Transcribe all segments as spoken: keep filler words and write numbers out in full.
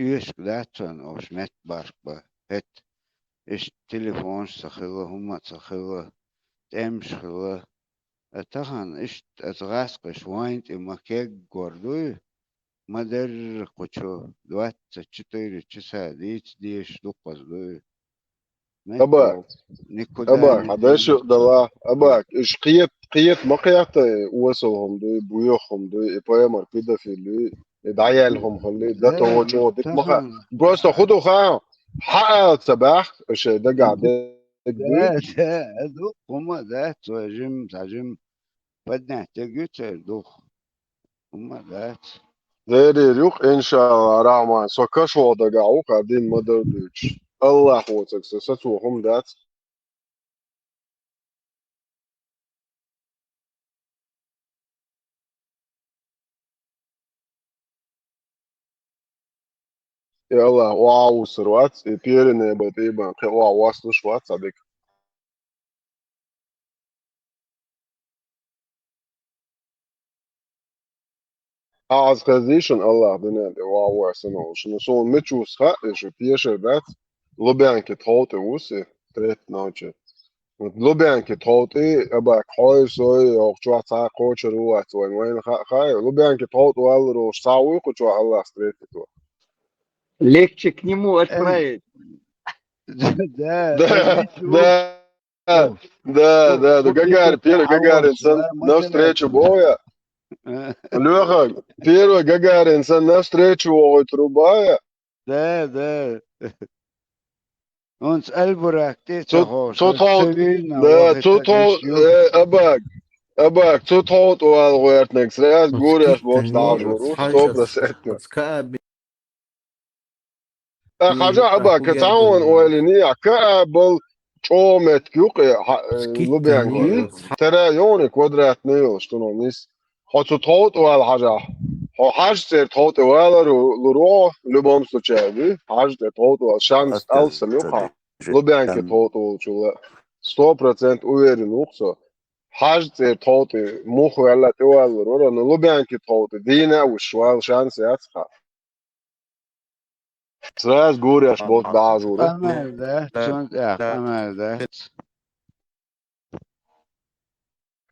Вешка дац вайн ош метта барх ба. ХӀетта иштта телефонаш ца хилла, хӀумма ца хилла, тӀемаш хилла. Э, тахан иштта аса гӀаскхаш вайн тӀе ма кеггор дуй, ма дерра кху чу двадцать четыре часа дийца дезаш дукхаза дуй. Аба, никуда аба, не хьа дайша дала, аба, иш кхета, кхета ма кхета, осал хӀума дуй, буьйха хӀума дуй, и паймар педофил дуй, и дӀаяьлла хӀума хилли, да того чӀогӀа дика ма ха. Просто хӀу ду ха, хьаала ца баьхка, шай дагахь дерг дуй. Да, да, ду, хӀума дац, вай жим, цхьа жим, поднять дерг ю церан духу. ХӀума дац. Дерриг юкъ, иншалла, Рахьман, со кашвогӀу дагахь ву, кхара дин ма-дарра дуьйцуш. Аллахь воцург сан сацо хӀума дац. И Аллахь охьа а вуссур вац, и перенебан тӀе бан кхин охьа воссалуш вац цхьа дика. Ӏа хазийша, Аллахь дуьнен тӀе вогӀу вай санна волуш. Ну, суна мича ву хаьа, и шу тешар дац, Лубянки тхов тӀе ву и, третий ночи. Вот Лубянки тхов тӀе, аба, хьой, сой, йоху чохь цхьа кхочур ву вац вайн, вайна хаьа, хаьа. Лубянки тхов тӀе валлар волуш цхьа вуй кху чохь Аллахь встретить ву? Легче к нему отправить. Да, да, да, да, да, Гагарин, первый Гагарин сан навстречу боху я. Лёха, первый Гагарин сан навстречу вогӀуьйтур ву боху я. Да, да. Онц Аль-Бурак тӀе ца ховш, цу тхов, да, цу тхов, э, Абак, Абак, цу тхов тӀе вала гӀоьртинарг сразу гуреш болчу дӀажур ву, сто процентов. Ткъа хьажа, Абак, цхьа хӀума ойла йина, каа бал чӀогӀа меттиг ю кхе, Лубянки. Тера йони квадратный йолуш, туно нис. Хьо цу тхов тӀе вала хьажахь. Хьо хьажа цӀера тхов тӀе валар лур ву хьо, любом случае, хьажа цӀера тхов тӀе вала. Шанс алсам ю хьан. Лубянки тхов тӀе волчул а сто процент уверен ву-кх со. Хьажа цӀера тхов тӀе муха ваьлла тӀе валлур вара, но Лубянки тхов тӀе дийна а вуьсуш вала шанс яц хьан. Сразу гуреш болчу дӀажура. Къамел дац, цунна тӀехь къамел дац.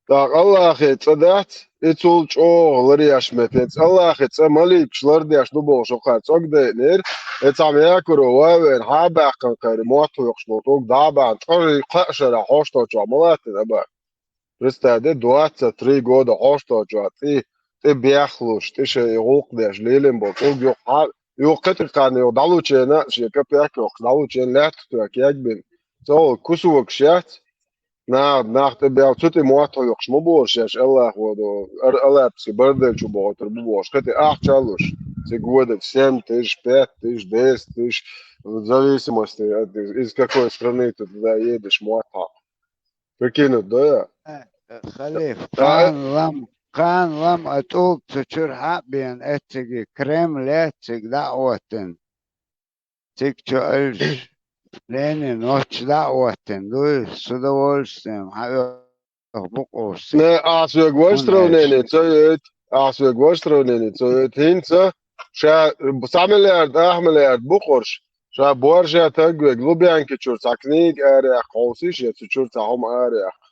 ТӀаккха Аллахе цӀа дац, и цул чӀогӀа ларъеш метта. Аллахе цӀа маликаш лардеш ду бохуш, хӀокхара цӀогдайинера, и цхьамма якуро ван веана, хьан а баьккхина кхайра, мотт хьоькхуш болу тӀулг дӀа а баьхна, ткъа кхаа шарахь хьошто чохь ма латтина, Абак. Представь де, двадцать три года хьошто чохь тӀе, тӀе бехлуш, тӀе шайн гӀуллакх деш лелийна болу тӀулг юха хьа-, юха кхетарг хан юха дӀалучийна, шен капек а йоккхуш дӀалучийна, лаьтта тоьхна кегбина. Цо кусокаш яц, нах, нах тӀе бел, цу тӀе мотт хьоькхуш ма боху шаьш, Аллахо до, ар-, алапси бардел чу бохуьйтур бу бохуш, кхетий ахча а луш, цига года семь тысяч, пять тысяч, десять тысяч, в зависимости от, из какой страны ты туда едешь, мотт хьакха. Прикинуть, да? Э, э, халиф, кхана лам, кхана лам а тӀулг цу чуьра хьа а беана, эцциге Кремль яц цига дӀа а хӀоттина. Цига чу альш, Ленин оццу дӀа а хӀоттина дуй, с удовольствием хьаоьху бу къовсий. Не, ахьа соьга вай сравнение ца йойту, ахьа соьга вай сравнение ца йойту. ХӀинца ша цхьа миллиард, ах миллиард бу къурш, ша борша таг вега, Лубянки чуьра цхьа книга араяьккха хьовсийша, я цу чуьра цхьа хӀума араяьккха.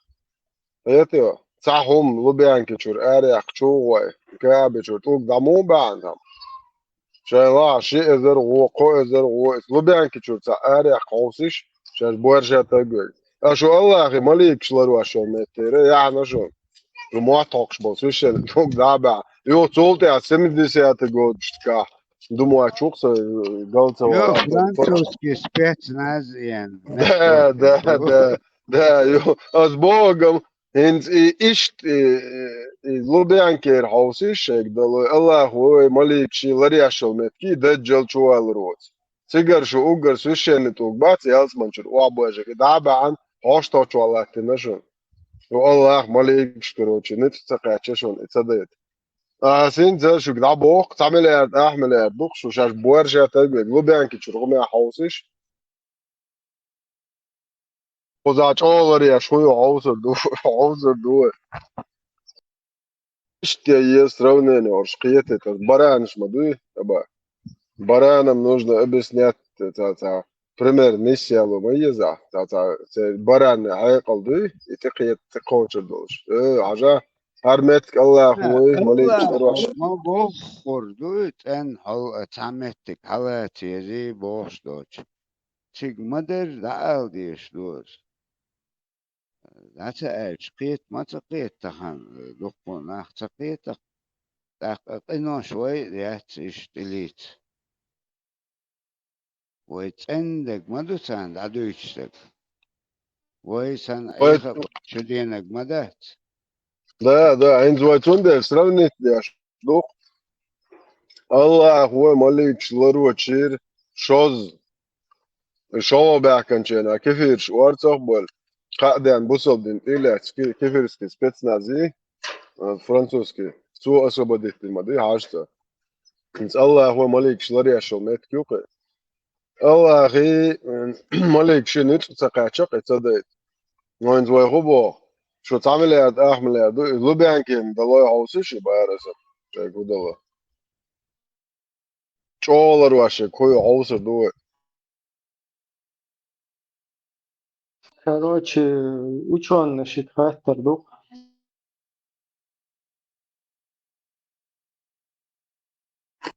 Хетий, цхьа хӀума Лубянки чуьра араяьккха чу гӀой, Каабе чуьра тӀулг дӀа муха баьхьна там? Шайн лаха ши эзар гӀо, кхо эзар гӀо, иза Лубянки чуьра цхьа араяьккха хьовсийша, шаьш борша таг вега. Ткъа шу Аллахе маликаш ларвеш йолу меттера, яхьна шуна. Шу мотт хьокхуш болу священник тӀулг дӀа а баьхьна. Юха цул тӀаьхьа семидесятый годаш тӀехь. Думаю, чух со, э, гал ца вахана. Французский спецназ, ен. Да, да, да, да, ю-, ас богам, хӀинца и иштта, и, и, и Лубянкера хьовсийша шайга далой, Аллахо вай маликаш ларъеш йолу меттиг, даджал чу валлур воцу. Цигара шу уггар священный тӀулг бац, ялсаманчуьра охьабожарг, и дӀа а баьхьна, хьошто чохь латтина шуна. Ю Аллах, маликаш, короче, ницкъ ца кхаьчча шуна и ца дайта. Ас хӀинца шуьга дӀабоху, цхьа миллиард, ах миллиард ду-кх шу, шаьш борша таг вега, Лубянки чуьра хӀума хьовсийша. Кхузахь чӀогӀа ларъеш хӀун ю, хьовсур ду, хьовсур ду вай. Иштта е сравнение ош кхетийта, баранаш ма дуй, аба. баранам нужно объяснять, цхьа, цхьа пример нисъяло ма еза, цхьа, цхьа, цхьа баран хьекъал дуй, и тӀекхет-, тӀекхочур долуш. Э, хьажа, хӀара меттиг Аллахо вай, маликаш тӀе Аллахо ма боххур ду, цӀен хьал а цхьа меттиг хьалаца езий бохуш доцу. Цига ма-дарра дӀаала дезаш ду иза. ДӀа ца аьлча, кхета ма ца кхета тахана, дуккха нах ца кхета-кх. ТӀаккха къинош вай а яц иштта тӀелийца. Вай цӀендаг ма ду царна дӀадуьйцуш дерг. Вай санна Вай Ӏеха а чу денаг ма дац. Да, да, хӀинца вай цундела сравнить деш ду-кх. Аллахо вай маликаш ларочуьра шозза, шолгӀа баьхкинчу хенахь кефираш орцах а болу, кхаа денна бусалба дин тӀе а лаьцна ки-, кефирский спецназий, а, французский, цо освободить дина ма ду, хьажа цо. ХӀинца Аллахо вай маликаш ларъеш йолу меттиг ю-кх и. Аллахий, м, маликаший ницкъ ца кхаьчна-кх и ца дайта. Но хӀинца вай хӀун боху? Шу цхьа миллиард, ах миллиард ду, и Лубянкина далой хьовсуш и бара иза, шайга хӀун дало. ЧӀогӀа ларвеш шайга хӀун ю хьовсур ду вай. Короче, учёный шийтта хаттар ду-кх.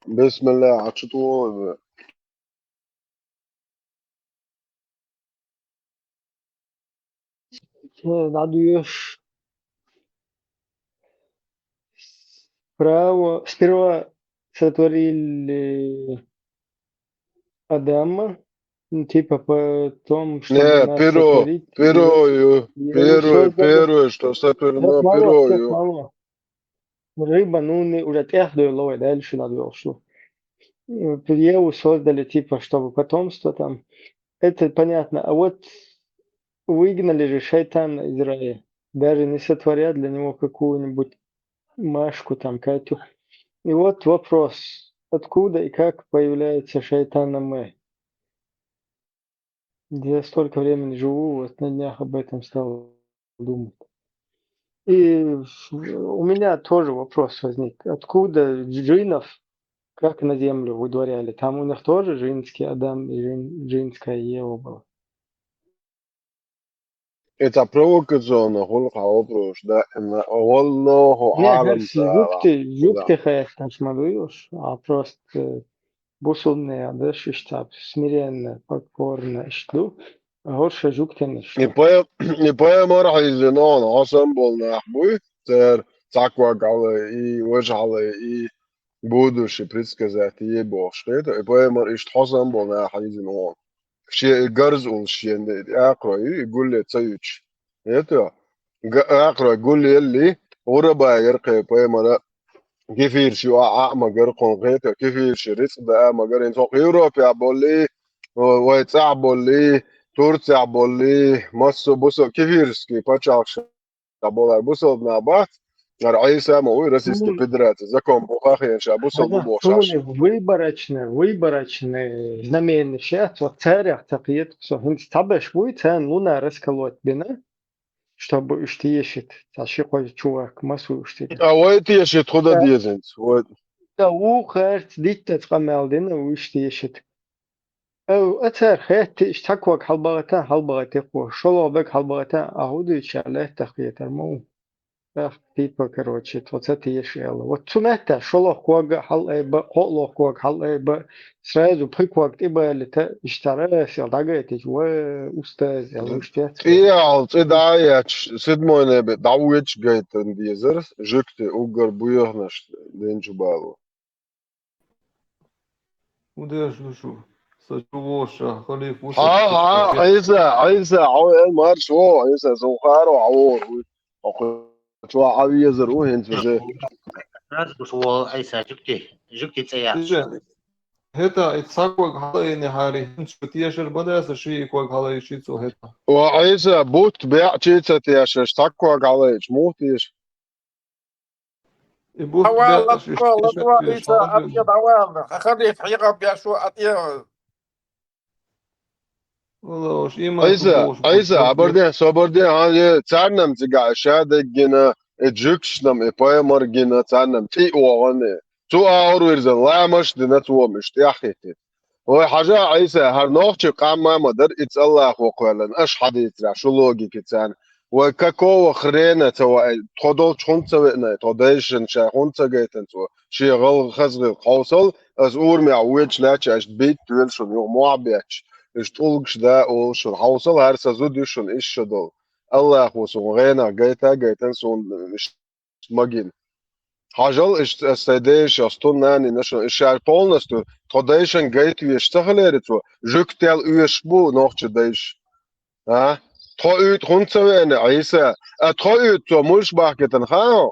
Бисмиллах, а чу тӀе вон ве. Э, дӀадоьшу. Справа, сперва сотворили Адама, ну, типа, потом, чтобы Не, нас первое, сотворить, первое, и первое, создали первое, что сотворено, Сейчас, мало, сейчас, первое. Мало. Рыба, ну, не, уже тӀех доьлла вай, дальше надо йолуш ду. Э, Еву создали, типа, чтобы потомство там. Это понятно. А вот выгнали же шайтана из рая, даже не сотворя для него какую-нибудь Машку там, Катю. И вот вопрос, откуда и как появляется шайтан М? Я столько времени живу, вот на днях об этом стал думать. И у меня тоже вопрос возник. Откуда джинов, как на землю выдворяли? Там у них тоже джинский Адам и джин-, джинская Ева была. Это провокационно, хӀуллакха вопрос, да, на, валлаху Не, аӀлам, хӀара жугти, жугти хатташ ма ду уьш, а просто бусулбанаш, иштта смиренно, покорно иштта ду. ХӀорша жугтина иштта. И пай-, и пайхамар хьийзина хьуна, хьо санна болу нах буй, цара цхьа ког хьалай, и важа хьалай, и будущее предсказать е бохуш хета, и пайхамар иштта хьо санна болу нах хьийзина хьуна. Шен и гарз уллуш шен и акхарой, и гулле ца юьтуш. Эта, га-, акхарой гуллелли, гӀурабаьгара кхе пайхамара, кефираш ю а, а магар кхунна хета, кефираш рицкъ даа магар, хӀинца хӀокху Европехь боллий, вай цӀахь боллий, Турцехь боллий, массо а бусо кефирский пачхьалкхаш ша болар бусалба нах бац, хӀара Ӏийса ма вуй, Российский Федераци закон бу хахийна ша бусалба бу бохуш. Суна выборочный, выборочный знамени шех, вот царех ца кхета со. ХӀинца цхьаберш буй, царна луна расколоть бина, чтобы уьш тешит. Цхьа ши-кхо чувак, массо а уьш тешит. А вай тешит худа дезанца. Вай. Да, ву харц диттаца къамел дина, уьш тешит. Ау, а цара хетта, иштта цхьа ког хьалабахийтина, хьалабахийтина кхо, шолгӀа бага хьалабахийтина, а хӀун дуьйцу ша лаьттах хетар ма ву. Ах, типа, короче, тхо ца теша аьлла. Вот цу метта шолгӀа ког а хьалаайба, кхоалгӀа ког хьалаайба, сразу пхи ког тӀебалийта, иштта раз аьлла дӀагайтича, ва, устаз, аьлла, уьш тӀе а ца. ТӀехьал цӀе дӀа а етташ, седьмой небе дӀавоьдуш гайтан дезара, жуьгти уггар боьханаш динчу бало. ХӀун деш ду шу? Сан чу вогӀуш, халифа ву сан. Хьа, хьа, Ӏийса, Ӏийса, хьо эл марш вогӀу, Ӏийса, сан харо хьан вогӀур ву. Хьо чохь Ӏан везар ву хӀинца везе. Раз гуш вогӀу Ӏийса, жуьгти, жуьгти цӀе яц. Иже, хӀета, и цхьа ког хьалаайинехьара, хӀинца шу тешар ма дац, ши и ког хьалаайча цо хӀета. Ва Ӏийса, бутт беа чий ца тешаш, цхьа ког хьалаайча, муха теша? И бутт Хьавала, беа, шиш ладугӀа, тешар Ӏийса, бен. Атъе дӀавала, хьан халифа хьекъал беш ву, атъе. Валлахь, уьш иман Ӏийса, чу Ӏийса, бохуш бу, абарде, собарде, хьан е, царнам цигахь ша деггина, и жуьгташнам, и пайхамар гина, царнам цӀий вогӀан, и. Цу агӀор вирзина, ламаш а дина цо, иштта тӀехьахӀиттина. Вай хьажа, Ӏийса, хӀара нохчийн къам ма дара, иза Аллахо кхоьллина, аша хьадийцарехь, шун логикаца. Вай какого хрена ца ваьй, тхо долчу хӀунда ца веана, тхо дайшна шайн хӀунда ца гайтина цо, шен гӀал-, хаза гӀиллакх хьовсал, аса урамехь вуьйцуш лаьтташ, аша бийта тоьла шуна, юха мохь бетташ, уьш тӀулгаш да олу шуна, хьовсал, хӀара сан зуда ю шуна, иштта шо долу. Аллахо суна гӀенах гайта а гайтина, суна магийна. Хьажал, иштта аса сайн дайша, аса тун нанина шуна, и шаьш полностью тхо дайшна гайта везаш ца хилира цо, жуьгтел оьшуш бу нохчийн дайша. А? Тхо уьйтӀа хӀунда ца веана, Ӏийса? А тхо уьйтӀа цо муьлш бахкийтина хаьий хьуна?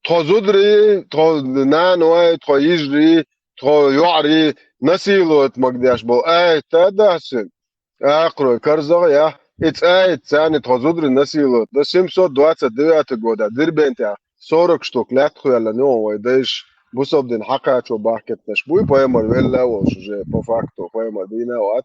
Тхо зударий, тхо наной, тхо йижарий, тхо йоӀарий насиловать магадеш болу аят дац цуьнан? Акхарой, карзахъяй, и цӀа а йита царна тхо зударий насиловать дан. Семьсот двадцать девятый года Дербентехь сорок штук лаьтта кхоьллина ю вай дайша, бусалба дин хьакхачо бахкийтинарш буй, пайхамар велла а волуш уже, по факту, пайхамар дийна а вац.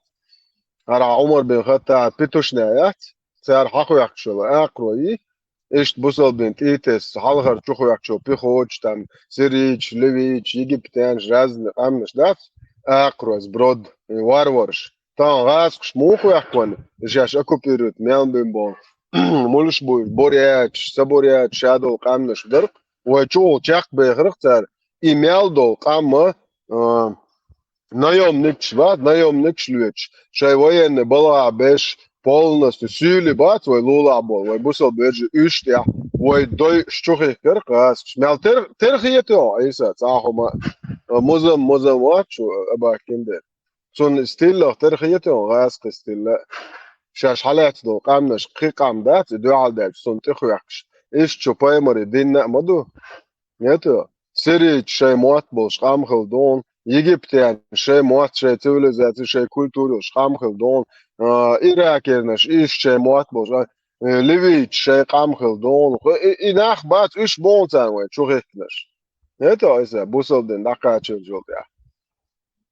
ХӀара Ӏумар бин ХаттӀаб петушняй яц, цара хьахоьхкуш йолу акхарой, иштта бусалба дин тӀетесна хьалхара чухоьхкучу пехоташ, там, сирийцаш, ливийцаш, египтянаш, разный къаьмнаш дац, акхарой, сброд, варвараш. Тахана гӀазкхаша муха хоьхку вайна, шаьш оккупируют мел бина болу, муьлш бу уьш, буряташ, ца буряташ, шадолу къаьмнаш дара-кх, вай чухула чекхбехира цара, и мел долу къам а, а, наёмникаш бац, наёмникаш лоьцуш, шайн военный балхахь беш, полностью суьйлий бац вай лулахь болу, вай бусалба вежарий уьш тӀехь, вай дойуш чухихкира гӀазкхаша. Мел тера, тера хета хьуна, Ӏийса, цхьа а хӀума, а, музам, музам вац шу, а, бахкина дела. Цунна стиллах тера хета хьуна, гӀазкхийн стилла. Шаьш хьалаьцна долу къаьмнаш кхин къам дац, и дуьхьал даьлча, цунна тӀехоьхкуш. Иштта шу пайхамаран динна а ма ду. Нету, сирийцаш шайн мотт болуш къам хилла ду хьуна, египтянаш шайн мотт, шайн цивилизаци, шайн культура йолуш къам хилла ду хьуна, а, иракернаш иштта шайн мотт болуш, а, э, ливийцаш шайн къам хилла ду хьуна. И, и нах бац, уьш бу хьуна царна вайна чухихкинарш. Нету, Ӏийса, бусалба дин дӀакхачийна йолу тӀехь.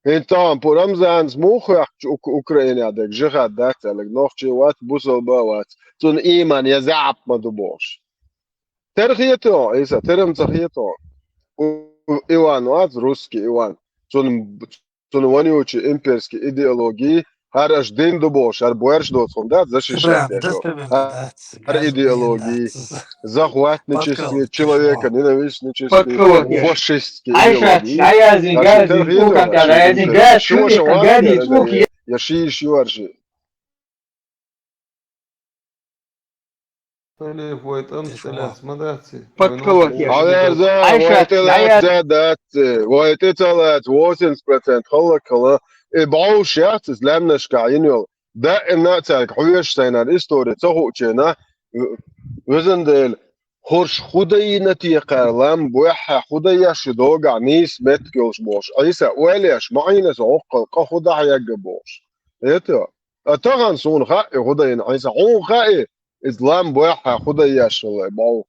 ХӀинца тахана пу Рамзанца муха хоьхкучу Ук-, Украинехь дерг жихад дац аьлларг, нохчи а вац, бусалба а вац, цунна ийман я заьӀап ма ду бохуш. Тера хета хьуна, Ӏийса, тера-м ца хета хьуна. У-, Иван вац, русский Иван. Цунна, цунна вонючий имперский идеологии, хӀара аша дин ду бохуш, хӀара боьрша доцу хӀума дац, защищать деш йолу. ХӀара идеологии, захватнический, человеконенавистнический, фашистский идеологии. Я шиш юаржи. Салиф, вай тӀам тӀелаьцна ма дац и? Вай нохчий. Хьаверза, вай тӀелаьцна дац и. Вай тӀе ца лаьцна, восемьдесят процентов хӀаллакьхилла. И бӀовш яц иза лаьмнашкахь йина йолу. Даимна а цаьрга хьоьжуш сайнара истори ца хуучу хенахь, везан Дела, хӀорш хӀун дан йина те кхара, лам боьххьа хӀун дан еш ю догахь нийса меттиг йолуш бохуш. Ӏийса, ойла еш, ма Ӏийна аса гӀоккхал, къа хӀун дахьа ягга бохуш. Эта, а тахана суна хаьа и хӀун дан йина, Ӏийса, хьуна хаьа и, иза лам боьххьа хӀун дан еш хилла и бӀов.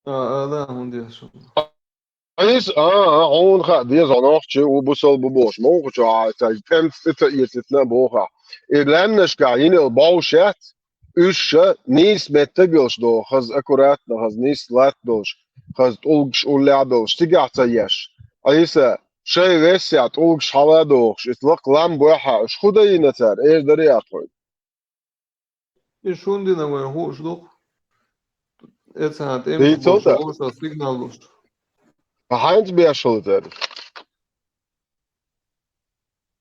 А, ала, хӀунда еш хилла? Ӏийса, а, а, хьуна хаьа, деза хьо нохчи ву, бусалба ву бохуш, ма ву кху чохь, а, цаьрга тӀемца тӀе ца эцитина а боху ахь. И лаьмнашкахь йина йолу бӀовш яц, уьш ша нийса меттиг йолуш догӀу, хаза аккуратно, хаза нийса латта долуш, хаза тӀулгаш уллехь долуш, цигахь ца еш. Ӏийса, шайн весехь тӀулгаш хьала а дохуш, иза лакха лам боьххьа, уьш хӀун дан йина цара, эша дарий ахь тхуна? И шун дина вайн хууш ду-кх. Эцхьана тӀемаш болуш, сигнал луш. Хьаьнца беш хилла цара?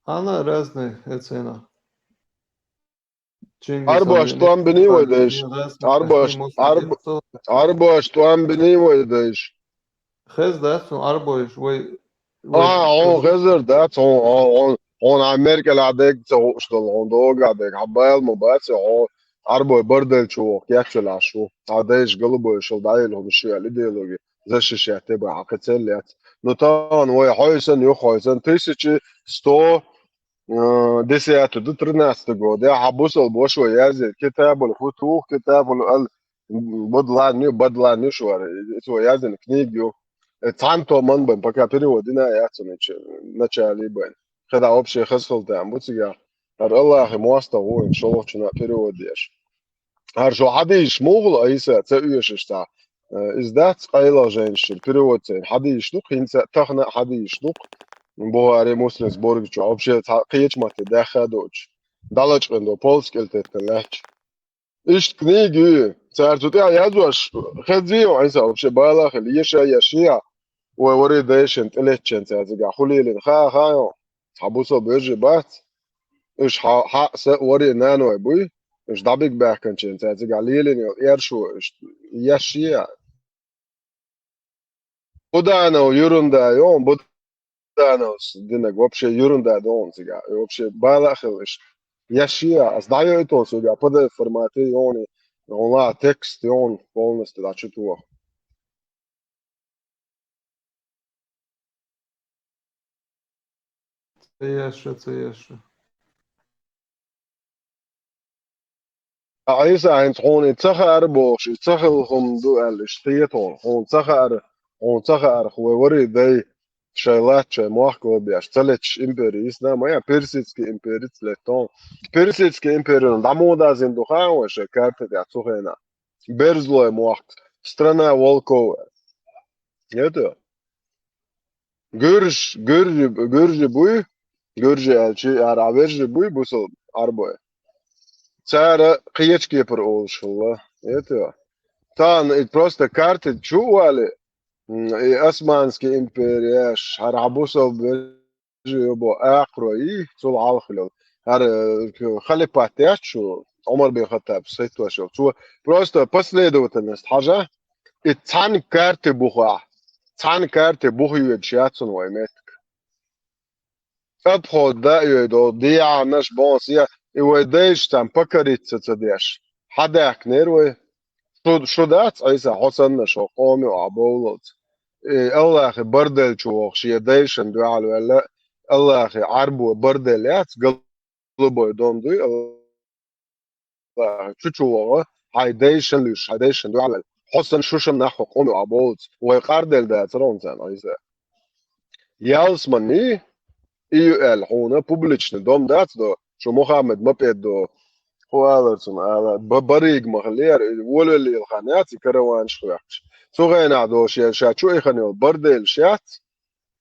Хьанна разный эцхьана. Чингис Ӏарбош тӀом биний вай дайша? Ӏарбош, Ӏарб-, Ӏарбош тӀом биний вай дайша? Хеза дац цунна Ӏарбойш вай, вай. А, хьуна хезар дац, хьуна, хьуна, хьуна Америкалахь дерг ца хууш долу, хьуна догахь дерг, хьан бала ма бац, хьуна Ӏарбой бардал чу воху кечвелахь шу. Хьан дайша галубойшал дӀайилла хӀума шу аьлла идеологи защищать бан хьан кхин цел яц. Ну, тахана вай хьойсан, юха хьойсан, тысяча сто, э, десятый ду, тринадцатый год, я хьан бусалба ваша вай язде, китабул футух, китабул ал, Бадлан ю, Бадлан ю шу вара, цо яздина книга ю. Э, цхьана томан бен, пока перевод дина яц цунна, начале бен. Хада вообще хазахалла там бу цигахь. ХӀара Аллахьан мостагӀа ву, шолгӀачунна перевод деш. ХӀара шо хьадийшаш муха хул, Ӏийса, ца оьшуш цхьа? Э, иза дац къайлагӀа жайнашкара перевод ца йина хьадийшаш ду-кх, хӀинца а тахана а хьадийшаш ду-кх. Бухари, Муслим сборникчу вообще цхьа кхечу матте даьхна а доцуш, дӀалачкъина ду, полца кӀел теттина лаьтташ. Иштта книга ю, цара цу тӀехь яздеш, хезний хьо, Ӏийса, вообще бала а хилла, еша а ешшехь, вай вари дайшна тӀелеттачарна цара цигахь хӀун лелийна, хаа, хаа хьуна? Цхьа бусалба вежарий бац? Уьш хьа-, хьаъ, са а вари наной буй, уьш дӀабига баьхкинчарна цара цигахь лелийна йолу эршо, уьш ешшехь. Буданов ерунда ю хьуна, Будановс динарг вообще ерунда ду хьуна цигахь. И вообще бала а хилла уьш. Ешшехь, ас дӀайойту хьуна цигахь, П Д Ф формате ю хьуна, хьуна текст ю хьуна полностью дӀа чу тоха. Ца ешша, ца ешша. Ӏийса, хӀинца хьуна и ца хаьара бохуш, и ца хилла хӀума ду аьлла, иштта хета хьуна. Хьуна ца хаьара, хьуна ца хаьара, вай вари дай шайн латта, шайн мохк а беш, ца леташ импери йисна, ма я, персидский импери ца летта хьуна. Персидский империно дӀа муха дазийна ду хаьа вайна шайн карта тӀехь цу хенахь? Берзлой мохк, страна волков. Это гуьрж-, гуьржи, гуьржи буй, гуьржи аьлча, ара вежарий буй, бусалба Ӏарбой. Цара кхечу кепара олуш хилла. Это. Царна и просто карта чу а вали, м, и Османский империяш, хӀара бусалба вежарий бо акхарой, цул хьалха хилла. ХӀара, э, халипат яц шу, Ӏумар бин Хаттаб схьахӀиттош йолу. Цо просто последовательность хьажа, и цхьана карти бухахь, цхьана карти буха йоьдуш яц цунна вай меттиг. Обход да а йойду, дехьанаш бонс я, и вай дайша царна покориться ца деш. Хьадаьхкинера вай. Шу, шу дац, Ӏийса, хьо санна, хьо къомо а бовлалц. И Аллахе барделла чу вогӀу шен дайшна дуьхьал ваьлла, Аллахе Ӏарбо барделла яц, голубой дом дуй, Аллахе чу чу вогӀу, хьайн дайшна луьйш, хьайн дайшна дуьхьал ваьлла. Хьо санна, шу санна нах хьо къомо а бовлалц, вай къарделла дацара хьуна царна, Ӏийса. Ялсамани, и ю аьлла хьуна, публичный дом дац до, шу Мухаммад ма пӀедо, хӀун алара цунна ала, ба-, барига ма хиллера, и волавелла хан яц, и караванаш хӀоьттуш. Цу хенахь до шен ша чу ихана йолу барделлаш яц,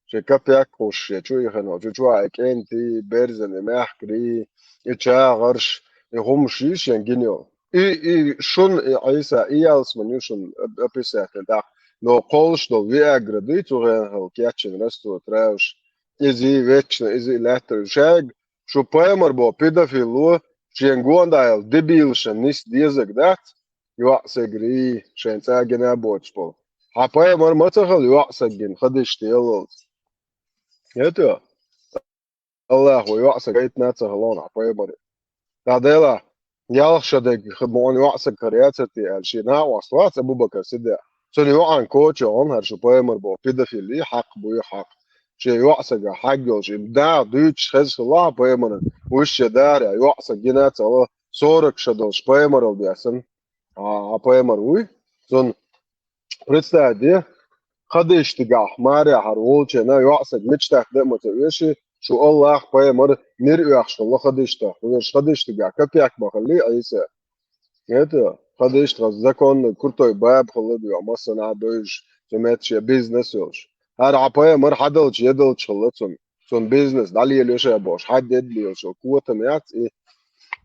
шен капек кхуш, шен чу ихана йолу, чу чохь и кӀентий, берзан, и мехкарий, и чагӀарш, и хӀумаш йий шен гина йолу. И, и шуна, и Ӏийса, и ялсамани ю шуна оп-, описать дина тӀаккха. Но кхоллуш долу Виагра дуй цу хенахь кечйина раствор траваш. Изий, вечно, изий лаьттара. Шайга шу пайхамар бо педофил ло, шен гондахьал дебилашна нис дезаг дац, йоӀсагрий, шайн цӀа гина а боцуш болу. Хьан пайхамар ма ца хала йоӀсаг гина, хадишта яллалц. ХӀета? Аллахо йоӀсаг гайтина а ца хала хьан пайхамаре. Ткъа Дела, ялх шо дерг х-, муьлхха йоӀсаг хир яцара те аьлла, шен накъост вац Абу-Бакр Сиддикъ. Цунна йоӀан коча йогӀун хӀара шу пайхамар бо, педофили хьакъ буй хьакъ. Шен йоӀсага хьаг йолуш, и наха дуьйцуш хеза хилла хьан пайхамаран, вуьш шен дарехь йоӀсаг гина а ца хала, сорок шо долуш пайхамарал бесан. А, а пайхамар вуй? Цунна Представь де, хадиштигахь марехьара волчена йоӀсаг мичтахь де а ма ца оьши, шу Аллах, пайхамар мир оьхуш хилла хадиштах. Веш хадиштигахь капек ма хилли Ӏийса. Это, хадиштах законный, крутой баба хилла дуьхьа, массанхьа а дойжуш, цу метта шен бизнес йолуш. ХӀара хьан пайхамар хьадалча, едалча хилла цунна. Цунна бизнес дӀалелош а бохуш, хьан дедалелаш, котам яц и.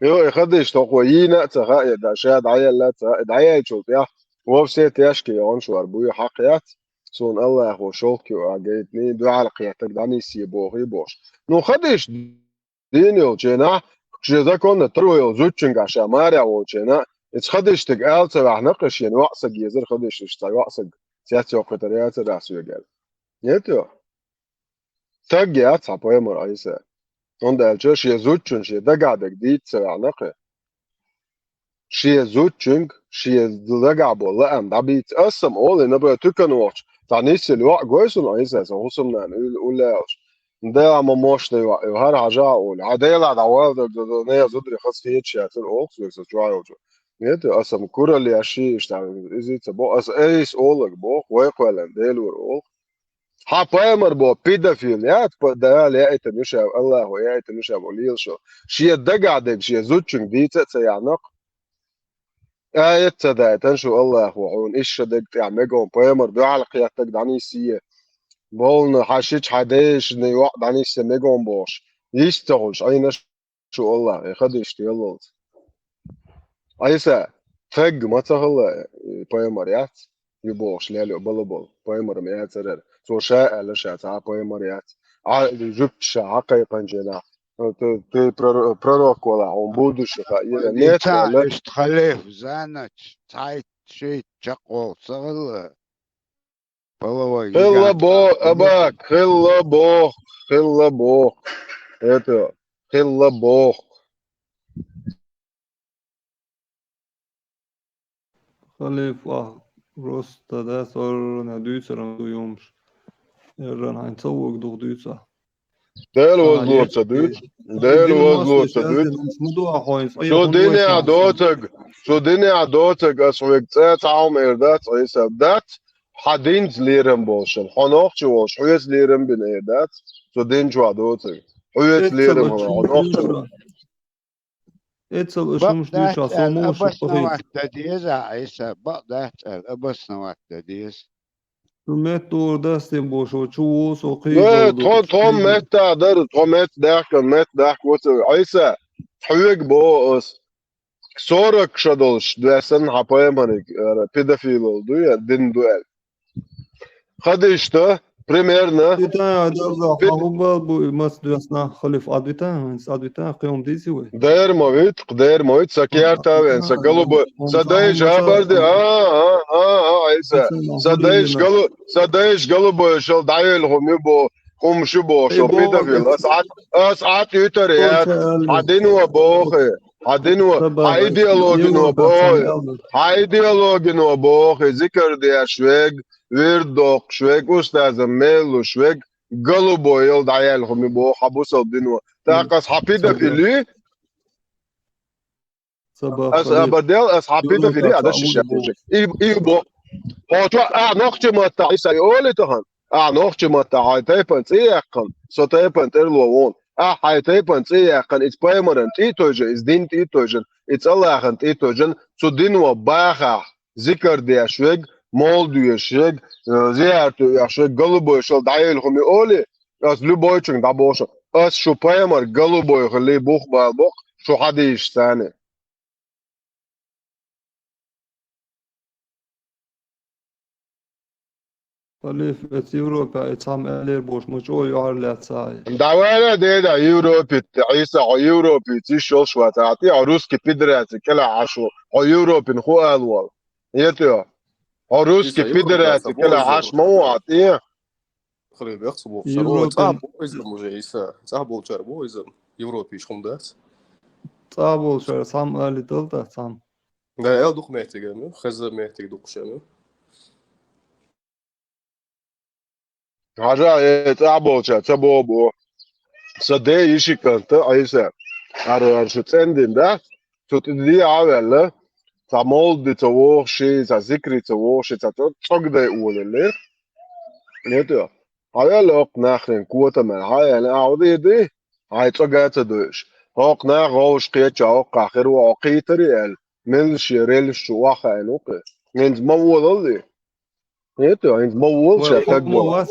Йо, и хадиштах хӀокхо йийна а ца хаьа, я да, ша дӀаелла а ца хаьа, дӀаяьллачул тӀехь, вовсе тешке йогӀун шу хӀара буй хьакъ яц. Суна Аллахо шовкх ю а гайтиний, дуьхьал кхетаг дӀанисъе бохий бохуш. Ну, хадиш дийна йолченахь, шен законна таро йолу зудчуьнгахь ша марехь волченахь, иза хадиштиг ала ца ваьхьна кхин шена йоӀсаг езар хадишташ цхьа йоӀсаг цец йоккхуьйтар яцара ас вегал. Нет йо? Стаг яц хьан пайхамар Ӏийса. ХӀунда аьлча шен зудчун шен дагахь дерг дийца ца ваьхьна кхин. Шен зудчуьнга, шен дагахь болу лаам дӀабийца. Ас-м олу, и, например, туькан вахча, цхьа нисъелла йоӀ гой суна Ӏийса, сан хӀусамнана уьл-, уллаьллаш. Да ма мощный йоӀ ю, хӀара хьажа а олу. Хьан Делахь дӀавала дар ду, ду, нехан зударий хаза хеташ яцара олу соьга сан чохь йолчу. Нет, аса-м куралла еш ши иштта, иза ца бо, аса айса олаг боху, вай кхоьллина Делора олу. Хьан пайхамар бо педофил яц, па-, Дала яийтина ю ша, Аллахо яийтина ю ша бо лелашо. Шен дагахь дерг шен зудчуьнга дийца а ца яхьнакх. Аят ца даийтина шу Аллахо хьуна, иша ша дег тӀехь мегон пайхамар дуьхьал кхеттаг дӀаниссе. Болна хьан шича хьан дешна йоӀ дӀаниссе мегон бохуш. Йист ца хуьлуш, Ӏийна шу Аллах, и хадийш теллалц. Ӏийса, тхаг ма ца хилла, э, пайхамар яц, ю бохуш лело бала болу, пайхамар ма яцарара. Цо ша аьлла, ша цхьа а пайхамар яц. Ӏа жуьгташа хьан кхайкханчийнахь, э, ты, ты прор-, пророк вала, хьуна будущий хаира, нет, ца аьлла. Иштта халиф, занач, цхьайтта, шийтта чекхволу ца хилла. Половой хилла йигахь бо-, а, абак, хилла бох, хилла бох. Это, хилла бох. Халиф, а, просто, да, сорна дуьйцуран ду юмш. Эрран хьайн ца вуг дух дуьйца. Дела возло ца дуьйцу. Дела возло ца дуьйцу. Цу динехь доцаг, цу динехь доцаг ас хьоьга цӀа цхьа хӀума эр дац, Ӏийса, дац, хьан динца лерам болушал. Хьо нохчи волуш, хьоьца лерам бина эр дац, цу дин чохь доцаг. Хьоьца лерам хьо нохчи. Эцал уьш хӀумаш дуьйцахь, со муха шу обосновать дан деза, Ӏийса, бакъ дац аьлла, обосновать дан деза. Шу меттора дастина бо, шу чу ву со кхийдолу. Тхо, тхо меттахь дара, тхо метта даьхкина, метта даьхка ву ца. Ӏийса, хьоьга боху ас. Сорок ша долуш доьссина хьан пайхамариг, ара, педофилал ду я, дин ду аьлла. Хадийшта, примерно. Витая, дерза, пи- хьан хӀун бала бу, и маца доьссина, халиф, Ӏад витая, хӀинца Ӏад витая, кхин хӀума дийци вай? Дера ма витакх, дера ма витакх, сан керта вен, сан галуба, сан дайша а барди, а, а, а, а, Ӏийса. Сан дайша галу-, сан дайша галубойшал дӀаелла хӀума ю бо, хӀума шу бо, шо педофил. Ас Ӏад, ас Ӏад юьтар яц, хьан дино боху, хьан дино, хьан идеологино боху, хьан идеологино боху, зикар деш вег, вирд доккхуш вег, устазан мел луш вег, галубойла дӀаяьлла хӀума боху хьан бусалба дино. ТӀаккха ас хьан педофил ю? Ас абадел, ас хьан педофил ю, ас шиша. И, и бо. Хьо чо, а, нохчи маттахь, Ӏийса, и олий тахана? А, нохчи маттахь, хьайн тайпан цӀе яьккхина, со тайпан тӀерло вон. А, хьайн тайпан цӀе яьккхина, иза пайхамаран тӀе а тойжина, иза дин тӀе а тойжина, иза Аллахьан тӀе а тойжина, цу дино бахахь, зикар деш вег, молла доьшуш вег, э, зиярто оьхуш вег, галубойшал дӀаелла хӀума ю олий, ас любойчунга дӀабохуш, ас шу пайхамар галубой хилли бух бала боккху, шу хьадийшаш царна. Халиф, эца Европа, и цхьамма аьллера бохуш, ма чӀогӀа юьхьар лаьцна. ДӀавала, деда, Европе, Ӏийса, хьо Европе, циш йолуш вац, ахьа тӀе, хьо русский пидораци кӀелахь Ӏаш ву, хьо Европин ху ала волу. Хьо русский пидораци кӀелахь Ӏаш ма ву ахьа тӀе. Хали бехса бохуш, цӀа боху иза уже, Ӏийса. ЦӀа болчара боху иза. Европе хӀума дац. ЦӀа болчара цхьамма али дала тӀа цхьамма. Да, эл дукха меттиг ю, хеза меттиг дукха ю. Хьажа, э, цӀа болчара ца бобу. Сан ден йиши кӀанта, Ӏийса. Ара, ара шу цӀендина, да? Цу тӀе дӀа а ваьлла, цхьа молла де ца вогӀуш, цхьа зикре ца вогӀуш, цхьа цӀо-, цӀогдай олаллера. Нет, йо. Хьан ваьлла оккха нахрин котаман, хьан аьлла, а, хьо дийр ду? Хьайн цӀога а ца дойуш. Оккха нах гӀовш кхеча, оккхахь хир ву, хьо кхийтари аьлла, мелла шен релаш чу охьахаийна ву-кх. ХӀинца ма волалли. Нет, йо, хӀинца ма волу ша таг вала.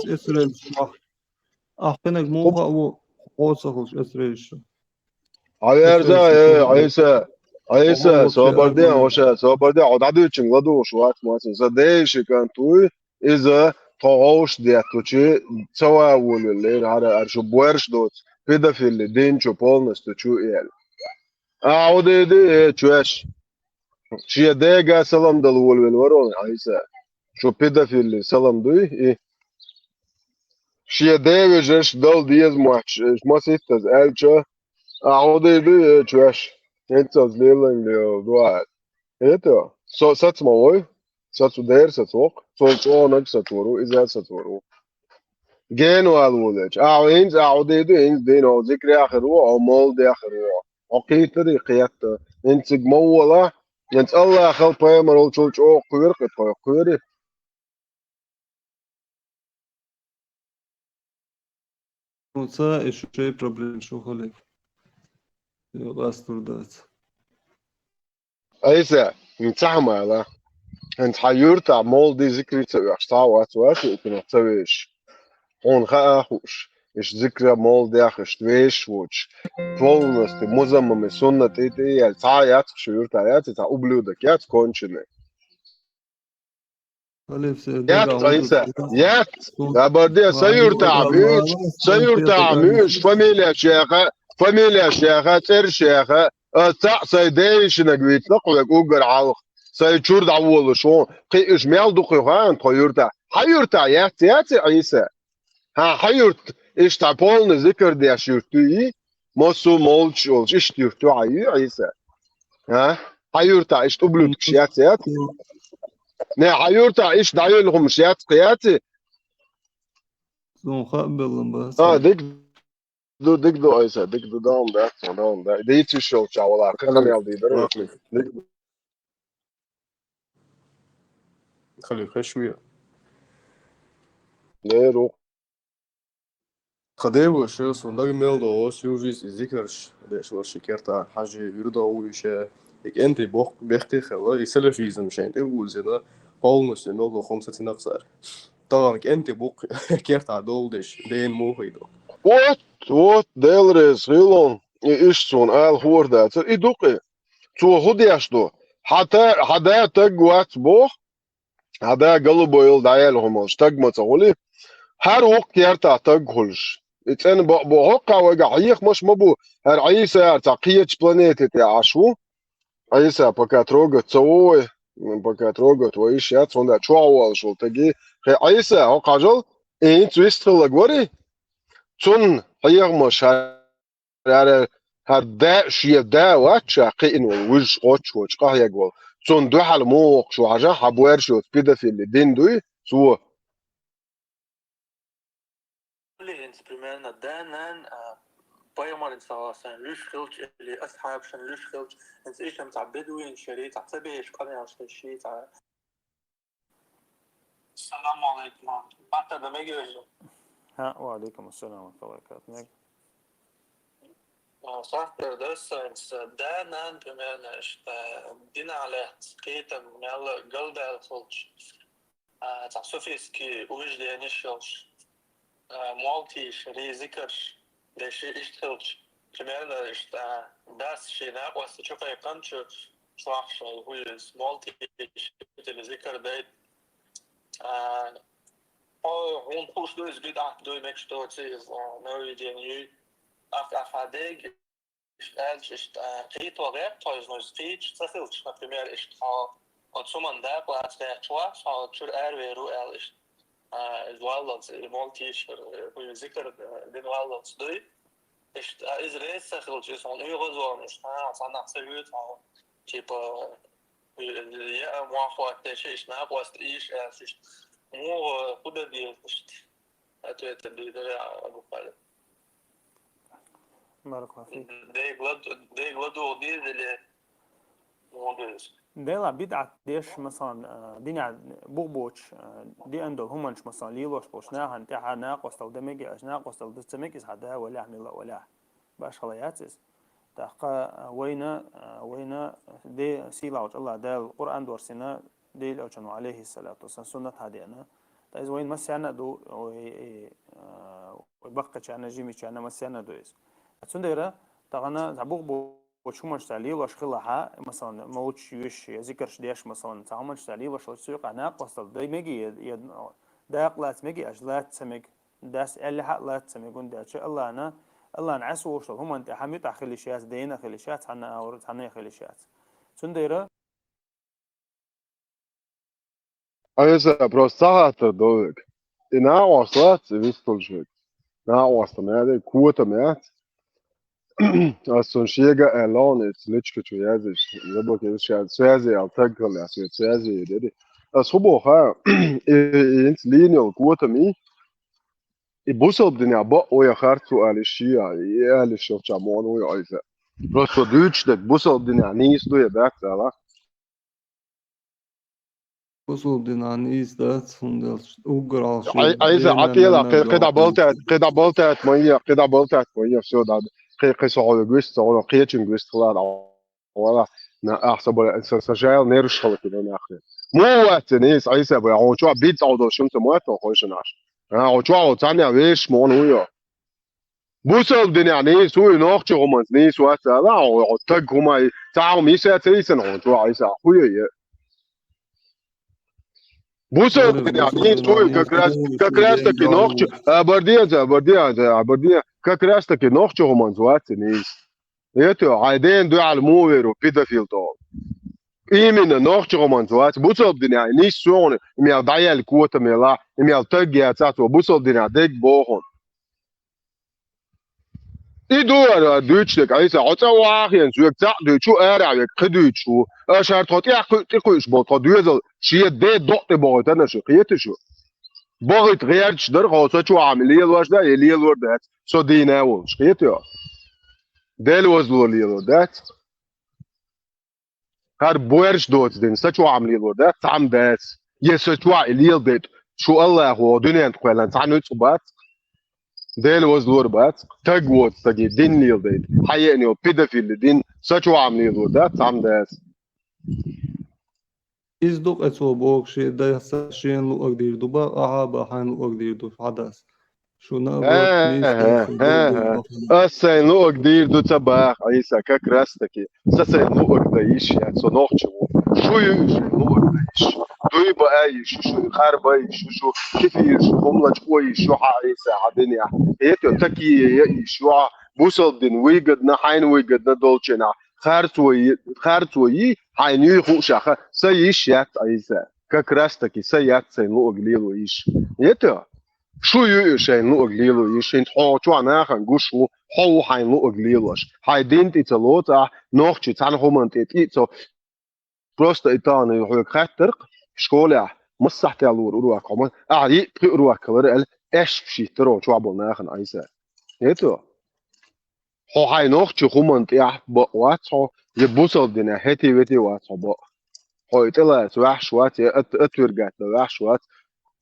Ахь кхинаг муха а ву, хьо ца хуьлуш эсрелаш шу. Хьан верза, э, Ӏийса, Ӏийса, собар де, хьо ша, собар де, хьо дӀадуьйчунга ладугӀуш вац, массо. Сан ден йиши кӀант вуй, иза тхо гӀовш деттачи, ца ван волавеллера, хӀара, хӀара шу боьрша доцу, педофилли дин чу полностью чу и аьлла. А, хьо дийр ду, э, чоьш. Шен дега салам дала волавелла вара Ӏийса. Шу педофилли салам дуй и? Шен ден вежарш дала деза моьттуш, ма ситтаза аьлча, а хьо дийр ду, э, чоьш, хӀинцалц леланга лело дуьхьа. ХӀета, со саца ма вой, сацу дера саца воккху, цул чӀогӀанаг саца вар ву, иза саца вар ву. Гена вала волавелча, а хьо хӀинца, а хьо дийр ду, хӀинца дийна хьо зикре а хир ву, хьо молла де а хир ву. Хьо кхийтари кхетта, хӀинца цига ма волахь, хӀинца Аллахьал пайхамаралчул чӀогӀа кхоьру-кх и тхо, кхоьру. Ну, ца, и шу шайн проблема шу хилийта. Йо, къастур дац. Ӏийса, М, ца хӀама ала. ХӀинца хьан юьртахь мовлид, зикр ца оьхуш цхьа а вац, вац а ца веш. Хьуна хаа а хууш, иштта зикра мовлид деш, иштта вешаш воцуш, полностью музаммами суннат тӀе тӀе яьлла, цхьа а яц-кх шун юьртахь, яц, цхьа ублюдок яц, конченый. Яц, Ӏийса, яц. Абарде, сан юьртахь муьйш, сан юьртахь муьйш, фамилеш яха, фамилеш яха, цӀераш яха, ас цхьаъ сайн дайшинаг вийцина-кх вега уггар хьалха. Сайн чуьра дӀаволуш ву, кхин уьш мел ду-кх хаьий тхо юьртахь? Хьан юьртахь яц, яц, Ӏийса? ХӀан, хьан юьрт, иштта полный зикр деш юьрт ю и? Массо а молча йолчу иштта юьрт ю хьан ю, Ӏийса? А? Хьан юьртахь иштта ублюдкаш яц, яц? Не, хьан юьртахь иштта дӀайолу хӀумаш яц, яц? Суна хаа белла бац. А, дика ду, дика ду, Ӏийса, дика ду, дан дац, дан дац. Дийца йиш йолчохь вала, кхин къамел дийр дара. Дика ду. Хали хеш ве. Не, ру. Тхан ден ваша, суна дага мел догӀу, сюжет и зикарш деш вара ши кертахь, хьажий, вирдо вуй ша, и кӀентий боккха бехке хилла, и салафизм шайна тӀе вузина, полностью мел догӀу хӀума сацина-кх цара. Тахана кӀентий боккха кертахь долу деш, дена муха ду? Вот, вот, Дела реза хуьлда, и иштта суна ала хуур дацара, и ду-кх и. Цо хӀун деш ду? Хьан та-, хьан да таг вац боху? Хьан да голубой йолу дӀаяьлла хӀума йолуш, таг ма ца хуьлий? ХӀара вукху кертахь таг хуьлуш. И цӀена бакъ бу, хӀокхахь вайгахь хьехамаш ма бу, хӀара Ӏийса хӀара цхьа кхечу планете тӀехь Ӏаш ву. Ӏийса пока трогать ца ву вай, пока трогать вай йиш яц, хӀунда чохь волуш волу таги. Хе, Ӏийса, хӀокху хьажал, и хӀинца вистхилларг варий? Цунна хьехамаш хӀара, хӀара да, шен да вац ша кхиъна волу, вуьжуш, гӀоччуш, къахьега волу. Цунна дуьхьал муха воккхуш ву хьажа, хьан боьрша йоцу педофили дина дуй цо? Или хӀинца примерно да-нана, а, пайхамаран саллаллаху алейхи ва саллям луьш хилча или асхьабашан луьш хилча, хӀинца иштта цхьа бедуин шариат, цхьа ца бехаш къамелаш хезчий, цхьа. Ассаламу алейкум. Баттада мегий вежа? ХӀаъ, ва алейкум ассалам ва рахматуллахи ва баракатух. Мег. А, сахтар дерсанца, да-нана, примерно, иштта, динан лаьцна кхетам мел галдаьлла хилча, а, цхьа суфийский убежденеш йолуш, а, молитваш, ри-, зикарш деш иштта хилча, примерно иштта, а, дас шен накъостаца чу кхайкхинчу чохь шайн хӀуьллуьйту молитваш, зикар дайта. А, хьо-, хьуна хууш ду иза бидӀат дуй, мегаш доций иза, а, нововведение юй? Ахь, ахьа дега иштта аьлча, иштта, а, кхето гӀерта хьо иза, ну, иза кхийча ца хилча, например, иштта хьо оцу хӀуманна дакъа лаца гӀерташ вац, хьо чуьра аравер ву аьлла, иштта, а, иза валлалц, и молитваш, э, хӀуй зикар, э, дина валлалц дуй. Иштта, а, иза реза ца хилча, иза хьуна оьгӀазвахна, иштта, а, цхьа нах ца вуьйцу хьо, типа, э, я, а, мохь хӀоттадеш, иштта накъост ийша аьлла, иштта. Муха, хӀун дан деза, иштта? Ответ дийр дара, Абу Халид. Баракаллаху фик. Дегла, дегла дугӀу дийр дели, муха деза? Делахь бидӀат деш, масалан, а, динехь бух боцуш, а, деана долу хӀуманаш, масалан, лелош болчу нахана тӀаьхьа накъосталла дан мегий, аша накъосталла дан ца мегий, иза хьан да валахь, мила валахь. Башхала яц иза. ТӀаккха, а, вайна, а, вайна де сийлахьчу Аллах Дала Къуръан дорсина, Дела Элчано, алейхиссалату вассалам, суннат хьадеана. Ткъа иза вайн массаьрна а ду, вай, э, вай баккхачарна, жимачарна массаьрна а ду иза. Цундела тахана цхьа бух боцу хӀуманаш цхьа лелош хилахьа, масалан, молитваш йоьшуш я зикарш деш, масалан, цхьа хӀуманаш цхьа лелош хилча, цу юкъахь накъосталла дай мегий, я, я дакъа лаца мегий, аша лаца ца мега. Дас аьллехьа а лаца ца мега, хӀунда аьлча Аллана, Аллана Ӏесволуш долу хӀуманна тӀехь муьтӀахь хила йиш яц, дайна хила йиш яц, цхьанна а вара, цхьанна а хила йиш яц. Цундела Ӏийса, просто ца хаттар довиг. И накъост вац, и вистхуьлуш верг. Накъост ма яц, котам яц. Ас цунна шега а аьлла, он иза личка чу яздеш, заблокировать ша, связи аьлла, таг хилла, ас вет связи дери. Ас хӀун боху, и, и, и, инца лийна йолу котам и, и бусалба динехь бакъо я харцо аьлла, и шиъ а, и аьлла, и шелча муха ву Ӏийса. Просто дуьйцуш дерг бусалба динехь нийса ду я дац аьлла. Бусалба динан нийса дац, хӀунда аьлча уггар Ӏалш Ай-, Айса, Ӏа тӀела, кхе-, кхидӀа балтаьт, кхидӀа балтаьт ма е, кхидӀа балтаьт ма е, всё, да. Кхе-, кхе со хьоьга вист, со хьоьга кхечуьнга вист хила, да. Вала. На, ах, са бо-, са, са жайл нерваш халакина нахрен. Му вац, нийса, Ӏийса бо, хьо чо бит Ӏодал шум ца мотто, хойшанаш. А, хьо чо, хьо цаня веш, мо, ну, йо. Бусалба динехь нийса вуй, нохчо хӀуманца нийса вац ала, хьо, хьо таг хӀумай, цхьа хӀума йиса ца йисана хьо, чу Ӏийса, хуй е. Бусалба динехь нийса вуй, как раз, как раз таки нохчо, а, бардия, а, бардия, а, бардия, как раз таки нохчо хӀуманца вац нийса. Ето, хьайн ден дуьхьал муверу, педофил тӀо. Именно, нохчо хӀуманца вац, бусалба динехь нийса сугӀуна, и мел дӀаяьлла кота мела, и мел таг яцахь цо, бусалба динехь дег бохун. И ду ара дуьйцуш дерг, Ӏийса, хьо цӀа вахьа а хьен, соьга цхьаъ дуьйцу, арахь верг кхин дуьйцуш ву. Аша хӀара тхо тӀех кхуьу, тӀекхуьуш болу тхо доьзал шен ден докъе бохуьйтан аша, кхета шу. Бахийта гӀерташ дара, хьо со чохь ма лелош дац, я лелор дац, со дийна а волуш, кхета йо. Дела вазло лелор дац. ХӀара боьрша доцу дина, са чохь ма лелор дац, цхьа ма дац. Я са чохь и леладайта, шу Аллахо дуьнен тӀе кхоьллина цхьа нуьцкъ бац. Дела вазлор бац, таг воцу стаге дин леладайта. Хьан еана йолу педофилли дин, са чохь ма лелор дац, цхьа ма дац. Иза ду-кх цо боху, шен дайх шена луъург дийр ду бах, ахьа а бах, хьайна луъург дийр ду хьан дас. Шуна а Ага, ага. Ас сайн луъург дийр ду ца баха, Ӏийса, как раз таки. Са сайн луъург дан йиш яц, со нохча ву. Шу ю и шайн луъург дан йиш. Дуй баа йиш ю шу, къар баа йиш ю шу, кефир шу, хӀумма лачкъо йиш ю хьан, Ӏийса, хьан динехь. Хета, такие я йиш ю хьан, бусалба дин выгодно, хьайна выгодно долчу хенахь. Харцо йи, харцо йи, хьайна юй хууш ахьа, са йиш яц, Ӏийса. Как раз таки са яц сайн луъург лело йиш. Хета? Шу ю и шайн луъург лело йиш, хӀинца хьо чохь нахана гуш ву, хьо ву хьайн луъург лелош. Хьайн дин тӀе ца лоцу ахь, нохчий цхьана хӀуманна тӀе тӀе а ца. Просто и тахана хьоьга хаттарх, школехь, массахь тӀе лора урок хьо ма, ахьа йиъ пхи урок хилар аьлла, аьшпаш йиттар хьо чохь болу нахана, Ӏийса. Хета? Хьо хьайн нохчий хӀуманна тӀехь бакъ вац хьо, я бусалба динехь хӀетий-ветий вац хьо бакъ. Хьо и тӀелаца ваьхьаш вац, я ат-, отвергать дан ваьхьаш вац.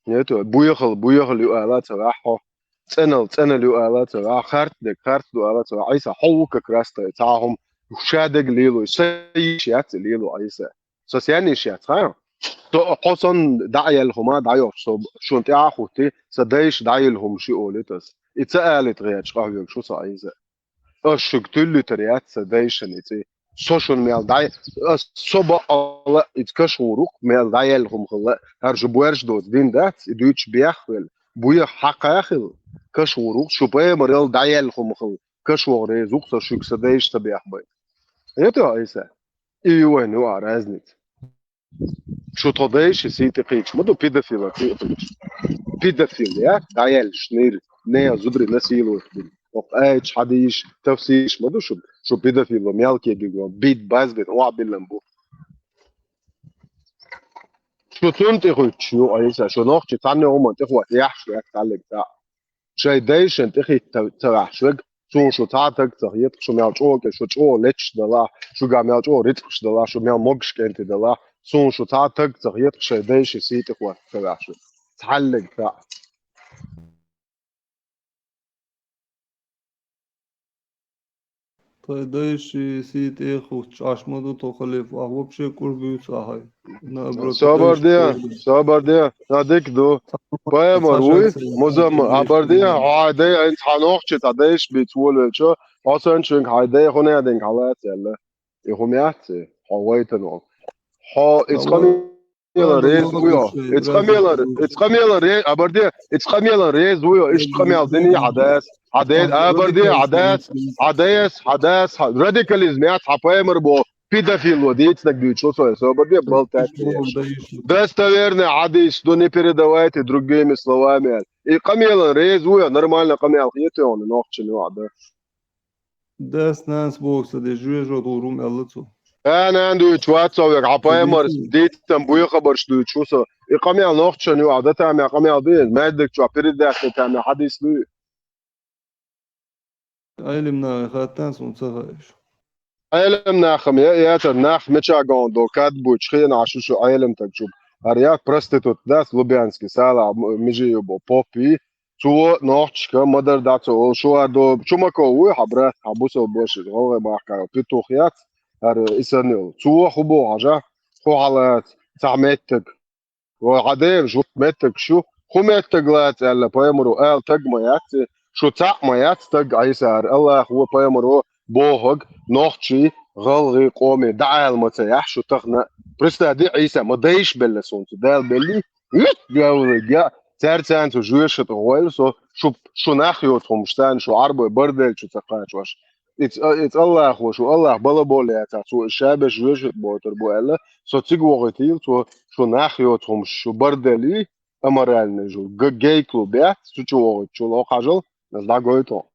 Хета, буьйхал, буьйхал ю ала ца ваьхьа хьо. ЦӀенал, цӀенал ю ала ца ваьхьа. Харц дерг, харц ду ала ца ваьхьа. Ӏийса, хьо ву как раз таки цхьа хӀума, ша дерг лело, са йиш яц и лело, Ӏийса. Со сенна йиш яц, ха? Со хьо санна дӀа а яьлла хӀума дӀайохуш, со шуна тӀаьхьа а хӀуттий, сан дайша дӀаелла хӀума ши олуьйту ас. И ца алийта гӀерташ къахьоьгуш ву со, Ӏийса. Ас шуьга туьллуьйтур яц сан дайшан и цӀе. Со шуна мел дӀай-, ас со бакъалла а, иза каш гӀур ву-кх, мел дӀаяьлла хӀума хилла а, хӀара шу боьрша доцу дин дац, и дуьйцуш беххавелла, буьйха хьакха а хилла, каш гӀур ву-кх, шу пайхамаралла дӀаяьлла хӀума хилла, каш ваха реза ву-кх со шуьга сан дайша ца бехбай. Хета, Ӏийса? И ю вайн юкъахь разница. Шу тхо дайша сий тӀе кхийча ма ду, педофилан сий кхийча. Педофил, я? ДӀаяьлла шнир, нехан зударий насиловать бина. Оха айча хьадийша, тафсийша ма ду шу, шу педофило, мелкий гиго, бит баздина, охьабиллина бу. Шу цунна тӀе хуьттуш ю, Ӏийса, шу нохчий цхьанна а хӀуманна тӀе хӀотта яхьаш вац, кхаллиг цхьаъ. Шайн дайшан тӀе хӀитта ца ваьхьаш верг, суна шу цхьа а таг ца хеташ, шу мел чӀогӀа, шу чӀогӀа лечаш далахь, шуьга мел чӀогӀа рицкъаш далахь, шу мел могаш кӀентий далахь, суна шу цхьа а таг ца хеташ, шайн дайшан сий тӀе хӀотта ца ваьхьаш верг. Цхьаллиг цхьаъ. Тхайн дайша сий тӀе а хуттуш Ӏаш ма ду тхо, халиф, ахь вообще кӀур буьйцу ахьа. Наоборот, собар де, собар де, сан дика ду. Пайхамар вуй, музамма, абар де, хьо хьайн дай, хӀинца хьан нохчий цхьа дайша бийца волавелча, хьо санна шуьнга хьайн дай хӀун а динга хьалаца аьлла. И хӀума яц и, хьо вайтана волу. Хьо иза къамелан реза вуй хьо? Иза къамелан, иза къамелан ре-, абар де, иза къамелан реза вуй хьо? Иштта къамел дина хьан дас? Хьан ден, абар де, хьан дас, хьан дас, хьан дас, хьан радикализм яц, хьан пайхамар боху, педофило дийцинарг дуьйцуш ву со, собар де, болтать еш. Достоверный хьадис ду, не передавайте другими словами аьлла. И къамелан реза вуй хьо, нормально къамел хета хьуна, нохчийн юкъахь дан. Дас-нанас боху ца деш, жоьжахати гӀур ву-м аьлла цо. Ха, нана дуьйцуш вац со верг, хьан пайхамарс дийцина буй хабарш дуьйцуш ву со. И къамел нохчийн юкъахь дан тамехь къамел дуй, маьждиг чохь передача тамехь хьадис дуй. Ӏелим нахе хаттан суна ца хаьаш. Ӏелим нахам я, яцара нах мечагон до кад буьйцуш хиъна шу, шу Ӏелим таг шу. ХӀара я проститут дац, Лубянский, сала м-, мижи ю бо, поппи. Цо нохчашка ма-дарра дӀа ца олу, шу а до, Чумаков вуй хьан брат, хьан бусалба вашас, гӀалгӀай махкахь йолу петух яц, хӀара и санна йолу. Цо хӀун боху хьажахь, хӀун хьалаца цхьа меттиг. Вай хьан дера жуьгту меттигаш ю, хӀун меттиг лаца аьлла пайхамаро ала таг ма яц, шу цхьаъ ма яц таг Ӏийса хӀара. Аллахо пайхамаро бохург нохчий, гӀалгӀай къоме дӀаала ма ца яхь шу тахана. Представь де, Ӏийса ма дайша белла суна цу Дала белли, вит гавлаг я. Цаьрца цхьаьна цу жоьжахати тӀе гӀойла со, шу, шу нах йоцу хӀумаш царна шу Ӏарбой барделчу ца кхачош. Иц, а, иц Аллахо, шу Аллах балаболла яцахь, цо иза ша беш жоьжахати тӀе бойтур бу аьлла, со цига вохуьйтийла цо, шу нах йоцу хӀумаш шу барделли, аморальный жу, г-, гей-клуб яц, цу чу вохуьйтучул хьо хьажал, аса дӀагойту.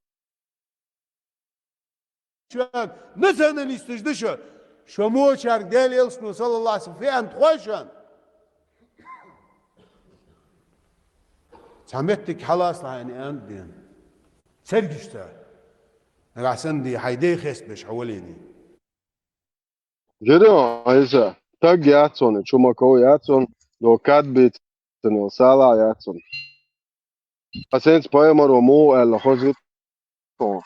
Чуьнга националисташ ду шу, шу мочарг Дела Элчано, саллаллаху алейхи ва саллям, феан тхойшан. Цхьа меттиг хьалаца хьайна аьнна ден. Цергаш ца. Нагахь санна ди хьайн дей хестабеш хьо валийний. Жиро, Ӏийса, таг яц хьуна, Чумаков яц хьуна, до кад бийцина йолу Салахь яц хьуна. Ткъа сенца пайхамаро муха аьлла хоза ву тхуна?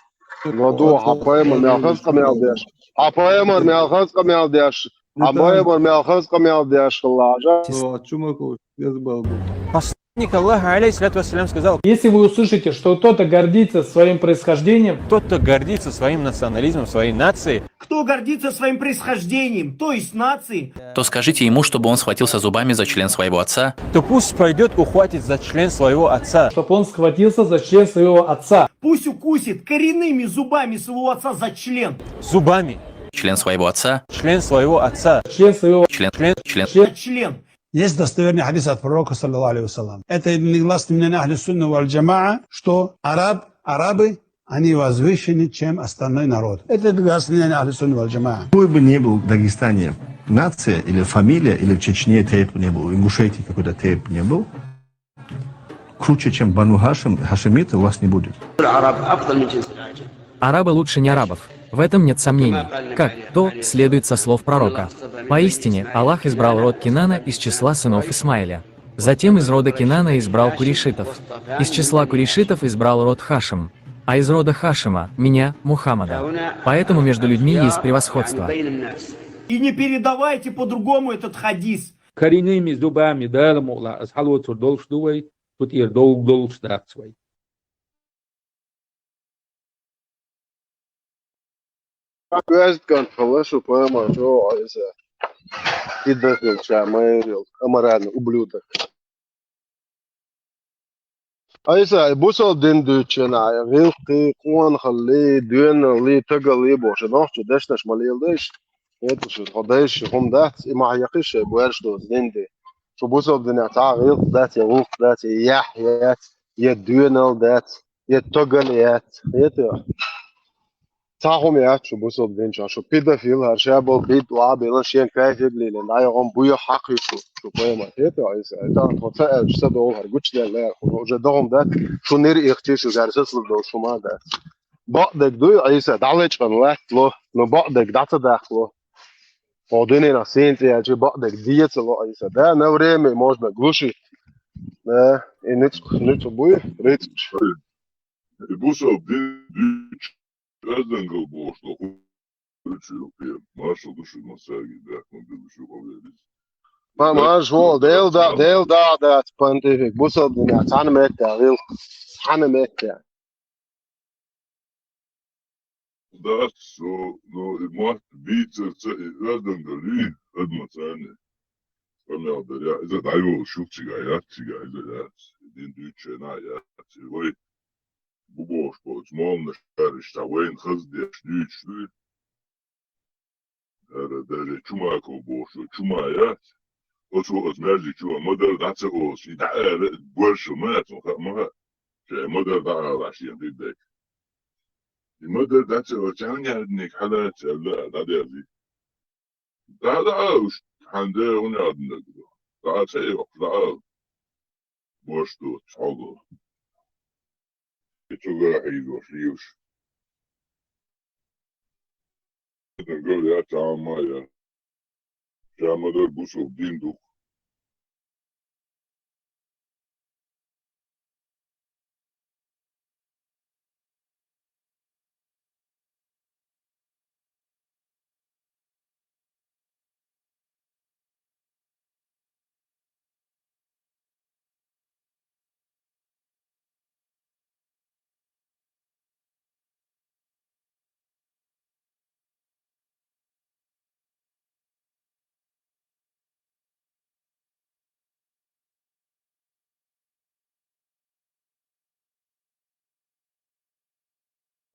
Но ду, хьан пайхамар мел хаза къамел деш. Хьан пайхамар мел хаза къамел деш. Хьан пайхамар мел хаза къамел деш хилла хьажа. О, Чумаков, без балбу. Посланник Аллаха, алейхиссалату вассалям, сказал: Если вы услышите, что кто-то гордится своим происхождением, тот, кто гордится своим национализмом, своей нацией, кто гордится своим происхождением, то есть нацией, то скажите ему, чтобы он схватился зубами за член своего отца. То пусть пойдет, ухватит за член своего отца. Чтоб он схватился за член своего отца. Пусть укусит коренными зубами своего отца за член. Зубами. Член своего отца. Член своего отца. Член своего Член. Член. Член. Член. Член. Есть достоверный хадис от пророка, саллаллаху алейхи ва саллям. Это единогласное мнение Ахли Сунна валь Джамаа, что араб, арабы, они возвышены, чем остальной народ. Это единогласное мнение Ахли Сунна валь Джамаа. Какой бы ни был в Дагестане нация или фамилия, или в Чечне тейп не был, в Ингушетии какой-то тейп не был, круче, чем Бану Хашим, хашимиты, у вас не будет. العرب أفضل من جنس العجم. Арабы лучше не арабов. В этом нет сомнений. Как то следует со слов пророка. Поистине, Аллах избрал род Кинана из числа сынов Исмаиля. Затем из рода Кинана избрал курейшитов. Из числа курейшитов избрал род Хашим. А из рода Хашима, меня, Мухаммада. Поэтому между людьми есть превосходство. И не передавайте по-другому этот хадис. Коренными зубами, Дала мукъ лахь, аса хьалоцур долуш ду вай, цу тӀера довла долуш дац вай. Оьзда кӀант хилла шу, пайхамар чӀогӀа Ӏийса. И дахьал ша майрил, аморальный ублюдок. Ӏийса, и бусалба дин дуьйцучу хенахь, гӀиллакхий, къонахаллий, доьналлий, тагаллий бохуш, нохчо дешнаш ма леладайша. ХӀета шу, тхо дайша хӀума дац, и ма хьекхийша шайн боьрша доцу дин де. Шу бусалба динехь цхьа а гӀиллакх дац, я гӀуллакх дац, я яхь яц, я доьналла дац, я тагал яц. ХӀета? Цхьа хӀума яц шу бусалба дин чохь, шу педофил, хӀара ша болу бид охьа а биллина, шен кайфе а лелийна, дӀайогӀу буьйхьа хьакхийчу шу пайхамар. ХӀета Ӏийса, тахана тхо ца аьлча, ца догӀу хӀара гучудаьлла лаьара хӀума, уже догӀу дац, шу нира ихчи шу гӀаьрсаслур долуш хӀума а дац. Бакъдерг дуй, Ӏийса, дӀалечкъина латтало, но бакъдерг дӀа ца даккхало. Хьо дуьненах сийна цӀе яьлчи бакъдерг децало Ӏийса. Да, на время можно глуши. Да, и ницкъ, ницкъ буй, рицкъ. И бусалба дин дуьйцу оьздангалла бохуш долу хуьлучу юкъе, маршалла ду шуна массаьрга, бехк ма билла шу къа велларг. Ма, марша вогӀу, Дела да, Дела да а дац, понтифик, бусалба динехь цхьана меттехь гӀиллакх, цхьана меттехь. Дац, со, ну, и мотт бийцарца и оьздангаллий, адамаца царна къамел дар яц, иза дӀайолуш ю цигахь яц, цигахь иза яц, дин дуьйцучу хенахь яц, и вай бу бохуш болчу молланаш шаьраш цхьа вайна хаза деш дуьйцуш дуй. ХӀара даже Чумаков бохуш, Чума яц. Оцо оцу маьждиг чу ма-дарра дӀа ца олуш, и дӀаала а, больше ма яц, хаа ма хаьа. Ша ма-дарра дӀаалахь шена хир дерг. И ма-дарра дӀа ца олуш, цхьаьнггерниг хьалаца аьлла а, дӀадерзи. ДӀа, дӀа а уьш, хьан де хӀун яа динарг ду? ДӀа а ца йоккхуш, дӀа а. Бош ду, цхьалла. И цуьнга хьийзош, лелаш. Гал яц, Ӏама яц. Ша ма-дарра бусалба дин ду-кх.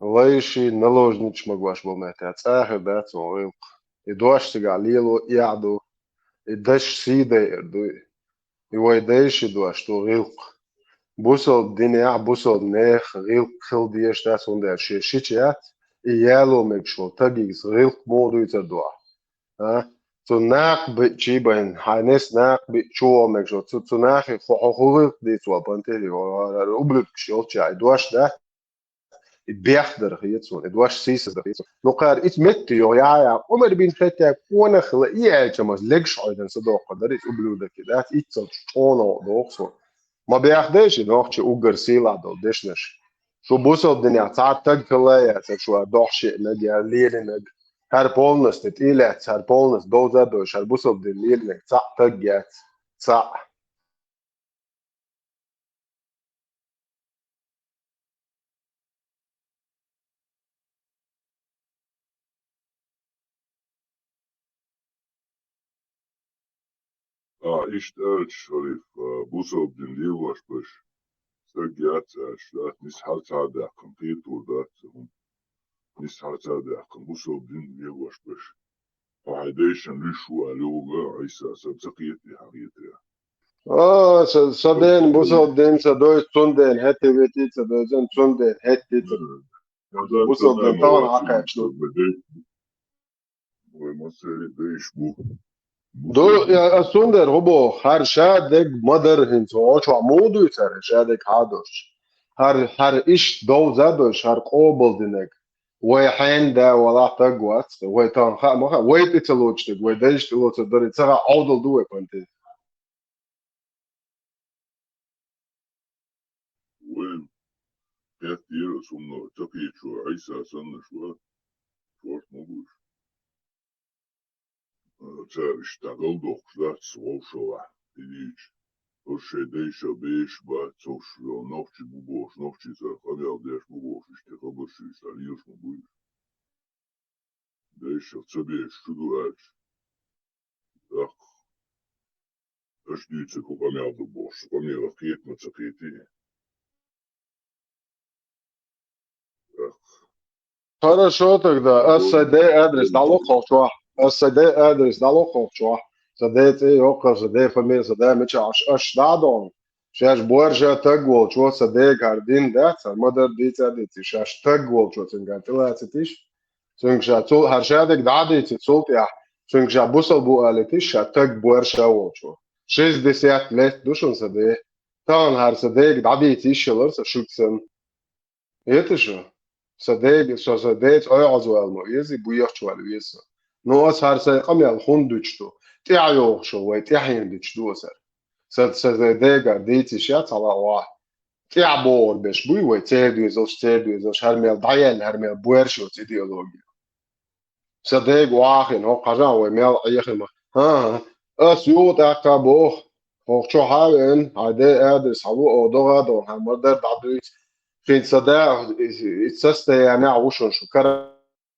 лайши наложнича магош болу меттехь цӀа а хир дац цуьнан гӀиллакх. И дош цигахь лело эхь ду, и даш сий дайар ду. И вай дайши дош ду гӀиллакх. Бусалба динехь, бусалба нехан гӀиллакх хила дезаш дац, хӀунда аьлча шен шича яц, и яло мегаш волу таг иза гӀиллакх муха дуьйцур ду ахь? А? Цу накха биъчий бен, хьайн нес накха биъчу вогӀу мегаш волу, цу, цу нахе хьо, хьо хӀун гӀиллакх дийца волу, Пантелей, ублюдкаш йолчча, и дош дац? И бехдарх яц суна, и дош сийсаздарх яц суна. Ну, кхара ицу метте йогӀу яхьа, Ӏумар бин Хаттаб къонах хила, и аьлча, ма легаш Ӏойдан са доккха дара, иза ублюдок и дац, иццал чӀогӀа доху суна. Ма бехдай ши нохчи уггар сийлахь долу дешнаш. Шу бусалба динехь цхьа а таг хила яц, шу а дохьа шиънаг я лелинаг. ХӀара полностью тӀелаьцна, хӀара полностью довза а довзуш, хӀара бусалба дин лелинаг цхьа а таг яц. Цхьа а. А, иштта аьлча, Шариф, а, бусалба дин лелош берш стаг яц аьлча, дац, нисса хьарца а даьккхина, кхетор дац цу хӀума. Нисса хьарца а даьккхина, бусалба дин лелош берш. Хьо хьайн дайшна луьйш ву аьлла йогӀу Ӏийса, сан ца кхетий, хьан кхетарехь? А, са, са ден бусалба дин ца дойзу, цундела хӀетте витий ца дойзу, цундела хӀетте ца дойзу. Бусалба дин тахана хьакхаьчна. Вай массеран дайш бу. Ду, я, ас цундела хӀун боху, хӀара шадерг ма дара хӀинца, оцу чохь муха дуьйцу хӀара шадерг хьадош? ХӀара, хӀара иштта довза а дойш, хӀара къобалдинарг. Вай хьенан да валахь таг вац, вай тахана хаа ма хаьа, вай тӀе ца лоцуш дерг, вай дайша тӀе лоцур дара, ца хаьа, Ӏовдал ду вай панти. Вайн кхеттера ас хӀуманах ца кхетачо Ӏийса саннаш вара, шорта ма бу уьш. Цара иштта дӀагалдоккхуш дац вовшалахь, и дийча. Уьш шайн дайша беш бац, уьш нохчий бу бохуш, нохчий цара къамел деш бу бохуш, иштта хабарш иштта лелаш ма бу уьш. Дайша ца беш чу ду аьлча, тӀаккха аша дуьйцург хӀун къамел ду бохуш, къамелах кхета ма ца кхетий. ТӀаккха. Хорошо тогда, ас сайн ден адрес дӀалоххалчохь. Ас сайн ден адрес дӀалоххалчохь. Сан ден цӀе йоккхар, сан ден фамилия, сан ден мичахь аш, аш дӀа а дохна. Шаьш боьрша таг волчо сан дега хӀара дин дац, хӀара ма-дарра дийца а дийций, шаьш таг волчо цуьнгара тӀелацитиш. Цуьнга ша цул, хӀара шадерг дӀа а дийций, цул тӀаьхьа цуьнга ша бусалба ву алийтиш, ша таг боьрша волчо. Шестьдесят лет ду шуна сан ден. Тахана хӀара сан дега дӀадийца йиш ялара сан шуьга санна. Эта шу? Сан дега, со сан деца ӀоьгӀазвала ма везий, боьхачувала веза со. Ну, ас хӀара сайн къамел хӀунда дуьтуш ду? ТӀаьхьа йогӀуш ву вай, тӀаьхьенна дуьтуш ду ас хӀара. Сан, сан дегара дийца йиш яц хьала а вахь. ТӀаьхьа богӀур берш буй вай, церан доьзалш, церан доьзалш, хӀара мел дӀаяьлла, хӀара мел боьрша йоцу идеология. Сан дега охьахиъна, хӀокху хьажахь вай мел Ӏехина ма. ХӀан-хӀа, ас юха тӀаккха боху, хӀокху чохь а веана, хьайн ден адрес хьан луо, оха догӀа а догӀу, хьан ма-дарра дӀадуьйцу. Шен сан да, и, и состояние ву шуна, шу карахь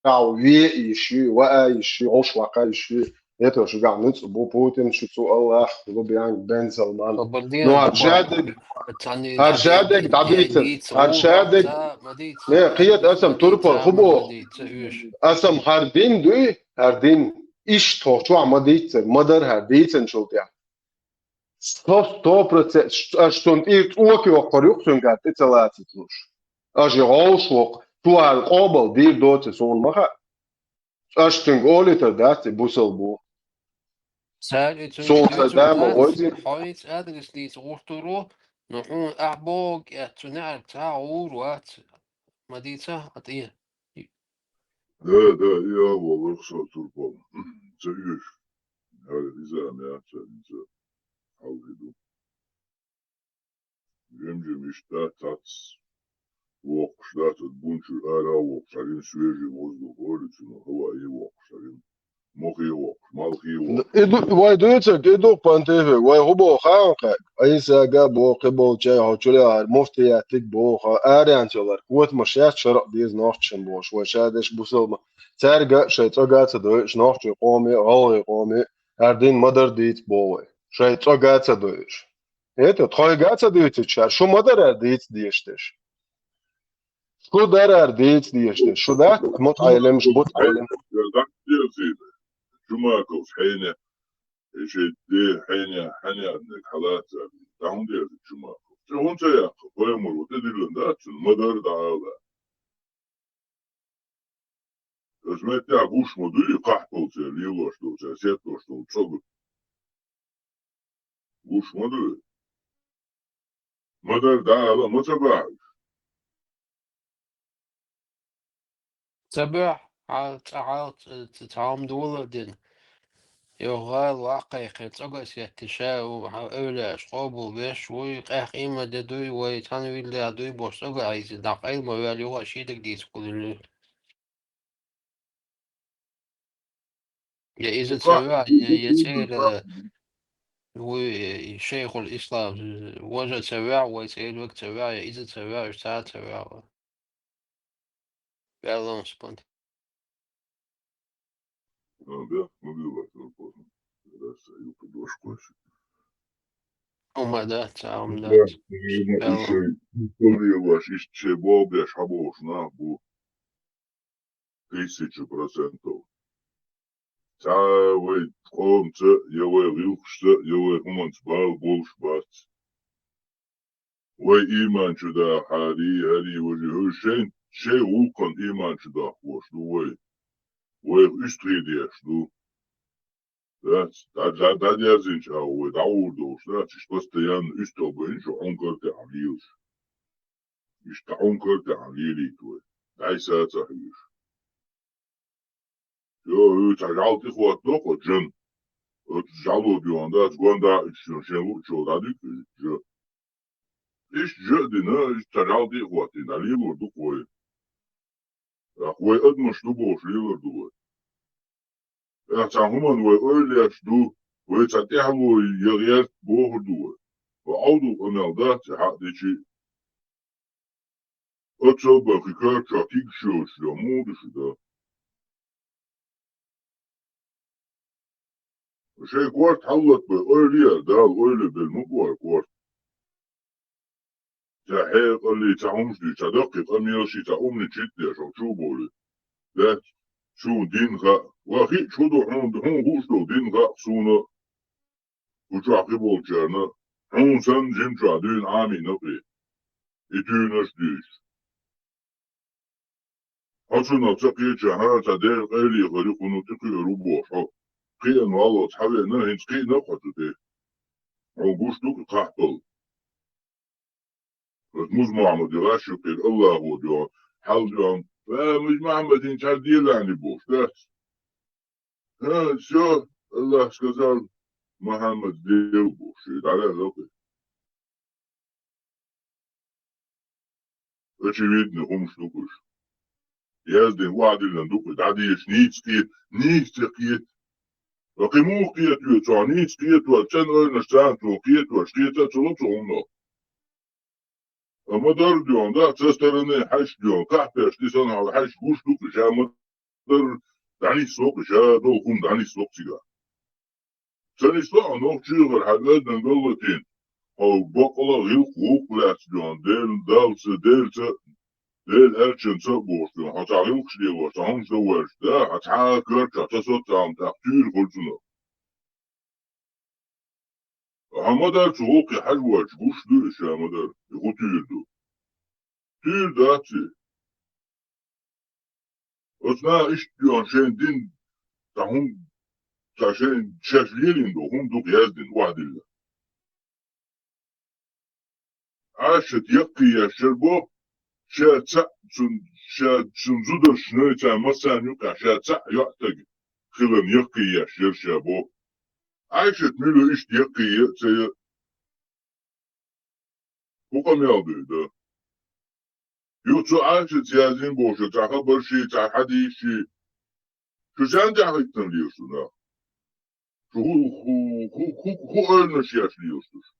ву ве а йиш ю, ваа а йиш ю, гӀовш ваккха а йиш ю. ХӀета шуьгахь нуьцкъ бу Путин, шу цу Аллах, Лубьянг, Бен Салман. Ну, хӀара шадерг, хӀара шадерг дӀадийцар, хӀара шадерг, не, кхета ас-м турпал хӀун боху? Ас-м хӀара дин дуй, хӀара дин. Иштта хӀокху чохь ма дийццара, ма-дарра хӀара дийцинчул тӀаьхьа. Сто, сто процент, аш цунна тӀера цӀока йоккхур ю-кх цуьнгара тӀе ца лацита луш. Аш и гӀовш воккху, цу хӀара къобал дийр доций суна ма хаьа. Аш цуьнга олуьйтур дац и бусалба ву. Цара и цуьнга суна сан да ма войзина. Хьо ица адрес дийца гӀуртур ву, но хьуна ахь боху кӀетта цу неӀарг цхьа а гӀур вац. Ма дийца а тӀе. Да, да, и а валарх со турпал. Ца оьшу. ХӀара иза а меца, иза хьалхи ду. Жим-жим иштта цац воккхуш дац, аса бун чуьра ара а воккхуш, хьажин свежий воздух олу цунах, хӀаваэ воккхуш, хьажин мохе воккхуш, малхе воккхуш. И ду, вай дуьйцург, и ду-кх, Пантефик, вай хӀун боху хаьа кхаьа? Ӏийсага а боху, кхиболчаьрга, хьо чулехьара муфтиятиг боху, аренца йолар котамаш яц шарӀ деза нохчашна бохуш, вай ша деш бусалба. Цаьрга а шайн цӀога а ца дойуш, нохчийн къоме а, гӀалгӀайн къоме а, хӀара дин ма-дарра дийца боху вай. Шайн цӀога а ца дойуш. ХӀета, тхойга а ца дуьйцуьйтуш, шу ма-дарра дийца дезаш дерш. Шу дарар дийца дезаш дерг. Шу дац мутаӀалим, мутаӀалим. Жумаковс хьенех, и ши де хьенех, хьенех хьалаца. ДӀахӀун деза Жумаков. Цу хӀун ца яхха, пайхамар ву тӀедиллина дац цунна, ма-дарра дӀаала. Ас меттехь гуш ма дуй, кхахьпалца лелош долу, ца сеттош долу цӀогу. Гуш ма дуй. Ма-дарра дӀаала, ма ца баьхьаш. Ца баьхьа, хьал, цӀа хьал, ц-, ц-, цхьа хӀума дола а дина. Йо, гӀала ваккхайкхира, цӀогу а сеттина, ша ву, хьан эвлаяаш къобал беш вуй, къаьхкъа ийман де дуй, вай цхьаьна вилла дуй бохуш цӀогу а хьийзина, дӀакъайла ма ваьлла, юха а шийдага дийца кхуллуьйлу. Я иза ца ваьхьа, я, я цӀера вуй, шайхул ислам, важа ца ваьхьа, вай цӀера вега ца ваьхьа, я иза ца ваьхьа, уьш цхьа а ца ваьхьа. Баланс бан. Ну да, ну да, ладно, поздно. Раз, а, юбка дошкой. Ума да, цхьа ума да. Да, наверное, баланс. Ещё история ваша, ещё болбеш хьаболуш нах бу. Тысяча процентов. Цхьа вай къомца, я вай гӀиллакхашца, я вай хӀуманца бала болуш бац. Вай ийман чу дахарий, хӀарий, важий, хӀара шайн, шайн гӀуллакхан ийман чу дахкош ду вай. Вайх уьстагӀий деш ду. Дац, дӀа-, дӀа-, дӀадерзинчу агӀо вай дӀагӀур долуш дац, иштта постоянно уьстагӀ бан шу Ӏункар тӀехь лелаш. Иштта Ӏункар тӀехь лелийта вай. ДӀай саца хьуьйш. Йо, хӀу цхьа жӀал тӀехӀоттадо кхо жан. Оцу жӀало доьгӀна дац, гонда а уьш шен луучо дӀадуьгу жа. Иштта жа а дина, иштта цхьа жӀал тӀехӀоттийна, дӀалелор ду-кх вай. ТӀаккха вай адамаш ду бохуш лелар ду вай. ТӀаккха цхьа хӀуманна вай ойла еш ду, вай цхьа тӀаьхьало я гӀерта бохур ду вай. Ва Ӏовдал къамел дац, и хьаъ дичи. Оццул бан кхин кара чохь кигаш йолуш йо, муха ду шу дан? Шайн корта хьаллатбай ойла яр, Дала ойла белла ма бу вара корта. Ца хьекъаллий, ца хӀумаш дуьйцу, ца даккхий къамелаший, ца умничий деш, хьо чу а бовлий. Дац, суна дин хаьа. Ва хиъча хӀун ду хьуна, хьуна хууш долу дин хаьа суна. Кху чохь хи болчарна, хьуна санна жимчохь дуьйна Ӏамийнакъий, и туьйранаш а дуьйцуш. Хьо цунах ца кхечахьана, цхьа Делан къайле хир ю, кхунна тӀекхуьур ву бохуш хьо. Кхиъна валлалц хьан веана, хӀинца кхиъна а кхо цу тӀе. Хьуна гуш ду-кх и кхахьпал. Ас Муза-Мохьмад яхаш ю кхин, Аллахо дуьхьа, хьал дуьхьа, ва, Муза-Мохьмад хӀинца хьан делахьни бохуш, дац? ХӀа, всё, Аллах сказал, Мухьаммад сделал бохуш, и дӀалаьлла кхин. Очевидно, хӀумаш ду-кх уьш. Яздина, охьадиллина ду-кх, дӀадеша, нийса кхета, нийса ца кхета. Ва кхин муха кхета веза цо, нийса кхетор, цӀена ойланаш царна цо кхетош, кхета а ца ло цо хӀуманах. Амма дар доьгӀна, да, со стороны хьаьжча доьгӀна, кхахьпеш тӀе санна хьаьжча гуш ду-кх, ша ма-дарра дӀанисло-кх, ша долу хӀума дӀанисло-кх цигахь. Ца нисло а нохчий хир хьан оьздангалла а тина, хьо баккъала а гӀиллакх-гӀуллакх лаьцна доьгӀна, Дела, Далца, Делаца, Дела аьллачунца а бохуш доьгӀна, хьо цхьа гӀиллакхаш лелош, цхьа хӀумаш дан воьлча, да, хьан цхьа а карчахь, цхьа социална тӀаккха туьйра хуьлу цунах. Хьан ма-дарра цу гӀуллакхе хьажа воьлча гуш ду и ша ма-дарра, и хӀун туьйра ду? Туьйра дац и. Оцу наха иштта доьгӀна шайн дин, цхьа хӀума, цхьа шайн шаьш лелийна долу хӀума ду-кх яздина, охьадиллина. Ӏашат яккхий еш яр бо, ша цхьаъ цун, ша цун зударшна, царна массарна юкъахь ша цхьаъ йоӀ стаг хиларна яккхий еш яр ша бо. Ӏашат мила иштта яккхий е а ца е а. ХӀун къамел ду и дан? Юха цу Ӏашатца яздина бохуш цхьа хабарший, цхьа хьадисший. Шу царна тӀехь хӀиттина лелаш ду нах? Шу хӀу, хӀу, хӀу, хӀу, хӀу ойланаш еш лелаш ду шу?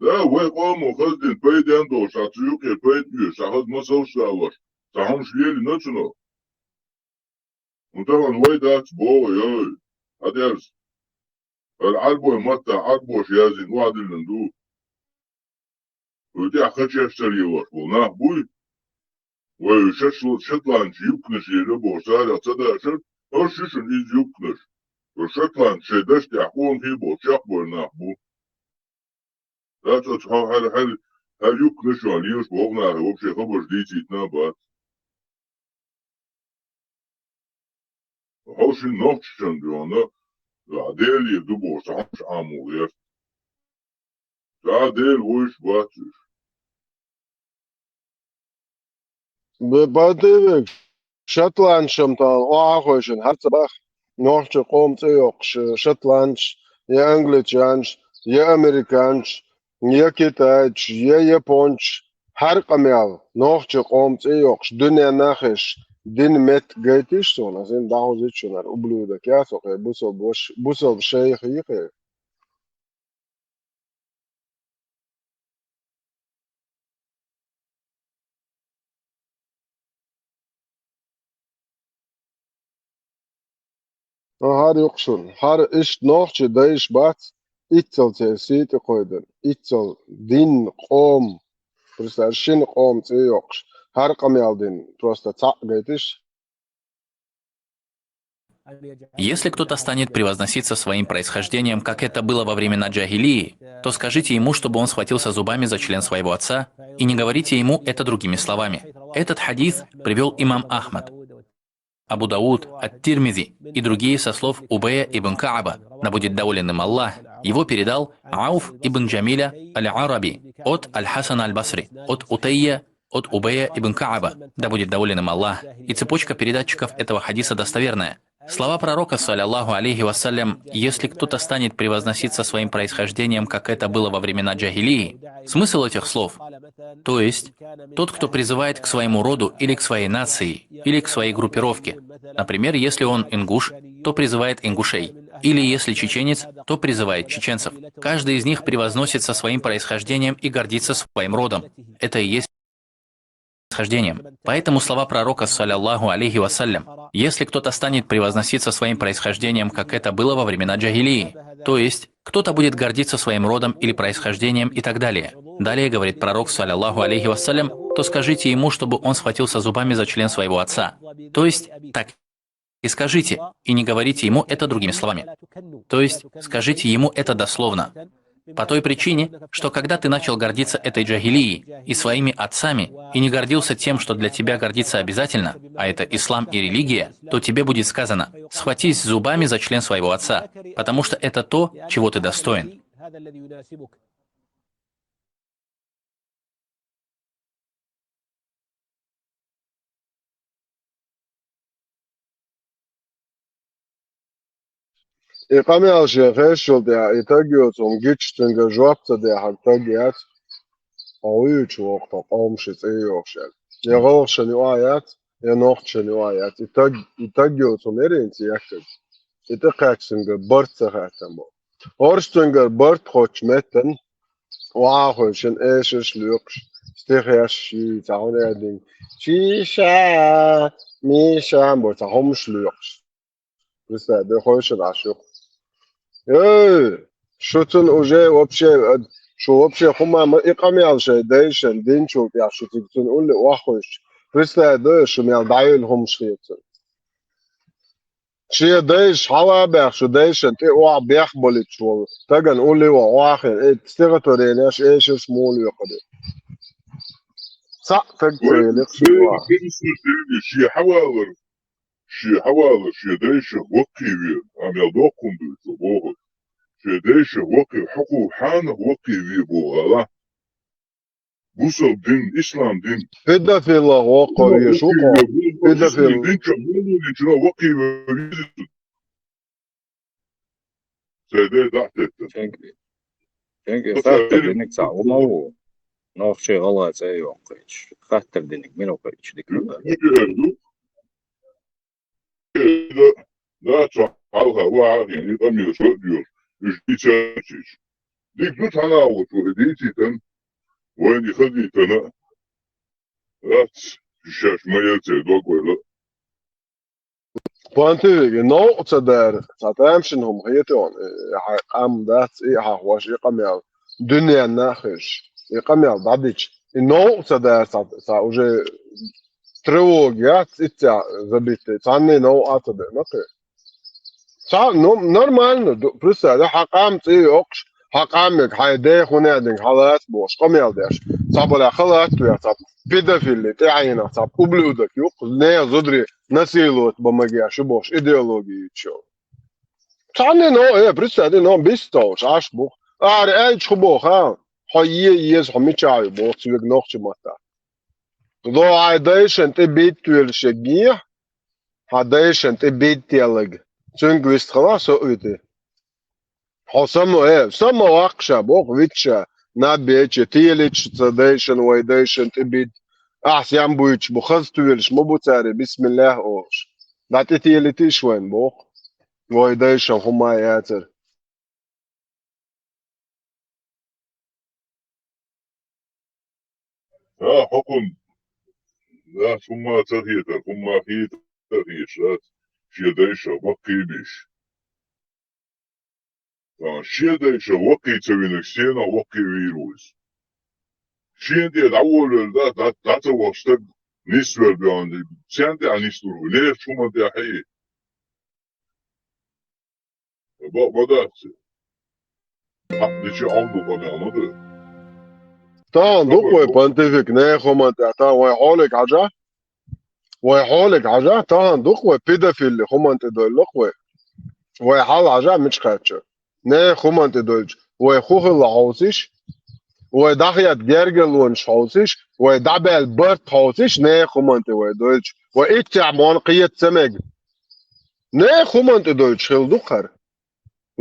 Да, вай къомо хаза дина пайденна долуш, цхьа цу юкъе пайда оьцуш, цхьа хаза масалш а далош, цхьа хӀумаш лелийна цунах. ХӀун тахана вай дац боху, йой, хьадерза. ХӀара Ӏарбой маттахь Ӏарбоша яздина охьадиллина ду. Вай тӀехь хачеш ца лелош болу нах буй? Вай шашло-, шотландчу юбканаш лело бохуш царах ца дашар, хӀорш ю шуна иза юбканаш. Вай шотландчу шайн дашна тӀехь къонахий бохуш чекхбойр нах бу. Дац оцу хьо-, хьара, хьара, хьара юбканаш йон лелаш боху нахе вообще хабарш дийцийтина а бац. Хьо шин нохчашна дуьхьал, а, Деле ду бохуш, цхьа хӀумаш Ӏамо гӀерта. Ша Дела вуйш бац уьш. Б-, Батыйвег, шотландчам тахана охьахойшина хьарца бах, нохчийн къоман цӀе йоккхуш, шотландчаш, я англичанчаш, я американчаш, я китайчаш, я япончаш, хьар къамел, нохчийн къоман цӀе йоккхуш, дуьненна а хезаш, дина меттиг гайтиш суна, ас хӀинца дӀахозуьйту шуна, хӀара ублюдок яц хьо, кхе бусалба ваш-, бусалба шайх йи кхе. ХӀара юкъа шуна. ХӀара иштта нохчийн дайша бац, иццал церан сий тӀе кхойдина, иццал дин, къом, представь, шина къоман цӀе йоккхуш, хӀара къамел дина, просто цхьаъ гайтиш. Если кто-то станет превозноситься своим происхождением, как это было во времена джахилии, то скажите ему, чтобы он схватился зубами за член своего отца, и не говорите ему это другими словами. Этот хадис привел имам Ахмад, Абу Дауд, Ат-Тирмизи и другие со слов Убая ибн Кааба, да будет доволен им Аллах, его передал Ауф ибн Джамиля Аль-Араби от Аль-Хасана Аль-Басри, от Утайя, от Убая ибн Кааба, да будет доволен им Аллах, и цепочка передатчиков этого хадиса достоверная. Слова пророка, саллаллаху алейхи вассалям, «Если кто-то станет превозноситься своим происхождением, как это было во времена джахилии», смысл этих слов, то есть, тот, кто призывает к своему роду или к своей нации, или к своей группировке. Например, если он ингуш, то призывает ингушей. Или если чеченец, то призывает чеченцев. Каждый из них превозносится своим происхождением и гордится своим родом. Это и есть происхождением. Поэтому слова пророка, саллаллаху алейхи вассалям, «Если кто-то станет превозноситься своим происхождением, как это было во времена джахилии», то есть кто-то будет гордиться своим родом или происхождением и так далее. Далее говорит пророк, саллаллаху алейхи вассалям, то скажите ему, чтобы он схватился зубами за член своего отца. То есть так и скажите, и не говорите ему это другими словами. То есть скажите ему это дословно. По той причине, что когда ты начал гордиться этой джахилией и своими отцами, и не гордился тем, что для тебя гордиться обязательно, а это ислам и религия, то тебе будет сказано: «Схватись зубами за член своего отца, потому что это то, чего ты достоин». И къамел шен хезачул тӀаьхьа и таг йоцу хӀума гича цуьнгара жоп ца дехьарг таг яц, хьо вуьйцуш воккху тхо къоман ши цӀе йохуш аьлла. Я гӀалгӀашна юкъа яц, я нохчашна юкъа яц. И таг, и таг йоцу хӀума яра хӀинца ехкаг. И тӀекхаьчча цуьнгара барт ца хаьттина боху. ХӀорш цуьнгара барт хоттучу меттана охьахойшина эшарш лоькхуш, стихеш юй, цхьа хӀума аьлла динга, Чиша, Миша боху цхьа хӀумаш лоькхуш. Представь, де хойшина Ӏаш юкъа. Эй, шу цунна уже вообще, шу вообще хӀума ма и къамел шайн дайшна динчул тӀехь шу цига цунна улле охьахуьйсуш. Представь, де шу мел дӀайолу хӀумаш хета цунна. Шен дайша хьала а баьхна, шу дайшна тӀе охьа бехболуьйтуш волу стагана улле а ван охьахиъна, э, стихотворенеш, эшарш муха лоькху де. Цхьаъ таг ца елира шу охьа. Шен хьавалар, шен хьавалар, шен дайшах ваккхий вер, амел доккхун дуьйцу боху. Шен дайшах ваккхий, хьо кху хьанах ваккхий ве боху ала. Бусалба дин, ислам дин. Педофилах воккхо веш ву кхо. Педофил. Дин чохь муха воккхий веза. Цай дай дӀахтеттина. Цуьнга, цуьнга хаттар диниг цхьа хӀума ву. Нохчий гӀала цӀе йоккхуьйтуш. Хаттар диниг мила кхуьйтуш дика. Да, цо хьалха вахьа а хиъна, и къамелаш а доьхуш, уьш дийца а дийцича. Дика ду цхьана а волчо и дийцийтан, вайна и хазийтана а. Дац, шаьш ма яцара дог вайла. Пантуьйвига, новкъа ца дара, цхьа тамашийна хӀума хета хьуна, э, хьайн къам дац, и хьан хӀош, и къамел дуьненна а хезаш. и къамел дӀадича. И новкъа ца дара, ца, ца уже тревога яц, иццехь забитый, цхьанне новкъа а ца деана кхин. Ца, ну, нормально, ду-, представь, да, хьан къам цӀе йоккхуш, хьан къамега, хьайн ден хӀун аьллинг, хьан лаца бохуш, къамел деш. Цхьаболехь халат а веш, цхьа педофилли тӀаьхьенах, цхьа ублюдок юккъе, нехан зударий насиловать бан магеш ю бохуш, идеологи юьйцуш. Цхьанне но, э, представь, но бистовш, аш бух. Ара аьлча хӀун боху, а? Хьо е еза, хьо мичахь ю боху, цуьнга нохча матта. Ло хьайн дайшан тӀе битта велаш еггехь, хьан дайшан тӀе битта яллаг. Цуьнга вист хала со а вити. Хьо само, э, само ваккха ша, боху, витта ша, наб беча, телича ца дайшан, вай дайшан тӀе битта. Ахьа сем буьйцуш бу, хаза туьйлуш ма бу цара, бисмиллах олуш. ДӀа тӀе телитиш вайн, боху. Вай дайшан хӀума яцара. А, хӀокхунна, нах хӀумма ца хетар, хӀумма хетар хеташ дац, шен дайша ваккхий биш. А, шен дайша ваккхий ца винарг, сенах ваккхий вийр ву иза? Шена тӀе дӀаволавелла да, дӀа, дӀа ца вахча стаг нисвелла бехана, сен тӀехь нислур ву, лерчу хӀуманна тӀехь хье? Бакъ ма дац. Хьакъ дича Ӏовду къамел ма ду. Тахана ду-кх вай понтифик нехан хӀуманна тӀехь, тахана вай хьоле хьажа? Вай хьоле хьажа? Тахана ду-кх вай педофилли хӀуманна тӀе дойлла-кх вай. Вай хьал хьажа мича кхаьчча? Нехан хӀуманна тӀе дойлча, вай хӀун хилла хьовсийша? Вай дӀахетта гергарлонаш хьовсийша? Вай дӀабаьлла барт хьовсийша? Нехан хӀуманна тӀе вай дойлча, вай иццехь мо кхета ца мега. Нехан хӀуманна тӀе дойлча хилла ду-кх хӀара.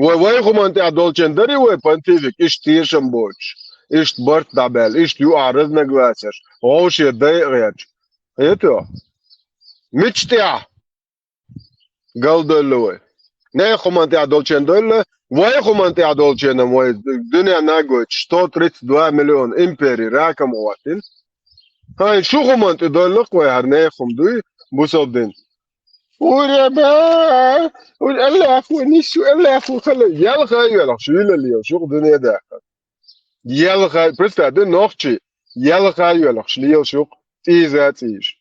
Вай, вай хӀуманна тӀехь долчун дарий вай понтифик, иштта тешам боцуш, иштта барт дӀабаьлла, иштта юкъахь разногласеш, вовше дайа гӀерташ. Хетий? Мича тӀехь галдойлла вай? Нехан хӀуманна тӀехь долчун дойлла, вай хӀуманна тӀехь долчун-м вай дуьненна гойтуш сто тридцать два миллиона импери раком гӀоттийна. ХӀай, шу хӀуманна тӀе дойлла-кх вай, хӀара нехан хӀума дуй, бусалба дин. Уреба! Ур Аллаху нису Аллаху хала. Ялхай велахь, шуьйла лелаш ю-кх дуьне дахар. Ялхай, представь, ду нохчий, ялхай велахь, лелаш ю-кх, цӀийза а цӀийш.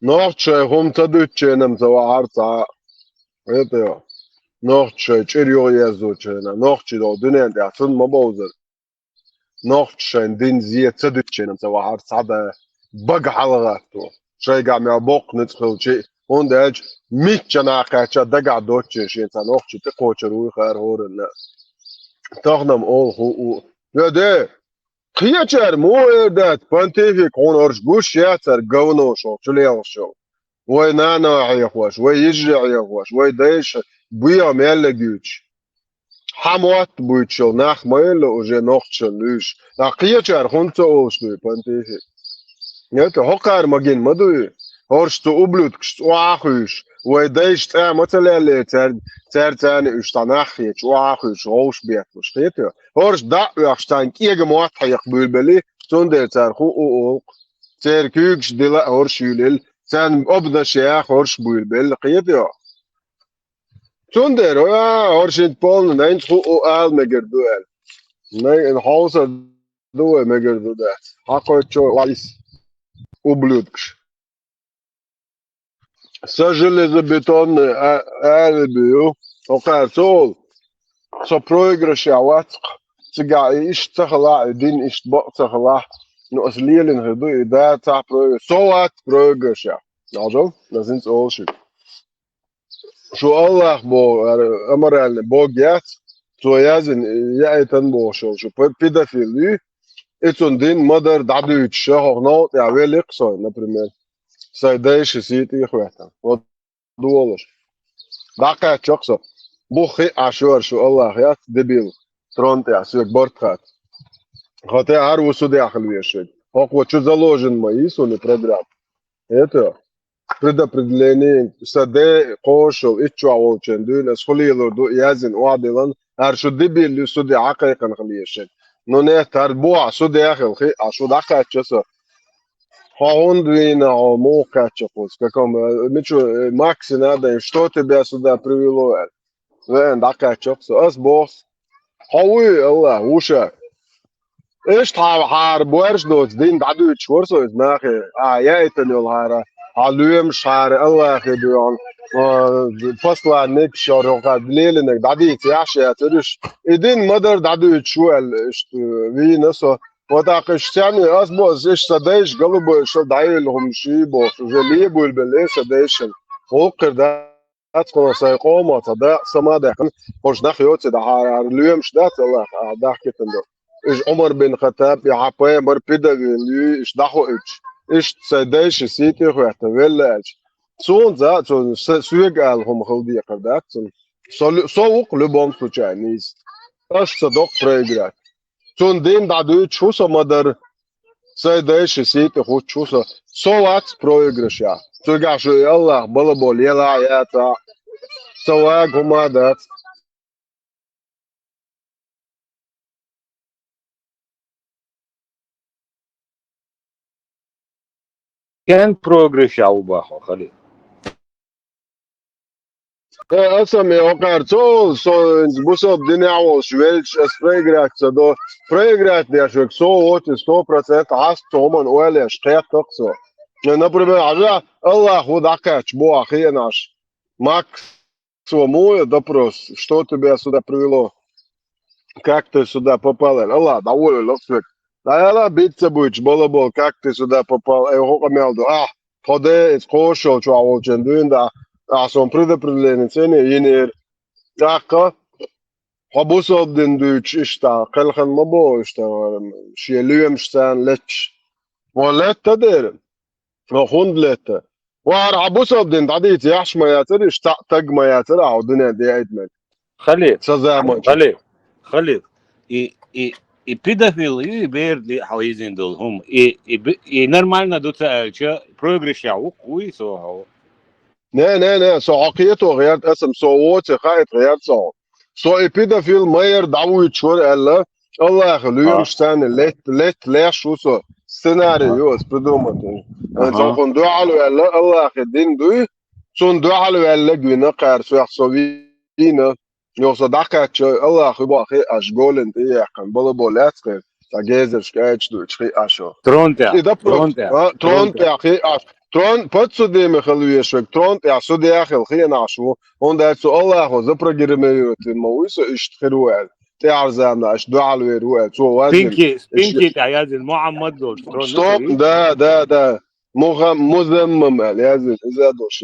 Нохчий шайн хӀума ца дуьтученам ца вахьара цхьа а. Это, нохчий шайн чӀир юха еззученам, нохчий долу дуьнен тӀехь цунна ма бовзар. Нохчий шайн дин зе ца дуьтученам ца вахьара цхьа а, бага хьалагӀатто. Шайгахь мел боккха ницкъ хилча а, хӀунда аьлча мичча нах кхаьчча дагахь доцучун шен цхьа нохчий тӀекхочур вуй хӀара хӀоранна. Тахана-м олу хӀу у. Я де, кхечара муха эр дац, понтифик, хьуна орш гуш яцара говно шо, чулелхаш шо. Вай нана хьехош, вай йижаре хьехош, вай дайша буьйхьа мел а гуьйцуш. Хьан мотт буьйцуш йолу нах ма елла уже нохчашна луьйш. Ткъа кхечара хӀунда ца олуш дуй, понтифик? Нета, хӀокхара магина ма дуй? ХӀорш цу ублюдкаш цӀа а хуьйш, вай дайша цӀа ма ца леллера цаьрга, цаьрца царна уьш цхьа нах хеташ, охьа а хуьйш, гӀовш бетталуш, кхетий? ХӀорш дӀа а оьхуш, царна кӀега мотт хьекха буьйлабелли, цундела цара хӀу у олу-кх. Церан куьйгаш дила а хӀорш юьйлаелла, царна обнаш яха хӀорш буьйлабелла, кхетий? Цундела, а, хӀоршинца полна, нанца хӀу у ала мегар ду аьлла. Най-, хьовсар ду вай мегар ду дац. Хьакхойчу вайс ублюдкаш. Сан железобетонный а-, алиби ю. ХӀокхара со олу. Со проигрышехь вац-кх. Цигахь и иштта ца хилахь, и дин иштта бакъ ца хилахь. Ну, аса лелина хир ду, и да цхьа проигрыш. Со вац проигрышехь. Хьажал, аса хӀинца олу шуьга. Шу Аллах боху, ара, аморальный бог яц, цо яздина, яийтина бохуш йолу шу пе-, педофил ю, и цунна дин ма-дарра дӀадуьйцуш, ша хӀокху новкъа тӀехь велли-кх со, например, сайн дайша сий тӀе а хӀоьттина. Вот долуш. ДӀакхаьчча-кх со. Бух хиъ Ӏаш ю ара шу Аллах яц, дебил, трон тӀехь соьга барт хац. Хьо тӀе хӀара ву судехь хила везаш верг. ХӀокхо чу заложен ма йий суна и программа. Это предопределение, сан де кхочушдолу итт чохь волчун дуьйна аса хӀун лелор ду яздина охьадиллина, хӀара шу дебил ю суде хьакхайкхина хила езаш. Ну, нет, хӀара бохьа суде а хила хиъ, а шу дӀакхаьчча со. Хьо хӀунда вийна, хьо муха кхаьчча кхуза? Каком, э, мичу, э, Макси надо, что тебя сюда привело, аьлла. Веана дӀакхаьчча со. Ас боху. Хьо вуй, Аллах, вуша. Иштта хьа-, хьара боарш доцу дин дӀадуьйцуш вара со иза нахе, а, яийтина йолу хьара, хьан лоьмаш хьара, Аллахе доьгӀна, а, посланник шорхьа лелинарг дӀадийца яхьаш яцара уьш. И дин ма-дарра дӀадуьйцуш ву аьлла, иштта вийна со. Вот тӀаккха иштта царна ас бо, иштта сан дайша галбевлла дӀаевлла хӀума ший бохуш, уже лебуьйлабелла сан дайшна. Гьукхуьр дац кхуна сайн къомо ца да, сама даьккхина, хӀорш нах йоций дӀахьара, лоьмаш дац Аллах, а, дахкийтина ду. Уьш Ӏумар бин Хаттаб, и хьан пайхамар пидавелла юй, уьш дӀахоуьйтуш. Иштта сайн дайша сий тӀе а хӀоьттина, велла аьлча. Суна за, цунна са-, соьга ала хӀума хила декхар дац цунна. Со лю-, со ву-кх в любом случае нийса. Ас ца доккху проиграть. Цунна дин дӀадуьйцуш хӀу со ма-дарра, сайн дайша сий тӀе хуттуш хӀу со. Со вац проигрышехь. Цигахь шу и Аллах балаболу елахь а яцахь а, сан вага хӀума а дац. Кен прогресс а ву боху, Халид? Э, аса ме окхар цо, со бусалба динехь волуш велча, ас проиграть ца до. Проиграть деш верг со воцу сто процентов, хьаста цу хӀуманна ойла еш, кхетта-кх со. Э, например, хьажа, Аллах ву дӀакхаьчча боху хиъна Ӏаш. Макс, цо муха допрос, что тебя сюда привело? Как ты сюда попал? Аллах, дӀаволавелла-кх соьга. ДӀаяла, биц ца буьйцуш, балабол, как ты сюда попал? Ай, хӀокху къамел ду. Ахь, тхо де, иза кхочушдолчохь волчун дуьйна да, ахь суна предупреждение ца йинера. ТӀаккха, хьо бусалба дин дуьйцуш иштта, кхелхина ма боху иштта, шен лоьмаш царна летташ. Ва летта дера. Ва хӀунда летта? Ва хӀара хьан бусалба дин дӀадийца яхьаш ма яцара, иштта цхьаъ таг ма яцара, ахьа дуьнен деайта мега. Халид, Сан заманчохь. Халид, Халид, и, и, и педофил, и берли хьо йизина долу хӀума. И, и, б-, и нормально ду ца аьлча, проигрышехь ву-кх, вуй со хьо. Не, не, не, со хьо кхето гӀерта, аса-м со воций хаийта гӀерта со хьо. Со и педофил ма-ярра дӀавуьйцуш вара аьлла, Аллаха лоьмаш царна летта, летта леш ву со. Сценарий ю аса придумать. Ага. Цунна дуьхьал ваьлла, Аллахе дин дуй, цунна дуьхьал ваьлла гуьйна кхара соьх со вийна. Йо, со дӀакхаьчча, Аллах, и боху хиъаш, голин тӀе яьккхина, балабол яц кхин, цхьа гейзерш кӀайча дуьйцуш хиъаш. Трон тӀехь, И да трон просто, тӀехь, а, трон трон тӀехь. тӀехь хиъаш. Трон, подсудимый хила везаш верг, трон тӀехь судья хила хиъна Ӏаш ву. ХӀунда аьлча цу Аллахо запрограммировать ма вуй со иштта хир ву аьлла. ТӀаьхьарза заманахь аша дуьхьал вер ву аьлла. Цо ваздина. Спинки, спинки тӀехь яздина Мухьаммад долчу трон тӀехь Стоп, вуй? Да, да, да. Муха-, Музаммам аьлла яздина, иза а долуш.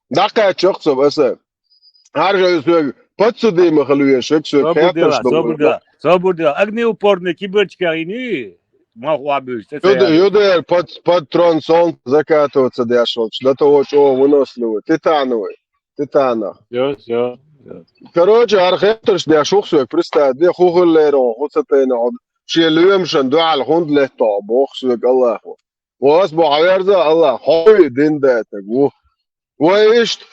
ДӀакхаьчча-кх со аса. Хьаржа соьга подсудимый хила везаш верг, соьга кхеташ дан вара. Собур де, огнеупорный киберчка йиний, малх вабуьйш, цӀе Юда-, цӀе яра. Юдер под, под трон солнца закатываться деш волчу, до того чего выносливый, титановый, титана. Всё, всё, всё. Короче, хьара хеттарш деш ву-кх соьга, представь, де хӀун хилла лерон, хӀун ца тайна хьо, шен лоьмашан дуьхьал хӀунда летто боху соьга Аллахо. Ва ас бу хьаверза Аллах, хьо и дин дайтаг ву. Вай иштта,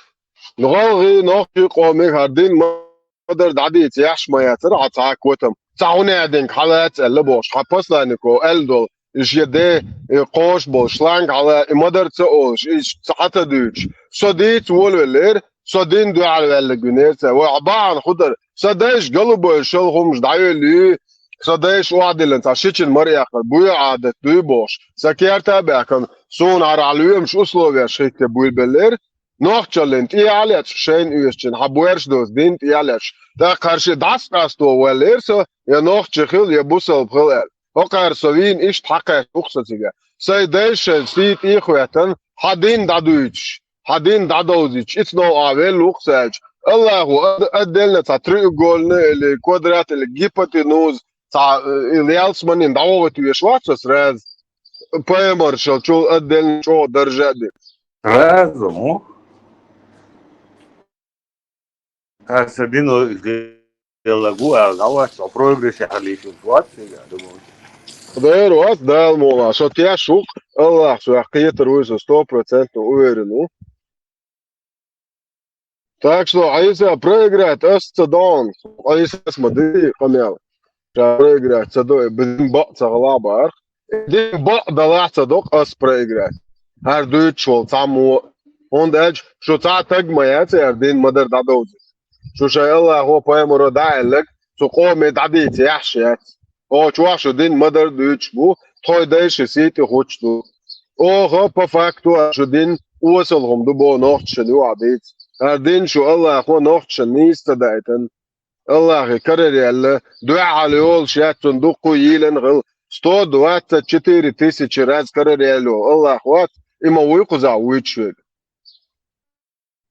гӀалгӀи, нохчи къомиг хӀара дин ма-дарра дӀадийца яхьаш ма яцара, хьан цхьа а котам. Цхьа хӀун аьдинг хьалаца аьлла бохуш, хьан посланнико аьлла долу, и шен де, и кхоша болу шланг хьала, и ма-дарра ца олуш, и цхьа ца дуьйцуш. Со дийца волавеллера, со дин дуьхьал ваьлларг винера цара. Вай хьан бахьана хӀун дара? Сан дайша галубевлла шалха хӀумаш дӀайоллий, сан дайша охьадиллина цхьа шичина мара эккхар, буй Ӏадат дуй бохуш. Сан керта а баьхкина, суна хӀара хьан лоьмаш условеш хӀитте буьйлабеллера, нохчаллин тӀехьа а лечкъа шайна оьшучун, хьан боьрша доцу дин тӀехьа а лечкъа. ТӀаккха хӀара ши дӀасакъасто ваьллера со, я нохча хила, я бусалба хила аьлла. ХӀокхара со вийна иштта хьакхаьчна ву-кх со цига. Сайн дайша шайн сий тӀе а хӀоьттина, хьан дин дӀадуьйцуш, хьан дин дӀадовзуьйтуш, ицу новкъахь велла ву-кх со аьлча, Аллахо ад-, отдельно цхьа треугольный или квадрат или гипотенуза, цхьа, э, или ялсманин дӀавохуьйтуш вац со сразу? Пайхамаршалчул отдельно чӀогӀа даржа а дина. Сразу, ну. Аса дин гӀеллагу, а гӀаваш, а прогресс яхьаллийтуш вац, я думаю. Дера вац, Дала мукъ лахь, со теш ву-кх, Аллах соьх кхетар вуй, со сто процентов уверен ву. Так что, Ӏийса, проиграть ас ца дон, Ӏийсас ма дий къамел. Ша проиграть ца до, и дин бакъ ца хилахь бахарх. И дин бакъ далахь ца до-кх ас проиграть. ХӀара дуьйцуш волу цхьаммо а. ХӀунда аьлча шу цхьа а таг ма яц, хӀара дин ма-дарра дӀадовзийта. Шу шайн Аллахо, пайхамаро дӀа а аьлларг, цу къоме дӀадийца яхьаш яц. Оха чохь шу дин ма-дарра дуьйцуш бу, тхойн дайша сий тӀе хуьттуш ду. Оха, по факту, аша шу дин осал хӀума ду боху нохчашна юкъахь дийца. ХӀара дин шу Аллахо нохчашна нийса ца даийтина. Аллахе карара яьлла, дуьхьал йолуш яц, цунна дуккха йийлина хила, сто двадцать четыре тысячи раз карара яьлла йолу Аллах вац, и ма вуй кхузахь вуьйцуш верг.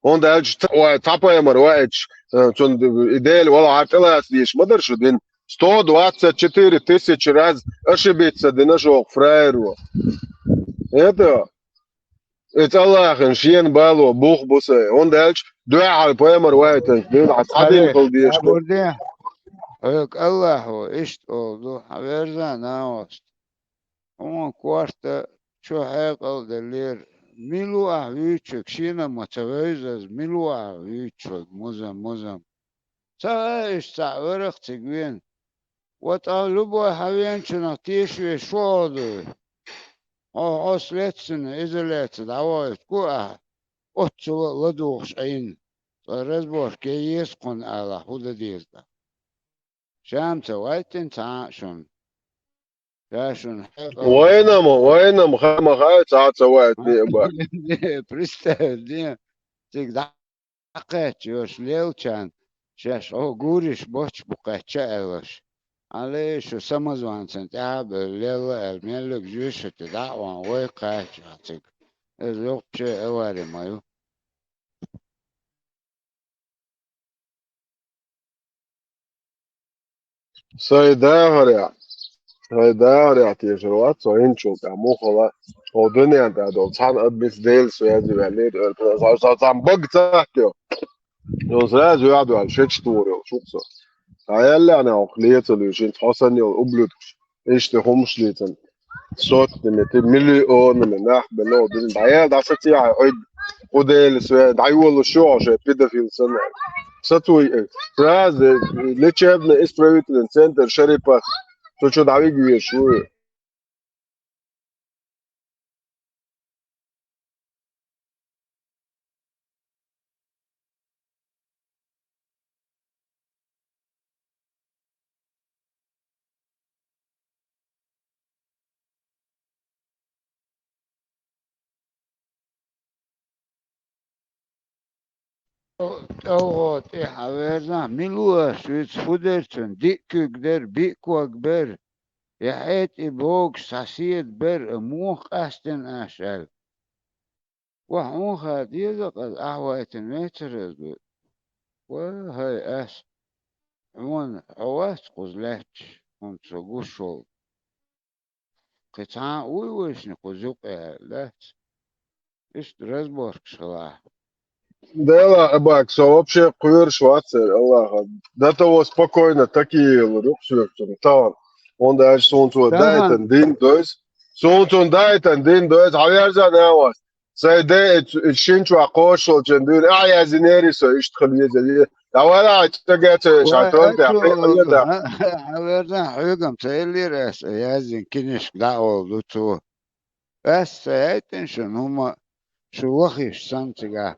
ХӀунда аьлча ца-, ой, цхьа пайхамар ваийташ, э, цунна и Дела валахьара тӀелаца дезаш ма дара шу дин. Сто двадцать четыре тысячи раз ошибиться дина шу оха фраеро. Это, и цӀа лахина шена бало бух бу сайн. ХӀунда аьлча дуьхьал пайхамар ваийтанчу дин хьан цхьа дин хила дезаш ду. Хьоьга Аллахо иштта олу ду, хьан верзан а васт. Хьуна корта чу хьекъал деллера. Мила ву ахь вуьйцург, шена ма ца вевза аса, мила ву ахь вуьйцург, музам, музам. Ца гӀа иштта цхьаъ верах цига вен. Ва тӀаккха любой хьан веначунах теша веш шу хьо дуй. Хьо, хьо следственный изоляция дӀавахийтарг ву ахь, оццула а ладугӀуш Ӏийна. Цкъа разборка ян еза кхунна алахь, хӀун дан деза тӀаккха? Ша-м ца ваийтина цхьа а шуна. Ша шуна хьекъал. Вайна-м, вайна-м хаа ма хаьа, цхьа а ца ваийтина а бац. Представь, де, цига дӀакхаьчча йош леллачарна, шаьш хьо гуриш боцчу бу кхаьчча аьлларш. Аллай, шу самозванцан тӀаьхьа а бевлла лелла аьлла, меллиг жоьжахати дӀа а ван вай кхача цига. Иза йоккхачу авари ма ю. Сайн дахарехь, сайн дахарехь тешар вац со хӀинцул тӀаьхьа муххала, хӀо дуьнен тӀехь долу цхьана адамица Делан соьза ваьллера, эр, со, со, цхьана бага ца хьаьттайо. Со сразу юьхь а доьлла, шечу тухур йолуш ву-кх со. ДӀаяьллехь нах хӀокху лецалуьйш, хӀинца хьо санна йолу ублюдкаш. Иштта хӀумаш лецна. Сотнями, ти миллионами нах бен оха дина. ДӀаяла, дӀасацехьа хьоьга, кху Делан соьза, дӀайолуш ю хьо шайн педофил санна. Сацой, сразу лечебно-исправительный центр Шарипат. Цу чу дӀавига везаш ву. ТӀовгӀо тӀе хьан верзахь, мила ву ас вуьйцу, хӀун дара цуьнан? Диъ куьг дара, биъ ког бара, я хьетӀе богуш цхьа седа бара, а муха къастина аш аьлла. Ва хьуна хаа деза-кх аса, ахь вайтина вецара аса ду. Ва хӀай ас, хьуна хьо вац кхуза лаьтташ, хӀунда со гуш волу. Кхин цхьа а вуй вайшна кхуза юкъа аьлла дац? Иштта разборкаш хилахь. Дела, Абак, со вообще кхоьруш вац церан Аллахьан. До того спокойно такие лур юкъа соьга цунна тахана. ХӀунда аьлча суна цо даийтан дин дойза. Суна цунна даийтан дин дойза. Хьан верзан а вац. Сайн де и шин чохь кхочушволчун дуьйна, а, яздинера со, иштта хила веза. ДӀавала, хьайн цӀа геча, ша тронтехь кхиъна. Хьан верзан, хьоьгам ца эллера аса, яздина кинишка дӀа а олу ду цо. Ас ца яйтина шуна хӀума, шу лахиш санна цигахь.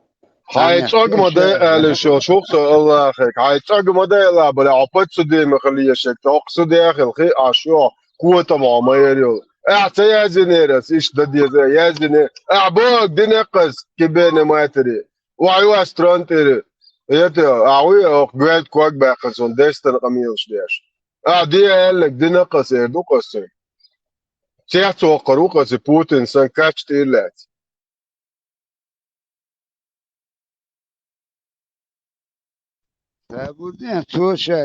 Хьайн цӀог ма дай, аьлла шо, шух со Аллахьега. Хьайн цӀог ма дайла, бала, хьо подсудимый хила ешег, тӀоккха судья хила хи а шо, котам хьо ма яр йолу. Ахь ца яздинера ас, иштта дан деза, яздине. Ахь боху, динаккхас, кибене матери. Вай вас трон тӀера. Это, ахь вуй, оху гоьлта ког баьккхина суна, дестана къамелаш деш. Ахь де аьллаг, динаккхас, эр ду-кх ас цуьнга. Цец воккхур ву-кх ас и Путин сан кач тӀера лаьцна. Ша бу ден, цо ша,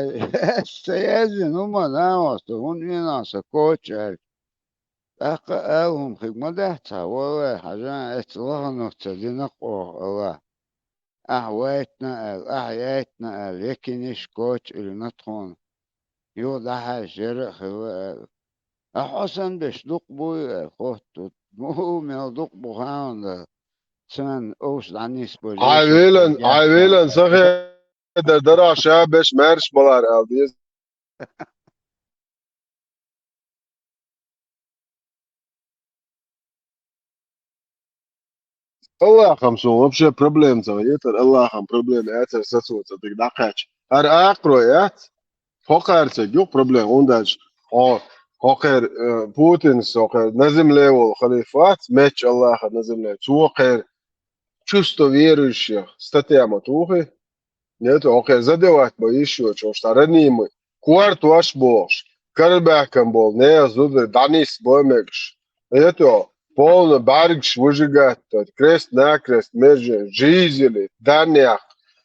ас ца яздина хӀума нахаста, хӀунда вена аса коча аьлла. ТӀаккха ала хӀума хиг ма дац хьан, валлай, хьажа, эцу лаханах ца дина-кх оха Аллахь. Ахь вайтина аьлла, ахь яйтина аьлла, я киниш коча илина тхуна. Юха дӀахьаьжча, яра а хилла аьлла. Ахь хьо санна беш дукха буй аьлла, хотту. Муха мел дукха бу хаан дан. Царна овш дӀанисбо. Хьайн велан, хьайн велан сахе дар дара ша беш маьрша балар аьлла деза. Аллахьам суна вообще проблема ца хетара, Аллахьам проблема яцара сацо ца дика дӀакхаьчча. ХӀара акхаро яц? Хьо кхаьрца гух проблема, хӀунда аьлча хьо, хьо кхер, э, Путинс, хьо кхер на земле волу халиф вац, меч Аллаха на земле, цо кхер чувство верующих статья ма тухи. Нет, хьо кхер задевать бан йиш йоцуш, ца ранимый, кортош бохуш, карабаьхкина болу нехан зударий дӀанисбан мегаш. Нет, полно бӀаьргаш выжигать, крест-накрест между жизнью, данех,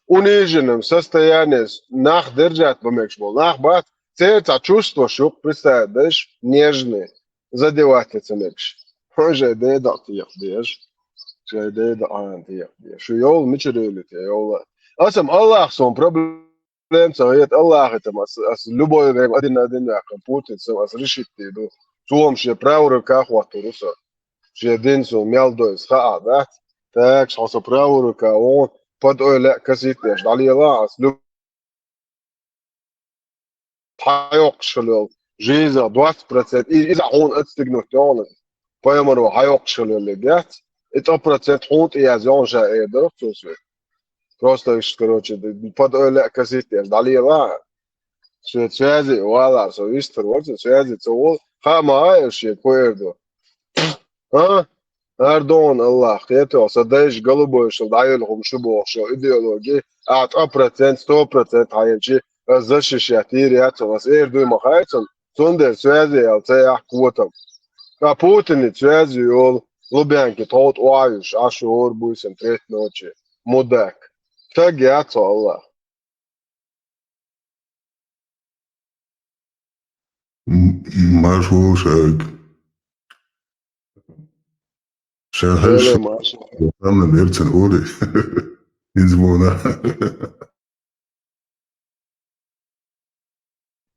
униженном состоянии нах держать бан мегаш болу нах бац, церан цхьа чувстваш ю-кх, представить деш, нежный, задевать ца мегаш. Хьо шайн ден дакъа текха деза. Шайн ден дакъа текха деза. Шу йовла мичара йолу те йовла. Аса-м Аллах суна проблема ца хета, Аллахе-м ас, ас любой время один на один ваьккхина Путинца ас решить дийр ду. Цо-м шен правая рука хӀоттур ву со. Шен дин суна мел дойза хаа дац. Так, хьо со правая рука вон, под ой лаьа косить деш дӀалела ас любой хьайоккхуш хила йолу жизнь двадцать процент, и-, иза хьуна отстегнуть йогӀу, пайхамаро хьайоккхуш хила йолу гец, и цкъа процент хьуна тӀеяза йогӀу ша эр дара цо соьга. Просто иштта, короче, под ой лаьа косить деш дӀалела. Шен связи вала со вистхир вара, со связи ца волу, хаа ма а шен кху эр ду. А? Ардон Аллах, кхетал, сан дайша голубойшал дӀайолу хӀума шу бохуш йолу идеологи, ахьа цкъа процент, сто процент хьаелчи, ас защищать йийр яц, ас эр дуй ма хаьй цунна, цундела связи ял ца яхь котам. Ткъа Путиница связи йолу, Лубянки тховт охьаюш, Ӏаш хӀора буьйсан треть ночи. Мудак. Стаг яц хьо, Аллах. М-, марш волу шайга. Ша хӀара Эре, шу-, марш. Тамна берцан оле. Инзмона.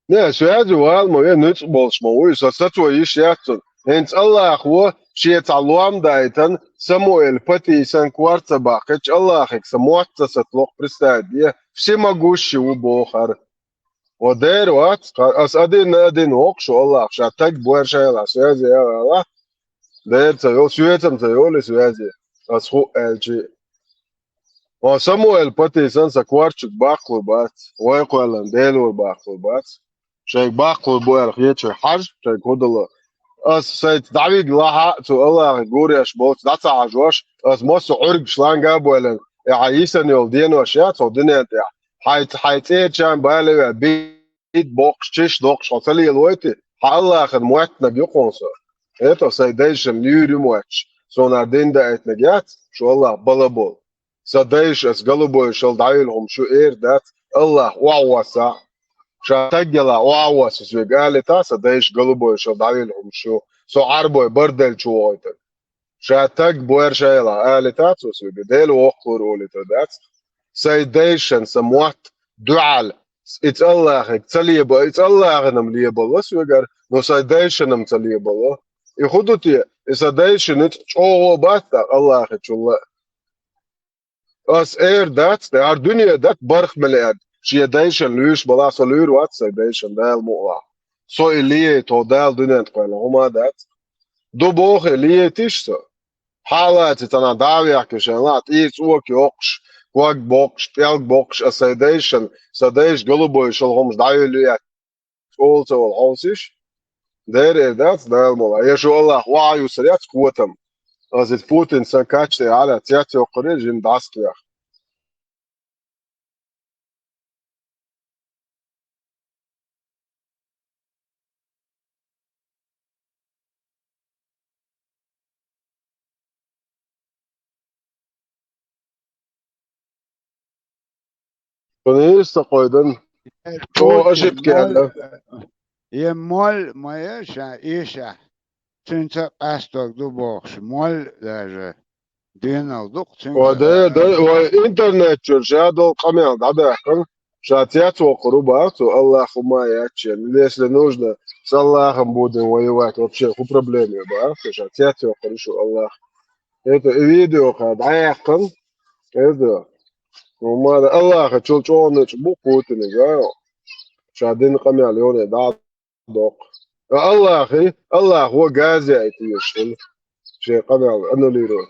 Не, связи вала ма ве, нуьцкъ болуш ма вуй, со сацо йиш яц цунна. ХӀинца Аллахо шен цхьа лом дайтан, Самуэль патийсан кор ца баккхича, Аллахе сан мотт ца сатлокх, представить де, всемогущий ву бохар. Ва дера вац, ас один на один воккхуш ву Аллах, ша таг бор шайла, связи яла, дера ца йолу, соьцам ца йолу и связи, ас хӀу аьлчи. Ва Самуэль патийсан сан корчуг баккхалур бац, вай кхоьллан Делора баккхалур бац. Шайга баккхалур бу аьлла хеташ хьажа, шайга хӀу дало. Ас сайца дӀавига лахьа а цу Аллахе гуреш боцу дӀа ца хьажош, ас массо а Ӏуьргаш ланга а бойлан, и хьан йисан йолу денош яц хьо дуьнен тӀехь. Хьайн, хьайн цӀерачарна бала веа, бит боккхуш, чиш доккхуш хьо ца лелавойти, хьан Аллахана моьттинарг ю-кх хьуна со. ХӀета сайн дайшан луьйр ю моьттуш, суна дин даийтинарг яц, шу Аллах бала болу. Сан дайша ас голубойшал дӀайолу хӀума шу эр дац, Аллах охьавоссахь. Ша таг яла охьавосса соьга алита, сан дайша голубойшал дӀайолу хӀума шу, со Ӏарбой барделчу вогӀуьйтург. Ша таг бор шайла алита цо соьга, Дела воккхалур олуьйтур дац. Сайн дайшан сан мотт дуьхьал, и цӀаллахиг ца леба, и цӀаллахинам лебало соьгара, но сайн дайшанам ца лебало. И хӀу ду те, и сан дайша ницкъ чӀогӀо бац тӀаккха Аллахичулла. Ас эр дац, тӀе хӀара дуьне дац барх миллиард. Шен дайшан луьйш бала со луьйр вац сайн дайшан Дала мукъалахь. Со и лией тхо Дала дуьнен тхойла хӀума дац. Ду бохе лиейтиш со. Хьалаци цана дӀа а вехкина шайн лахь, тӀийр цӀока йоккхуш, ког боккхуш, пӀелг боккхуш, ас сайн дайшан, сан дайша голубой шал хӀумаш дӀайолуьйту. Ола ца волу хьовсиш, дера эр дац Дала мала. Я шу Аллах вахьа юсар яц котам. Ас иза Путин сан качте гӀала цец йоккхуре жин дӀаскъех. Кхунийса ца кхойдан. О, Путин ошибки моль, аьлла. Е моль ма я ша, иша. Цуьнца къастор ду бохуш, моль даже. Денал ду-кх цуьнца. Ой, да, да, ой, интернет чуьра ша долу къамел дӀадаьккхина. Ша цец воккхур ву бах цо, Аллах хӀума яц шен. Если нужно, с Аллахом будем воевать. Вообще, хӀу проблема ю бах цо, ша цец воккхур ву шу Аллах. Это и видео кхара дӀаяьккхина. Это. Ну, мара Аллахачул чӀогӀа нуьцкъ бу Путинга. Ша дина къамел йоне дӀа доккху. Аллахи, Аллахо газа яйта веш хила. Шен къамел аннулировать.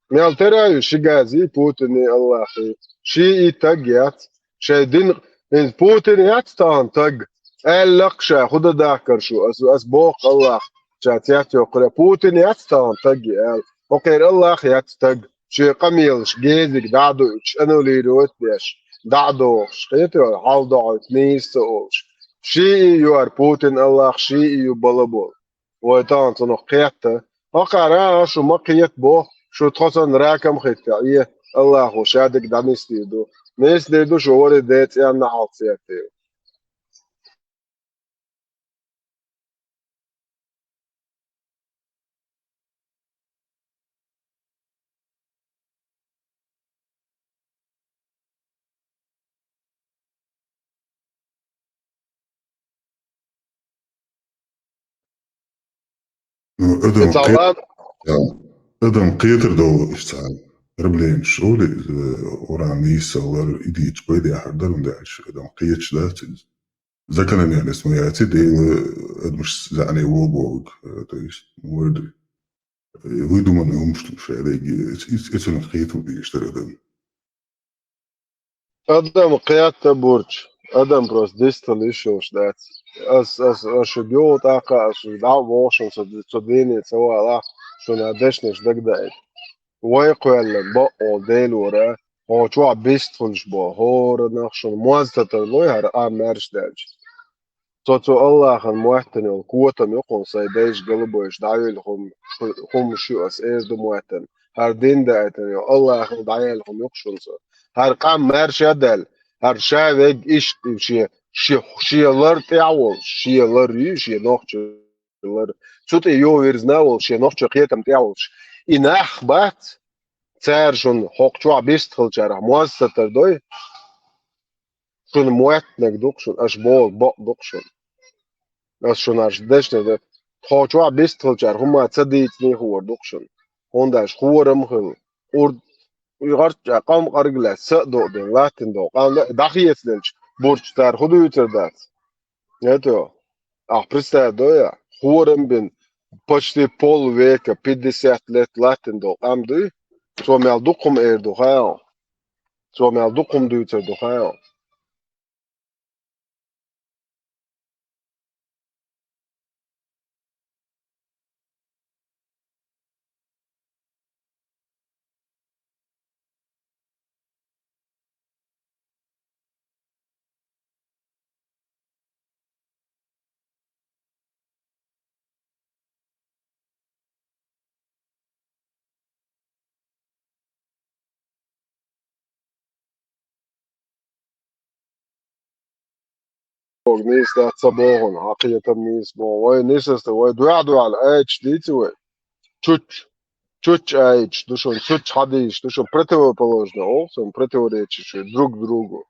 Мел тера ю ши гази, Путини, Аллахи. Ши и таг яц. Шайн дин, Иза Путин яц тахана таг, аьлла-кх ша, хӀун дан дахкар шу, ас, ас боху Аллах, ша цец йоккхура, Путин яц тахана таг, аьлла. ХӀокхера Аллах яц таг, шен къамелаш гезиг дӀа а дуьйцуш, аннулировать а деш, дӀа а дохуш, кхетий, хьал доӀуьйту нийса ца олуш. Шиъ а ю хӀара Путин Аллах, шиъ а ю балаболу. Вай тахана цунах кхетта. ХӀокхара а шу ма кхета боху, шу тхо санна ракам хӀиттахь, э, Аллахо ша дерг дӀанисдийр ду. Нисдийр ду шу вари децӀенна хьалцӀеттийла. Ну, адам Ца кхе-, ла- да. Адам кхетар долу иштта цхьа проблемаш олу, э, уран нийсаллар, и дийца пайда яхьар дара, хӀунда аьлча адам кхеташ дац иза. Закономерность ма яц и, Дела адамаш заьӀне вогӀу бохург, э, то есть, ну, вайна, э, выдуманный хӀумаш ду ша дерриге, эц-, эц-, эцунах кхетар дезаш дара адам. Адам кхетта бурчу, адам просто дистал йиш йолуш дац. Ас, ас, ас шуьга юха тӀаккха, ас шуьга дӀа а вохуш, со, со дийне ца валахь, шуна дешнаш дагадаийта. Вай кхоьллина бакъо Делора, хьо чохь бист хуьлуш бо, хӀоранах шуна моз ца тарлой хӀара а маьрша даьлча. Со цу Аллахьан моьттина йолу котам ю кхунна сайн дайша галбойша дӀайолу хӀума, хӀумаш ю ас эр ду моьттина. ХӀара дин даийтина йолу Аллахьан дӀаяьлла хӀума ю кху шуна со. ХӀара къам маьрша а даьлла, хӀара ша вегга иштта шен, шен, шен лар тӀехь а волуш, шен лар ю, шен нохча лар. Цу тӀе йо вирзина а волуш, шен нохча кхетам тӀехь а волуш. И нах бац, цара шуна хӀокху чохь бист хилчарах моз ца тардой, шуна моьттинарг ду-кх шуна, аша бохург бакъ ду-кх шуна. Ас шуна аша дешнарг ду. Тхо чохь бист хилчара хӀума ца дийцинехур ду-кх шуна. ХӀунда аьлча хорам хила, урд, и гӀарчча къам къаргала са а докъдина, латтина докъу къам дӀахецаделча, бурчу цара хӀун дуьйцур дац? Это, ахь представь, да, я? Хорам бина почти полвека, пятьдесят лет латтина долу къам дуй? Цо мел дукха хӀума эр ду хаьал? Цо мел дукха хӀума дуьйцур ду хаьал? Нийса дац ца боху, хьан кхетам нийса боху. Вай нисаста, вай дуьхьа-дуьхьал аяташ дийци вай. Чуч, чуч аяташ ду шуна, чуч хьадисаш ду шуна, противоположно, олу шуна, противоречащие друг другу.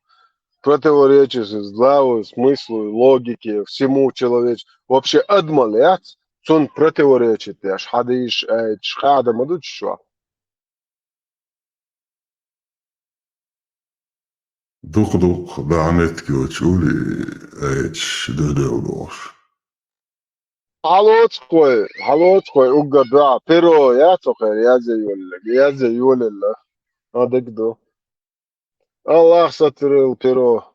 Противоречащие здравому смыслу, логике, всему человечеству. Вообще, адамал яц, цунна противоречить деш, хьадисаш, аяташ, къаьхьа ма ду чу шо. Дукха-дукха дӀа меттиг йоцуш ули, аяташ дедел долуш. Хьалоцу кхой, хьалоцу кхой уггар дуьхьа, перо яц хӀокхеран язъян йолалларг, язъян йолалла. А дерг ду. Аллах сотворил перо.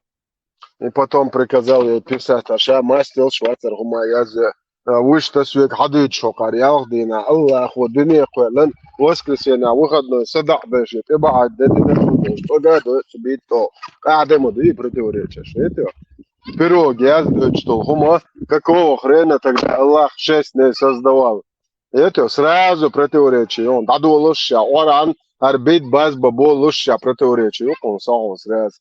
И потом приказал ей писать, а ша мастилш вацара хӀума язъян. А, вуьшта соьга хьадуьйцуш хӀокхара ялх дийнахь, Аллахо дуьне кхоьллина, воскресенье выходной са дакъа дайша, тӀе бахьа де дина шу долуш, цӀога а доьцу битто, къаьхьа де ма дуй противоречие, шейтё? Пирог яздоьцуш долу хӀума, какого хрена тогда Аллах шесть дней создавал? Это сразу противоречие, он дӀадолуш ша, Къуръан, хӀара бит базба болуш ша противоречие, юкъун сахьун сразу.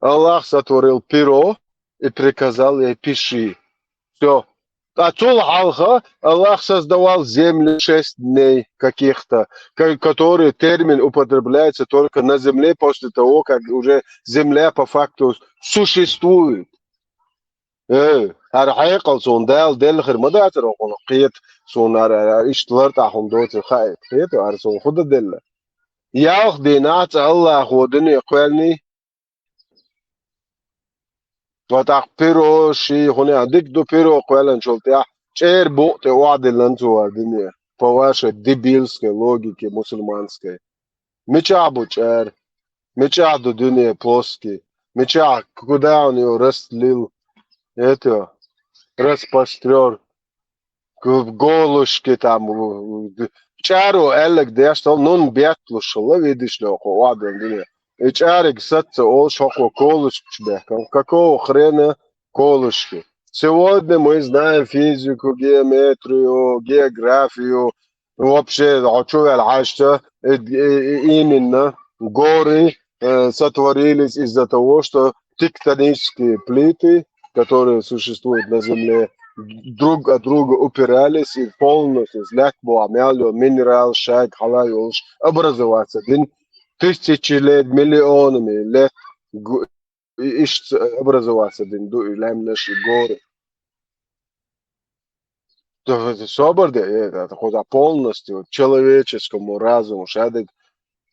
Аллах сотворил перо и приказал ей: «Пиши». Всё. А цул хьалха Аллах создавал землю шесть дней каких-то, ка-, который термин употребляется только на земле после того, как уже земля по факту существует. Э, хӀара хьекъал суна Дала делла хир ма дацара хьуна кхета, суна хӀара, хӀара иштта лартӀахь хӀума доцург хаийта. Кхета, хӀара суна хӀун дан делла? Ялх дийнахь цкъа Аллахо дуьне кхоьллиний? Ва тӀаккха перо ший хӀуна а дика ду, перо кхоьллинчул тӀаьхьа чӀера букъ тӀе охьадиллина цо хӀара дуьне, по вашей дебильской логике мусульманской. Мичахь бу чӀера? Мичахь ду дуьне плоский? Мичахь, куда он его расстелил? Это, распростёр. Г-, голышки там, в-, в-, чӀаро аьлларг деш, то нун бетталуш хилла, видишь ли, оха оадон дуьне. И чӀариг саца олуш хӀокхо колышкаш бехкан. Какого хрена колышки? Сегодня мы знаем физику, геометрию, географию. Вообще, хьо чу ваьлла хьаьжча, э, э, э, именно горы, э, сотворились из-за того, что тектонические плиты, которые существуют на Земле, друг от друга упирались и полностью злякбо мел йолу минерал, шайга хьала йолуш образоваться дин тысячи лет, миллионами лет гу-, и иштта образоваться дин ду и лаьмнаш и горы. Да, собар де, э, да, кхуза полностью человеческому разуму шадерг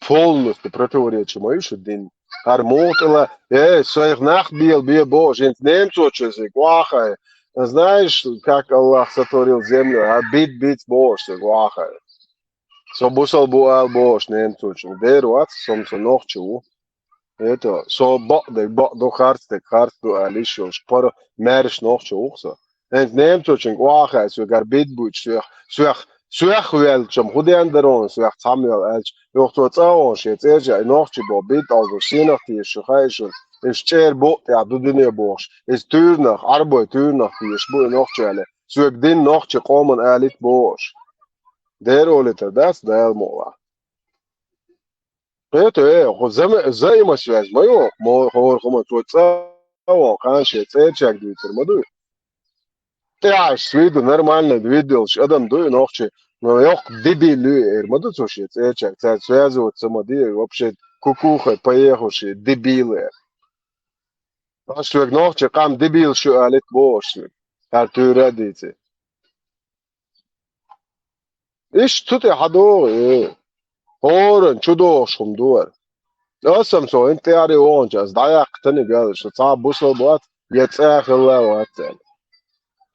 полностью противоречит ма ю шу дин. ХӀара муха тӀела, э, сайх нах бел бе бохуш, хӀинца немцочун цига охьахай. Знаешь, как Аллах сотворил землю, а бит-бит бохуш цига охьахай. Со бусал бу ала бохуш немцочун. Дера вац, со ма со нохча ву. Это, со бакъдерг бакъ ду, харцдерг харц ду аьлла йиш йолуш, пара маьрша нохча ву-кх со. ХӀинца немцочуьнга охьахаьа, соьгара бит буьйцуш, соьх, соьх, соьх ваьлча-м, хӀун ден дара хьуна соьх цхьаммо аьлча, юха цо цӀа а вахана шен цӀерачу, и нохчий боху бит алзо сенах теша шу хаьа шуна, иза чӀера букъа тӀехь ду дуьне бохуш, иза туьйранах, Ӏарбой туьйранах теша бу и нохчий аьлла, соьга дин нохчийн къоман алийта бохуш. Дера олуьйтур дац Дала мукъалахь. Кхета, э, хӀу зама-, взаимосвязь ма ю, мо-, хӀора хӀума цо цӀа вон кхана шен цӀерачаьрга дуьйцур ма дуй. ТӀехьаш с виду нормальный вид йолуш адам дуй нохчий, но йоккха дебил ю эр ма ду цо шен цӀерачаьрга, цаьрца связываться ма де, вообще кукухой поехавшие дебилы эр. Аш соьга нохчий къам дебил шу алийта бохуш соьга, хӀара туьйра а дийци. Иштта цу тӀе хьадогӀу, э, хӀоранна чу догӀуш хӀума ду хӀара. Аса-м со хӀинца тӀаьхьаре вогӀунчу аса дӀаяккха тани галаш, цхьа а бусал бац, я цӀа а хилла вац аьлла.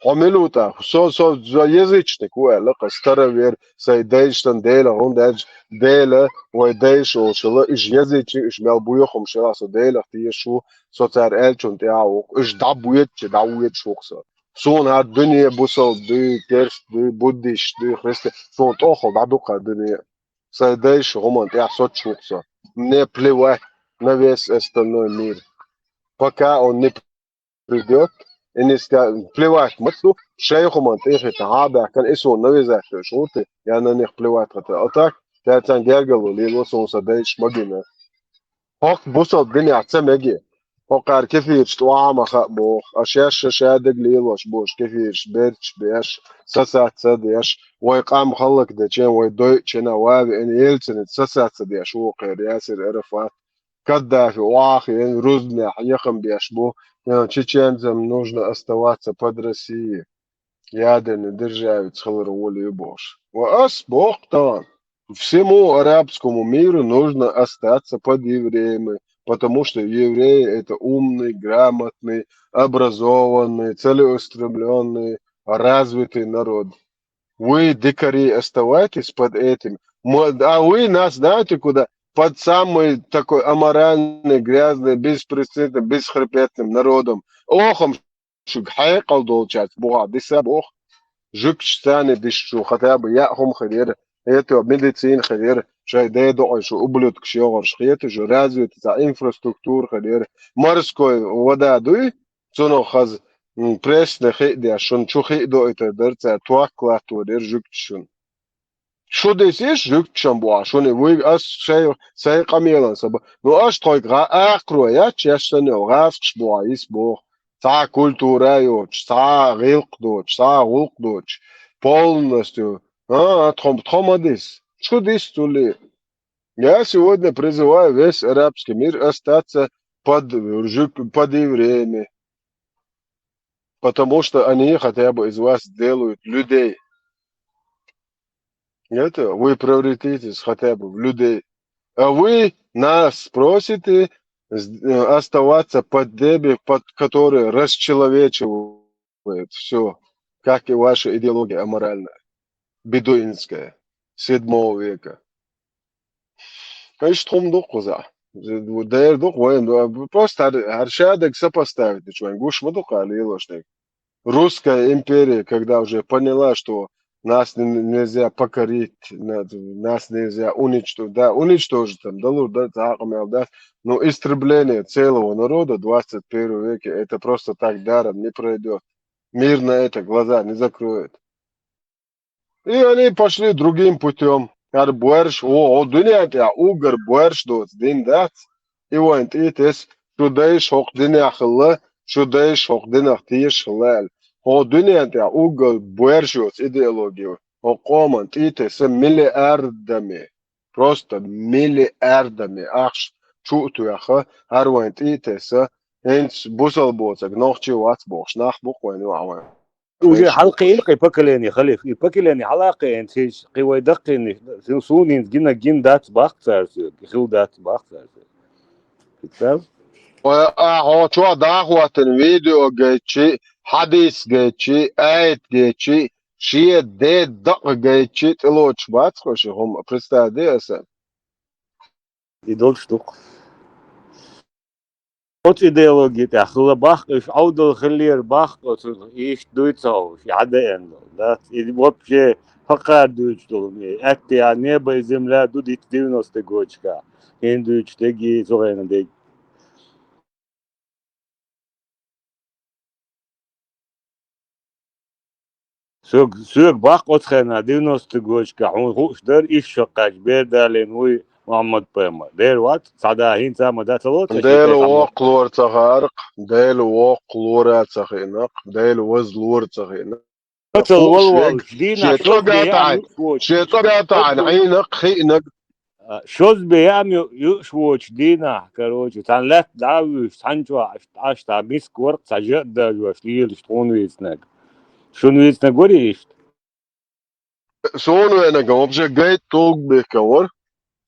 Хьо мила ву тӀаккха? Со, со, со язычник ву аьлла, кху старовер, сайн дайшна Дела, хӀунда аьлча Дела, вай дайша олуш хилла, уьш язычник, уьш мел боьхамаш хилла, со Делах тешаш ву, со цара аьллачунна тӀехь а ву-кх, уьш дӀабоьдучу, дӀавоьдуш ву-кх со. Суна хӀара дуьне бусалба дуй, керста дуй, буддист дуй, христиан, суна тӀоххал дӀаду-кх хӀара дуьне. Сайн дайша хӀуманна тӀехь соцуш ву-кх со. Мне плевать на весь остальной мир. Пока он не придёт, и не ска-, плевать маца ду, шайн хӀуманна тӀехӀиттина хьа а баьхкина, и суна навязать дойш гӀуртий, я на них плевать хата. А так, цаьрца гергарло лело суна сан дайша магина. ХӀокху бусалба динехь ца меги. ХӀокхара кефираш тӀе охьа ма хаьа боху. Аш шаьш ша шадерг лелош бу аш кефираш берташ беш, сацац ца деш, вай къам хӀаллакдечу, вай дойучу хенахь ван а веана, Ельциница сацац ца деш ву кхера Ясир Арафат. Каддафи охьа а хиъна, рузбанехь яхам беш бу, э, чеченцам нужно оставаться под Россией. Ядерной державица хилар гӀоли ю бохуш. Ва ас боху тахана, всему арабскому миру нужно остаться под евреями, потому что евреи — это умный, грамотный, образованный, целеустремлённый, развитый народ. Вы, дикари, оставайтесь под этим. Мо-, а вы нас знаете куда? Под самый такой аморальный, грязный, беспринципный, бесхребетным народом. Охам шуьга хьекъал долчаьрца бухахь диса боху. Жуьгташ царна дисчу, хотя бы яа хӀума хир яра, это медицина хир яра, шайн дедокъий шу ублюдкаш йогӀурш хета шу, развитый цхьа инфраструктура хир яра, морской вода дуй, цунах хаза, м, пресна хи а деш, шуна чу хи а доуьйтур дара цара, ток латтор яра жуьгташ шуна. Шу дисиш, жуьгташам боху, шуна вуй ас шай, сайн къамелан саба. Ну, аш тхойга гӀа-, акхаро яц, шаьш санна йолу гӀазкхаш боху, йис боху. Цхьа а культура а йоцуш, цхьа а гӀиллакх доцуш, цхьа а гӀуллакх доцуш. Полностью. А, а, тхо, тхо ма дис. Шу дис цули. Я сегодня призываю весь арабский мир остаться под, жук-, под евреями. Потому что они хотя бы из вас делают людей. Это, вы превратитесь хотя бы в людей. А вы нас просите с-, э, оставаться под теми, под, которые расчеловечивают всё, как и ваша идеология аморальная, бедуинская, седьмого века. Конечно, тхо ма ду кхузахь. Дера ду-кх вайн, ну, а просто хӀара, хӀара шадерг сопоставить дича вайн гуш ма ду-кх хӀара лелош дерг. Русская империя, когда уже поняла, что нас не-, нельзя покорить, на-, нас нельзя уничтожить, да, уничтожить там, да, лур, да, цхьа а къамаьл дац, но истребление целого народа в двадцать первом веке, это просто так даром не пройдёт. Мир на это глаза не закроет. И они пошли другим путём. ХӀара боьрша, о, о, дуьнен тӀехь уггар боьрша доцу дин дац, и вайн тӀе а тесна, шу дайша хӀокху динехь хилла, шу дайша хӀокху динах тешаш хилла аьлла. ХӀокху дуьнен тӀехь уггар боьрша йоцу идеология, хӀокху къоман тӀе а тесна миллиардами, просто миллиардами ахча чу а тоьхна, хӀара вайн тӀе а тесна, хӀинца бусалба боцург нохчи вац бохуш нах бу-кх вайн юкъахь вайн. Уже хьалакхиъна кхин поколение, халиф. И поколение хьалакхиъна, кхин вай даккхийна, суна хӀинца гина, гина дац боху цара соьга, хилла дац боху цара соьга. Фицар? Ой, а, хьо чохь дӀахӀоттина видео гайтчи, хьадис гайтчи, аят гайтчи, шен ден дакъа гайтчи, тӀелоцуш бац хьо ши хӀума, представь де аса. И долуш ду-кх. Оцу идеологи тӀехь хилла боху-кх уьш, Ӏовдал хиллера боху-кх оцунах, иштта дуй ца хууш, и хьан деана долу, дац? И вообще хӀокхара дуьйцуш долу, и аьттехьа небо и земля ду диц девяностый годашкахь. ХӀинца дуьйцуш дерг и, цу хенан дерг. Соьга, соьга боху-кх оцу хенахь, девяностый годашкахь, хьуна хууш дара, ишшо кхаьчча бер далийна вуй Мухьаммад-пайхамар. Дера вац, цхьа да хӀинца а ма дац, ца лоцу Дела воккха лора ца хаьара-кх, Дела воккха лора ца хиъна-кх, Дела ваза лора ца хиъна. Мацалла вала воллуш дийнахь шозбе яа юуш воцуш. Шен цӀога тахьана Ӏийнарг, хиънарг. А, шозбе яа ю-, юуш воцуш дийнахь, короче, цхьана лаьтта дӀа а вуьйш, цхьана чохь Ӏаш, Ӏаш цхьа миска вара-кх, цхьа жа а дажош, лелаш тхуна вийцинарг. Шуна вийцинарг варий иштта? Суна веанарг вообще гайта тулгбихкан вара.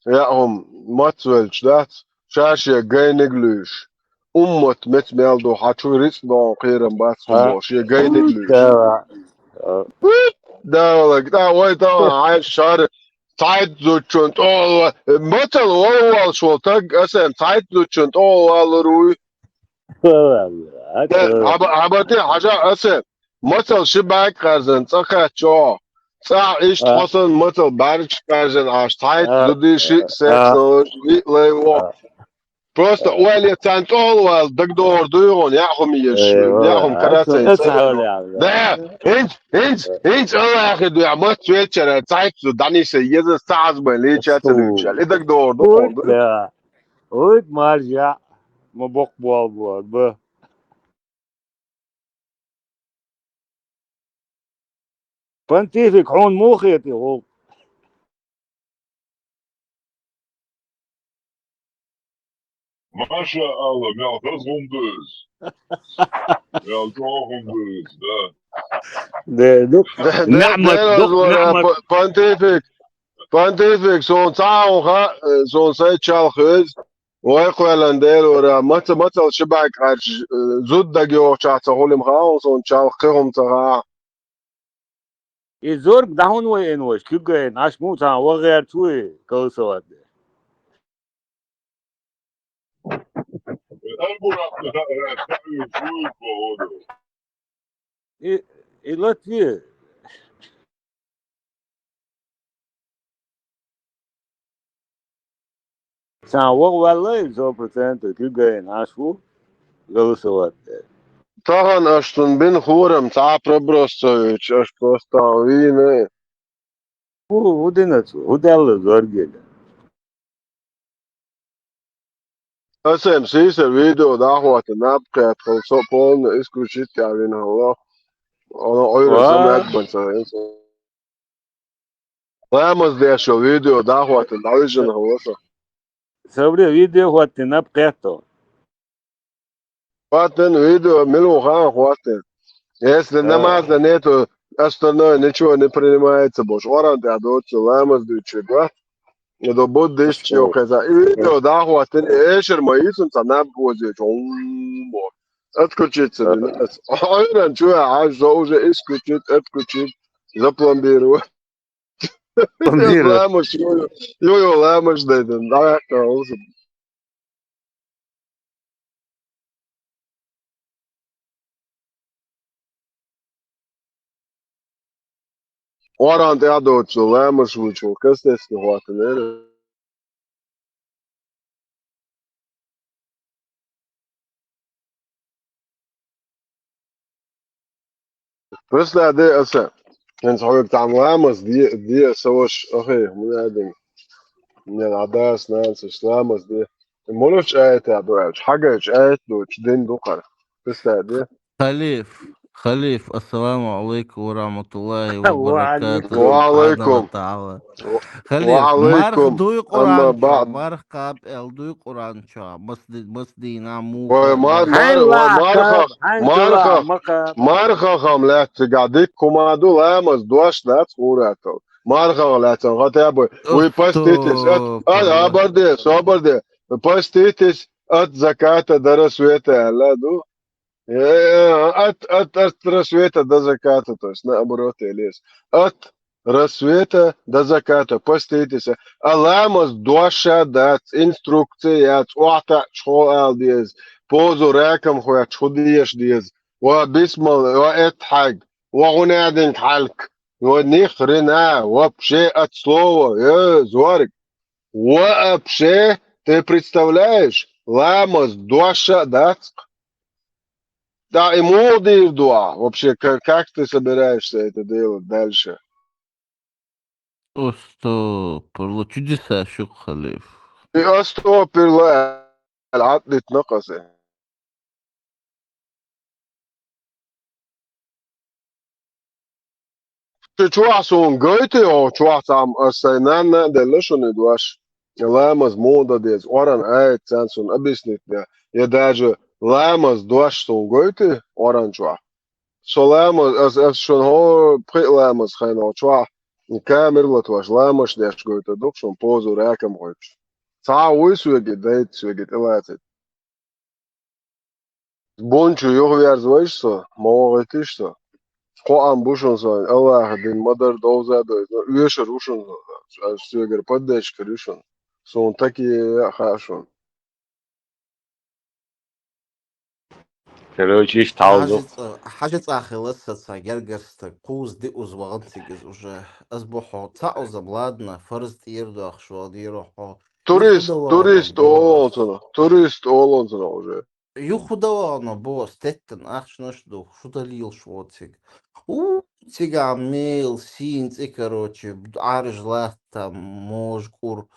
Яа хӀума, маца велча дац, ша шен гайниг луьйш. Уммат меца мел ду, хьан чу рицкъ догӀун кхерам бац хӀума боху, шен гайниг луьйш. Давалаг, да, вай тахана хьайн шар цхьайтта зудчун тӀолла, мацалла вала волуш волу таг, аса цхьайтта зудчун тӀолла валур вуй. Хьаба-, хьабатий хьажа аса, мацалла ши бӀаьрг къаьрзина цӀа кхаьччо, цӀахь иштта хьо санна мацалла бӀаьргаш къаьрзина Ӏаш, цхьайтта зудий, шиъ секс долуш, виъ лай вон. Просто ойла царна тӀолла вала дагадогӀур дуй хьуна, яа хӀума езаш, яа хӀума карацай ца. Да, хӀинца, хӀинца, хӀинца Аллахе дуьхьа, маца велчара цхьайтта зуда дӀанийса еза ца хьазбайн лийча ца луьйча, и дагадогӀур ду хьуна. Вуй, маржа, ма боккха болу бу. Понтифик, хьуна муха хета и гӀуллакх? Маша Алла, мел хаза хӀума ду иза. Мел чӀогӀа хӀума ду иза, да. Де, ду. Да, да, неӀмат, да, ду, да, неӀмат. П-, понтифик, понтифик, суна цхьа а хӀума хаьа, э, суна сайн чалх хеза. Вай кхоьллина Делора, маца-, мацалла ши бӀаьрг къаьржа, э, зуда дагайогӀучохь ца хуьлу-м хаьа хьуна, суна чалх кхин хӀума ца хаьа. И зорг дӀа хӀунда вайна ваша, куьг гайна, Ӏаш муха цхьана ваха гӀерташ вуй, голосовать деш? И, и Латвия. Сан ваха ваьлла иза сто процентов, куьг гайна Ӏаш ву, голосовать деш. Тахана аша цунна бина хӀорам цхьа а проброс ца йойтуш, аша просто вийна. ХӀу, хӀу дина цо, хӀу даьлла зоргега? Аса-м сийсара видео дӀахӀоттина, наб кхетта, со полно исключить тӀехь вина хӀалло. Оно ойра ца мегбан ца вина со. Ламаз деш йолу видео дӀахӀоттина, дӀавижина хӀалло со. Сабре, видео хӀоттина, наб кхетта. Хаттен видео мила ву хаан хаттен. Если намаза нету, остальное ничего не принимается больше. Оран тӀехь доцу ламаз дуьйцуш вац. И до буддист чего каза. И видео да хаттен, эшер ма йисун ца наб озечу. Отключиться. Ойран чуя, а, уже исключить, отключить, запломбировать. Пломбировать. Ламаш, йо, йо, ламаш дайдан. Да, да, Къуръан тӀехь доцу ламаз вуьйчул кастесна хӀоттанера. Представь де аса, хӀинца хьоьга цхьаьна ламаз де, де аса ваша, ахи, хӀума аьлла. Нел а дас, нанас ламаз де. Молуш аятехь ду аьлча, хьагайчу аят доцуш дин ду кхара. Представь де. Халиф, Халиф, ассаламу алейкум ва рахматуллахи ва баракатуху. Ва алейкум. Халиф, марха дуй Къуран чохь, марха кхаба аьлла дуй Къуран чохь, мас ди-, мас дийнахь муха. Вай, мар-, мар-, вай, марха, марха, марха хам лаьццигахь дикка хӀума ду, ламаз дош дац хӀуратал. Мархах лаьцна хатӀа а бой. Вы поститесь, ат, а, абарде, собарде. Поститесь от заката до рассвета, аьлла ду. Э, от, от, от рассвета до заката, то есть наоборот, Элиас. От рассвета до заката, поститесь. А ламаз дош а дац, инструкция яц, охьатаьӀча хьо ала деза, позу ракам хӀоьттуш хӀу деша деза, ва бисмал, ва эттхьаг, ва гӀунадинг хьалк, ва нихрена, вообще от слова, э, зорг. Вообще, ты представляешь, ламаз дош а дац-кх. Да и муха дийр ду ахь? Вообще, ка-, как ты собираешься это делать дальше? Астагфирулла, чудеса шу-кх, Халиф. И астагфирулла аьлла, Ӏад дитина-кх аса. Шу чохь суна гойтий, хӀокху чохь цхьаьна аса сайн нанна а делла шуна и дош? Ламаз муха дан деза, Къуръан аят царна суна объяснить де. Я даже ламаз дош суна гойтий Къуръан чохь? Со ламаз, ас, ас шуна хӀо пхи а ламаз хьайна хӀо чохь, камер латош ламазаш деш гойтур ду-кх шуна, позу ракам хӀоьттуш. Цхьа а вуй соьга, дайта соьга, тӀелацийта. Бун чу юхаверзавайша со, ма вахийтийша со. Кхоам бу шуна сан, Аллахьан дин ма-дарра довза а довза, оьшур ву шуна, ас соьгара поддержка ю шуна. Суна такие а хаьа шуна. Короче, иштта хьалзу. Хьажа цӀа-, хьажа цӀа хилла сан цхьа гергара стаг, кхузза диъаза вахана цига иза уже. Ас боху хьо, цхьаъ узам, ладно, фарз тӀера дохуш вахана дийр ву хьо. Турист, турист олу цунах, турист олу цунах уже. Юха хӀу дан вахана бо ас, теттина ахчанаш а ду, шу дан лелаш ву цига. У, цигахь мел сийна цӀе, короче, Ӏаьржа латта, можа кӀур.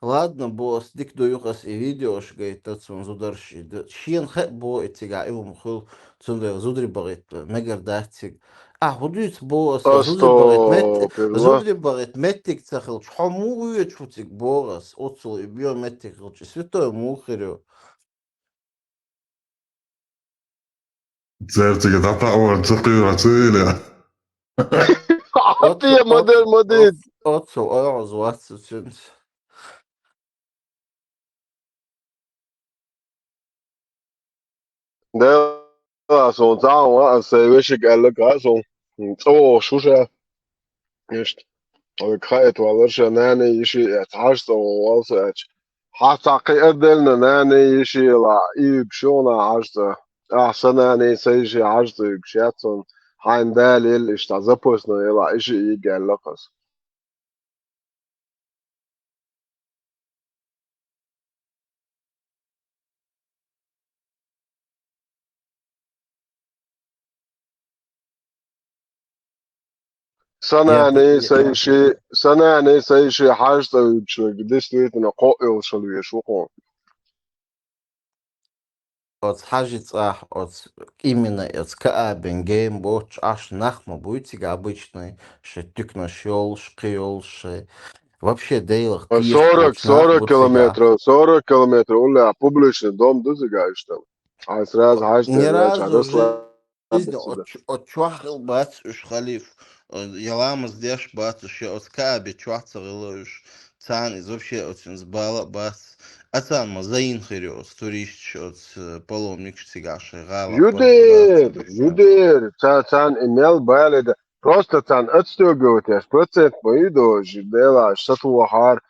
Ладно, бо ас, дика ду юха ас и видеош гайта цунна зударша и д-, шена хаьа бо и цигахь и хӀума хуьлу, цундела зударий бахийта мегар дац цига. Ахь хӀу дуьйцу бо ас, зударий бахийта метти-, зударий бахийта меттиг ца хилча, хьо муха воьдуш ву цига бо ас, оццул и бен меттиг хилча, и святой муха хир ю? Цаьрцига дӀатаӀор ца кхоьхьу ца елехь. Хьо те ма дер, ма дийца. Оццул ойгӀаз вац цуьнца. Дела, суна цхьа а ваьа, ас сайн вешига аьлларг а суна, цӀа вогӀуш ву ша. Иштта. Вайга хаийта валлара ша, нана, йиши а эцна, хьажа цӀа вогӀу валла со аьлча. Хьан цхьа кхин а делла, нана, йиши а елахь, уьйгуш ю хьуна хьажа цӀа. Ахь сан нана, сан йиши хьажа цӀа уьйгуш яц хьуна, хьайна Дала елла иштта запасной елахь, йиши а йига аьлла-кх ас. Сан нана, сан йиши, сан нана, сан йиши хьажа цӀа уьйгуш верг, действительно, кхоъ йолуш хила везаш ву хьуна. Оцу хьажи цӀахь, оцу именно оцу Каабин гейм боцуш Ӏаш нах ма буй цига обычный, шайн туьканаш йолуш, кхин йолуш шайн. Вообще Делах тешаш боцу нах бу цига. Сорок, сорок километров, сорок километров уллехь публичный дом ду цига иштта. Хьайн сразу хьажа цӀа ваьлча, расслабиться. Жизни оцу, оцу чохь хила бац уьш, Халиф, э, я ламаз деш бац уьш, я оцу Кааби чохь ца хила уьш. Царна иза вообще оцу иза бала а бац. А царна ма зайна хир ю оцу туристаш, оцу, э, паломникаш цигахь шайн гӀала. Юдер, юдер, ца-, царна и мел бала дан. Просто царна отстёгивать еш процент ма ю дожи, Дела, аш сатохьара,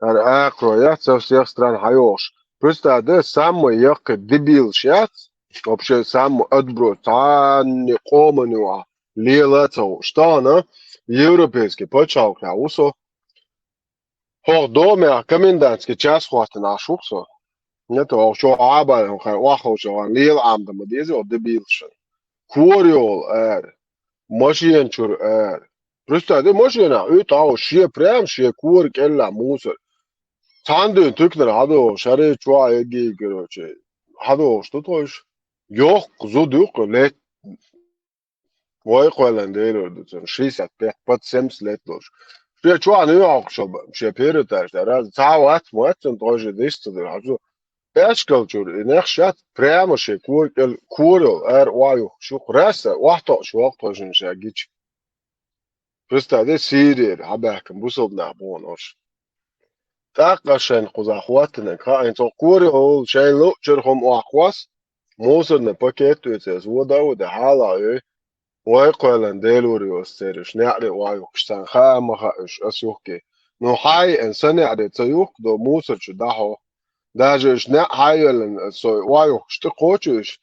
ара акхро яц со всех стран хьайохуш. Представь, да, самый яккхий дебилаш яц, вообще самый отброс, цхьанне къомане ваха, лела а ца хууш. Тахана, Европейский пачхьалкхехь ву со. ХӀокху домехь комендантский час хӀоттина Ӏаш ву-кх со. Нето, хӀокху чохь Ӏабалин хьайн охьаховшахьан лела Ӏамдан ма деза оха дебилашна. Кора йолу ара, машена чуьра ара. Представь, де машенахь уьйту хьо шен прям шен кора кӀеллахь мусор. Цхьана дуьйна туьканара хьадогӀуш, хӀара чохь эгий, короче, хьадогӀуш ду тхойша. Йоккха зуда ю-кх лет. Вай кхоьллина Делора ду цунна, шестьдесят пять, под семьдесят лет долуш. Шен чохь нуьйхьокхуш бан, шен переташ дан, раз цхьа а вац, ма вац цунна тхойша дисца дара, хьажу. Эшкал чуьра, и нех шаьц, прямо шен кора кӀел, кора йолу, ара охьа юхкуш ю-кх, раса, охьатоьуш воккху тхойшинна ша гича. Представь, де Сирера хьабаьхкина бусалба нах боху ош. ТӀаккха шайна кхузахь хӀоттинарг хаьа, хӀинца хӀокху кора йолу шайна луъучуьра хӀума охьахьосс, мусорный пакет оьцу аса, вода а вода, хьала а йой, вай кхоьллина Делора йоцу цераш, неӀаре охьа юхкуш царна хаа а ма хаьа уьш, аса юхкий. Ну, хьай, сан неӀаре ца юхку до мусор чу дӀахьо. Даже уьш неӀ хьайоьллина, со охьа юхкуш тӀе кхочу уьш,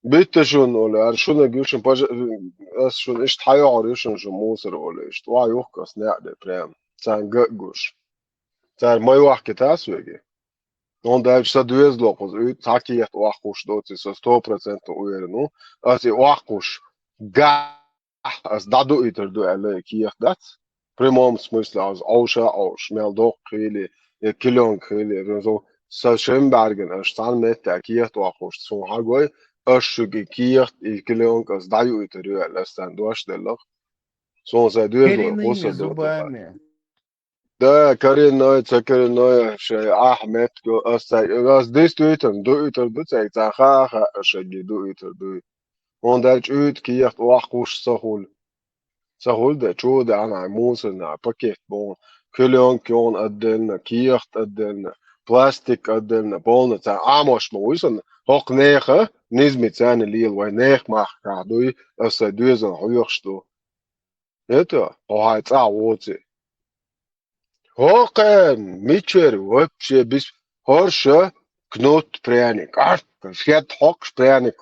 Битта шуна, олу, ара шуна гуьшна пажа-, ас шуна иштта хьайохьур ю шуна шу мусор, олу, иштта охьа юхку ас неӀ де прям. Царна ган а гуш. Цара ма йохкита ас веге. ХӀунда аьлча сан доьзало кхуза уьйту цхьа кехат охьакхуш доций, со сто процентов уверен ву. Ас и охьакхуш гахь, ас дӀадууьйтур ду аьлла и кехат дац. Прямом смысле, аз Ӏовша а Ӏовш, мел доккха хили, я килёнка хили, я везо, сан шин бӀаьргана аш цхьана меттехь кехат охьахуш, суна хьагой, аш шуьга и кехат, и килёнка ас дӀаюуьйтур ю аьлла, ас царна дош деллах. Суна сайн доьзалора Коренными кхуссар ду тӀаккха. Зубами. Да, коренной, ца коренной, шайн ахь меттиг, ас цай, ас дистуьйтан, дууьйтур ду цай, цхьа хаа а хаьа, аш шайги дууьйтур дуй. ХӀунда аьлча уьйту кехат охьакхуш ца хуьлу. Ца хуьлда, чу а даьхьна, мусорный пакет боху, килёнка йохна отдельно, кехат отдельно, пластик отдельно, полно царна Ӏамош ма вуй сан, хӀокху нехан низами царна лела вай нехан махкахь дуй, ас сайн доьзална хьоьхуш ду. Это, хьо хьайн цӀахь воций. ХӀокхеран мичара вообще бис-, хӀорша кнут пряник. Арт, шед хьокхуш пряник.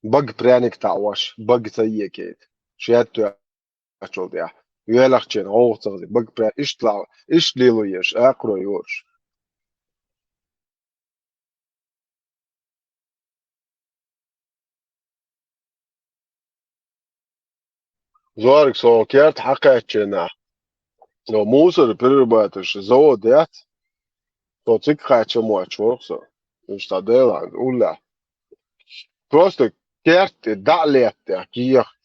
Бага пряник таӀош, бага ца екийта. Шед тоьхчул тӀехь. Велахчийн гӀовгӀа ца хаза. Бага пря-, иштта ла-, иштта лело еш, акхаро йоруш. Зорг, со керта хьакхаьччина, но мусор перерабатывающий завод яц, со цига кхача моч ворх со. Иштта Делан уллехь. Просто керта тӀе дӀа а летта, кехат,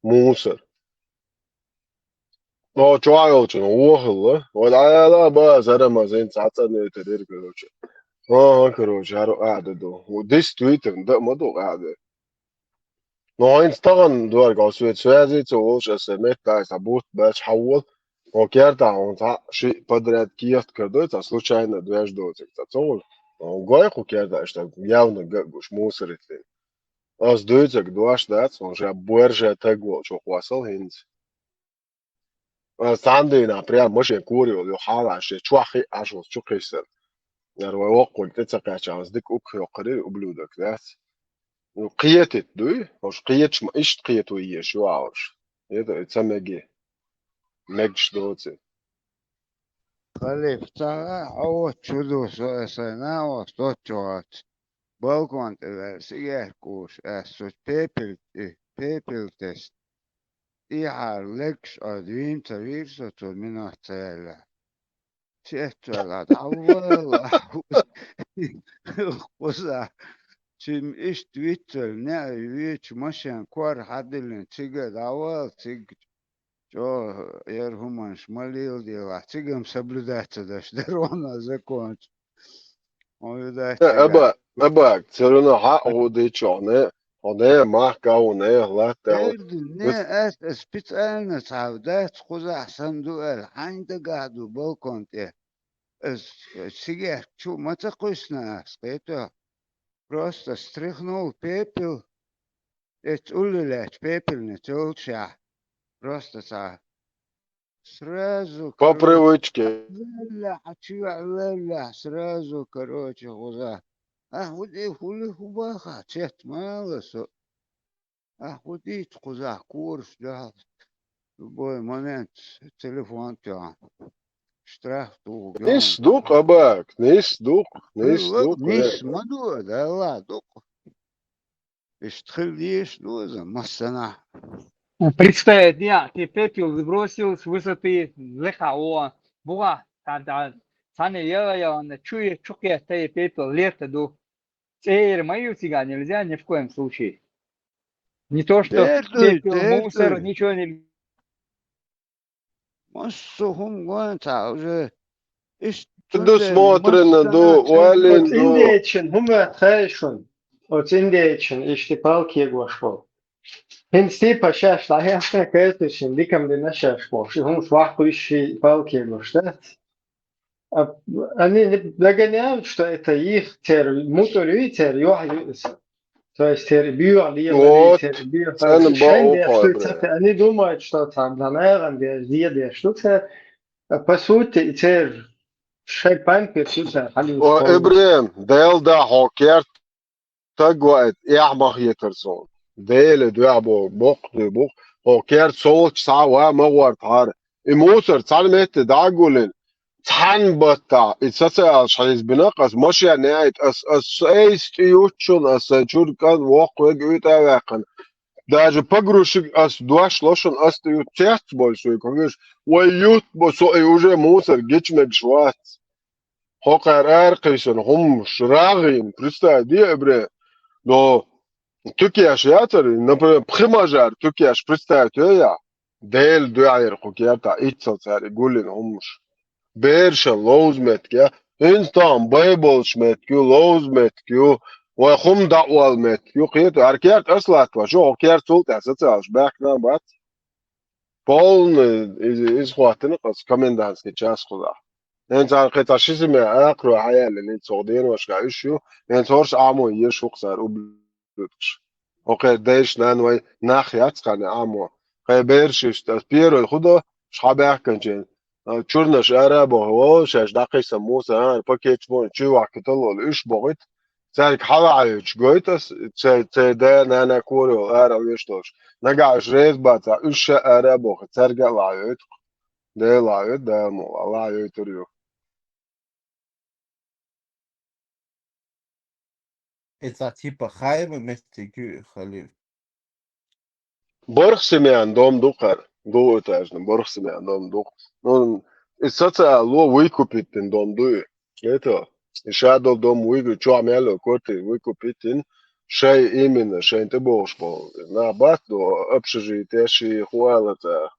мусор. О, чохь йолчун вохалла. Вот ала ба, зара ма зин цхьа цӀа нетар ира, короче. ХӀан, короче, хӀара къаьда ду. Вот дис твиттер, да ма ду къаьда. Но хӀинца тахана дорга, а свет связи ца волуш, аса метта аса бутт баьча хьаввал. О, керта, он цхьа ши подряд кехат кар ду, цхьа случайно движ доцик, цхьа ца волу. Он гой ху керта, аш так явно га-, гуш мусорит лин. Ас дуьйцаг дош дац, он ша буьржа таг волчу хосал хӀинца. Ас цхьана дийнахь прям машен кора йолу, ю хьалаш, я чохь хи Ӏаш волчу кхийсар. Яра вай воккхуьнга тӀе ца кхаьчча, ас дика укх йоккхур ю, ублюдок, дац? Ну, кхетит дуй, уж кхеташ ма иштта кхето еш ю Ӏалаш. Это и ца меги. Мегаш доци. Халиф, ца хьо чу ду, со, аса нахьа сточу вац. Балкон тӀе ваьлла сигарка кхуш, ас цу пепел, э, пепел тесна. Тихьара легаш а дуьйна ца вийра со цу минот ца яьлла. Сецвелла дӀавалла. Кхуза. Цуьнан иштта вицвелла, неӀ вечу машен кор хьадиллина, цига дӀавала, цига чӀогӀа яра хӀуманаш ма леладелахь, цигам соблюдать ца даш дара ванна закончу. Хьо ю дац Э, цига. Аба, аба, всё равно хьан а гӀо дечу хьуна, хьуна мах гавна латта. Эрдин, не, ас, ас специально цхьа дац кхузахь сан ду аьлла, хьайн дагахь ду балкон тӀе. Ас сигарка чу ма ца кхуьссина ас, кхетош. Просто стряхнул пепел. Эцу улле лаьттачу пепельница йолччехь. Просто цхьа сразу, По короче, привычке. Веллехь, а чу веллехь, сразу, короче, кхуза. Ахь хӀу де, хӀули хӀу баха, цец ма ала со. Ахь хӀу дийца кхуза, кораш дуьхьал. любой момент телефон тёгӀан. Штраф ду. Нийса ду-кх, Абак, нийса ду-кх, нийса ду-кх. Нийса ма ду, да ладно, ду-кх. Иштта хила дезаш ду иза массанахьа. Представить, я, ты пепел сбросил с высоты, леха о, буга, та, та, цхьана яла, яла, чуе, чукхетта и пепел лерта ду. ЦӀера ма ю цига, нельзя ни в коем случае. Не то, что Лерта ду, пепел, лерта мусор, ду. Ничего не... Массо хӀума гонца уже. Иштта Предусмотрено ду, массанахьа вален Оцу ду. индейчин хӀума хай шун. Оцу индейчин ишти палки егош бу. ХӀинца типа шаьш дӀахьехна кхеташин дикам дина шаьш бу. Ши хӀума вахкуьйш ши палки егош дац. А, они не догоняют, что это их терри, мусор и терри, юхь ю-, то есть терри, биох лиела, Вот, терри, биох. цена Шайн бо- деш охой, шуйца, они думают, что там, там, наверное, где, где, что это, а по сути, и терри, шай пампер, что это, они О, Ибрем, Дел да хьо керт таг ваит, эхь ма хетар сон. Дела дуьхьа бо, боккха дуьхьа бу. Хьо керт солч схьа ва ма гӀорт хьара. И мусор цхьана метте дӀагулин. Цхьана баттахь, и социалаш хьийзбина, ас машен яйт, ас, ас айс тӀе юччун, ас сайн чуьра кӀан воккха вега уьйтӀа а ваьккхина. Даже погрузчик ас дош лошун, ас тӀе ю цец боль суй, конечно. Вай ют бо со и уже мусор гич мегаш вац. Хьо кхара ара кхийсана хӀумаш рагӀийна, представь, де, Ибре. Но тукеш яцар, например, пхи мажар тукеш представь, я. Дела дуьхьера кху кертахь иццал цара и гуллина хӀумаш. Берашан ловза меттиг я. ХӀинца тахана бай болуш меттиг ю, ловза меттиг ю, вай хӀума дӀаола меттиг ю. Кхета, хӀара керт ас латтаваш, хьо керт цул тӀаьхьа социалаш баьхкина бац. Полный иза, иза хӀоттина ас комендантский час кхузахь. ХӀинца цара кхин цхьа ши семья акхаро хьаяьллина, цо деношка уьш ю, хӀинца хӀорш Ӏамо еш хӀукху цара ублюдкаш. Хьо кхеран дайша нана вай нах яц кхарна Ӏамо. Кхеран бераш иштта, ас первый хӀу до, ш хьабаьхканчийн. А, чурнаш ара а боху, во, шаьш дӀакхийса муса, а, пакеташ боху, чуй вахкита лолу, уьш бохуьйту. Цаьрга хьала Ӏуьйтуш гойту ас, цай, цай да, нана, кора йолу ара веш долуш. Нагахь уьш реза бацахь, уьш ша ара а боху, цаьрга а ла Ӏуьйту. Дела ла Ӏуьйту, Дала мукъ лахь, ла Ӏуьйтур ю. Иза типа хайма меттиг ю и халил. БархӀ семьян дом ду кхара, двухэтажный, бархӀ семьян дом ду. Ну, и социалло выкупить дина дом ду и. Это, и ша долу дом выгу-, чохь мел йолу квартира выкупить дина, шай именно, шайн тӀе бохуш болу. Нах бац до общежитие, ши ху ала ца.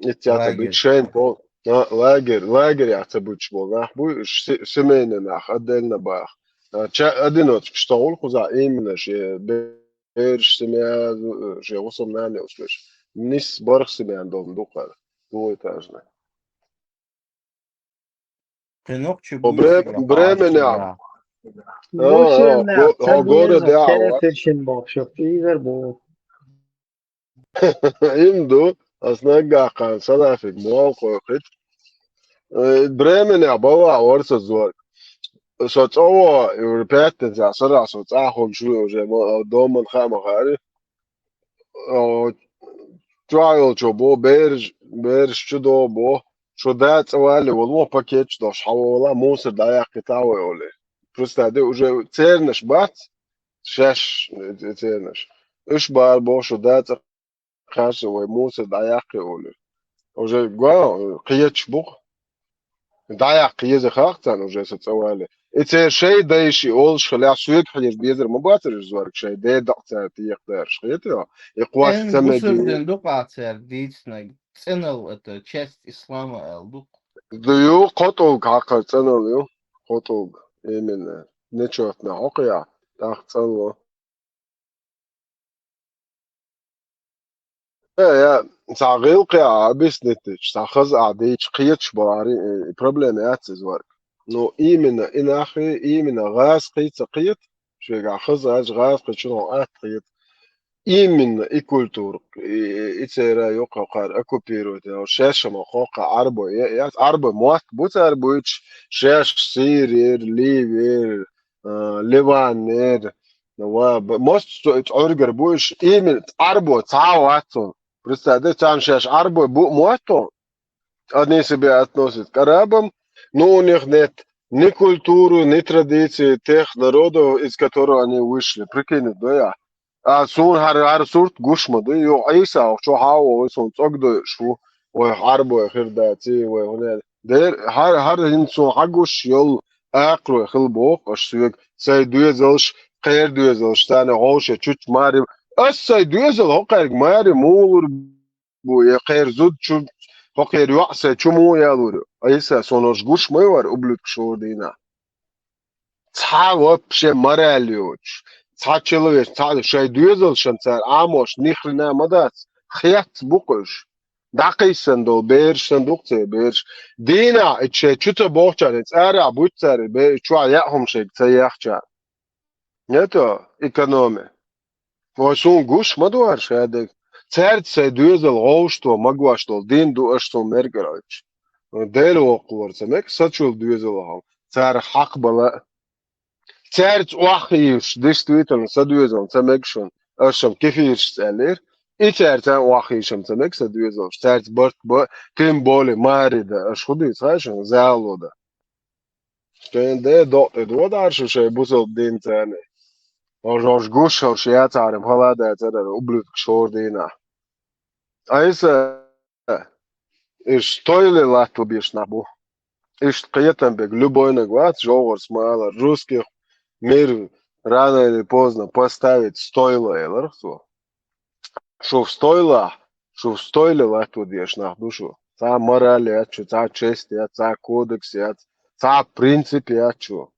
Ицця ца Лагерь. Бит шайн пол-, а, лагерь, лагерь ца буташ болу нах бу, уьш се-, семейный нах, отдельно баха. А, ча-, одиночка, что гӀуллакх кхузахь именно, шен бе-, бераш семья, э, шен хӀусамнана йолуш берш. Нис бархӀ семьян дом ду кхара, двухэтажный. Кхин нохчи О, Бре-, Бремене. А, а, го-, а, городе а, а. Кефешин бохуш, изер бу. Им ду, ас наггахь кхана санафиг мол кхойкхит. Э, Бремене бала орца зорг. Со цӀа во, и уже пятница, сара со цӀа хӀума шу уже мо-, доман хаа ма хари. О, чохь йолчо бо, бераш, бераш чу до бо, шу да цӀа валли, вала мо пакетчу долуш, хьан вала, мусор дӀаяккхита вай оле. Просто де уже цернаш бац, шаьш, э, цернаш. Уьш бара бо, шу да цӀа кхаьчна вай мусор дӀаяккхи оле. Уже го, кхеташ бу-кх. ДӀаяккха еза хахцан уже со цӀа вале. И церан шай дайши олуш хилахь, соьга хьежа безар ма бацар уьш зорг шай, де дакъ цара тӀехдараш, хетио? И кхош ца меди. Мусульман ду къа цара дийцинарг, цӀенал это часть ислама аьлла ду. Ду ю, кхо тӀулг хьакхар цӀенал ю, кхо тӀулг, именно. Нечётно хьокхуя, тӀаккха цӀанло. Э, я, цхьа гӀилкхе а объяснить дича, цхьа хаза а дийча, кхеташ бахьари, э, проблема яц иза варг. Ну, именно и нахе, именно гӀазкхий ца кхета, шегахь хаза аьлча, гӀазкхий чу хьо атта кхета. Именно и культура, и, и, и церан юккъе кхара оккупировать йолу, шаьш ма кхоккха Ӏарбой, я, я, Ӏарбой мотт бу цара буьйцуш, шаьш Сирир, Ливир, а, Ливаннер, ва б-, мосту цу-, цу Ӏуьргар бу уьш, именно Ӏарбо цхьа а вац цунна. Представь, да, царна шаьш Ӏарбой бу а мотт тхо, они себя относят к арабам, но у них нет ни культуры, ни традиции тех народов, из которых они вышли. Прикинь, да, я. А суна хӀара, хӀара сурт гуш ма ду, юха Ӏийса оха чу хьавогӀу, суна цӀогдойуш ву, вай Ӏарбой хир даций, вай хӀуна. Дер, хӀара, хӀара хӀинца суна хьагуш йолу акхарой хила боху аш соьга, сай доьзалш, кхеран доьзалш, царна гӀовше чучу маре. Ас сай доьзал хӀокхаьрга маре муха лур бу, я кхеран зуда чу, хӀокхеран йоӀ сай чу муха ялур ю? Ӏийса, суна ош гуш ма ю хӀара ублюдкаш хӀора дийнахь. Цхьа вообще мораль йоцуш, цхьа человечность, цхьа шайн доьзалшна цара Ӏамош ни хрена ма дац, хецна бу-кх уьш. ДӀакхийссан долу бераш санна ду-кх церан бераш. Дийнахь и шайн чу ца бохучарна, и цӀарахь буьту цара, и бе-, и чохь яа хӀума шайга ца ехча. Нето, экономия. Вай суна гуш ма ду хӀара шадерг. Цаьрца сайн доьзал гӀовшто магош долу дин ду аш суна мергара Ӏуьттуш. Дела воккхалора ца мега, сан чул доьзал вахана. Царах хьакхабала а. Цаьрца охьахийшаш, действительно, сан доьзална ца мега шуна, аш шам кефиршца аьллера. И цаьрца охьахийшам ца мега сан доьзалш. Цаьрца барт бан, тем более маре дан, аш хӀун дуьйцу хаьа шуна, зало дан. Шайн де докъе додахьара шу шайн бусалба дин царна. Хьожа, хьожа гуш, хьожа яцахьара, хала дацара ублюдкаш хӀора дийнахь. Айса, уьш стойле латто беш нах бу. Иштта кхетам бега, любойнаг вац, жовхӀарс ма аллара, русских мир рано или поздно поставить стойло, элира цо. Шу в стойлах, шу в стойле латто деш нах ду шу. Цхьа мораль яц шу, цхьа честь яц, цхьа кодекс яц, цхьа принцип яц шу.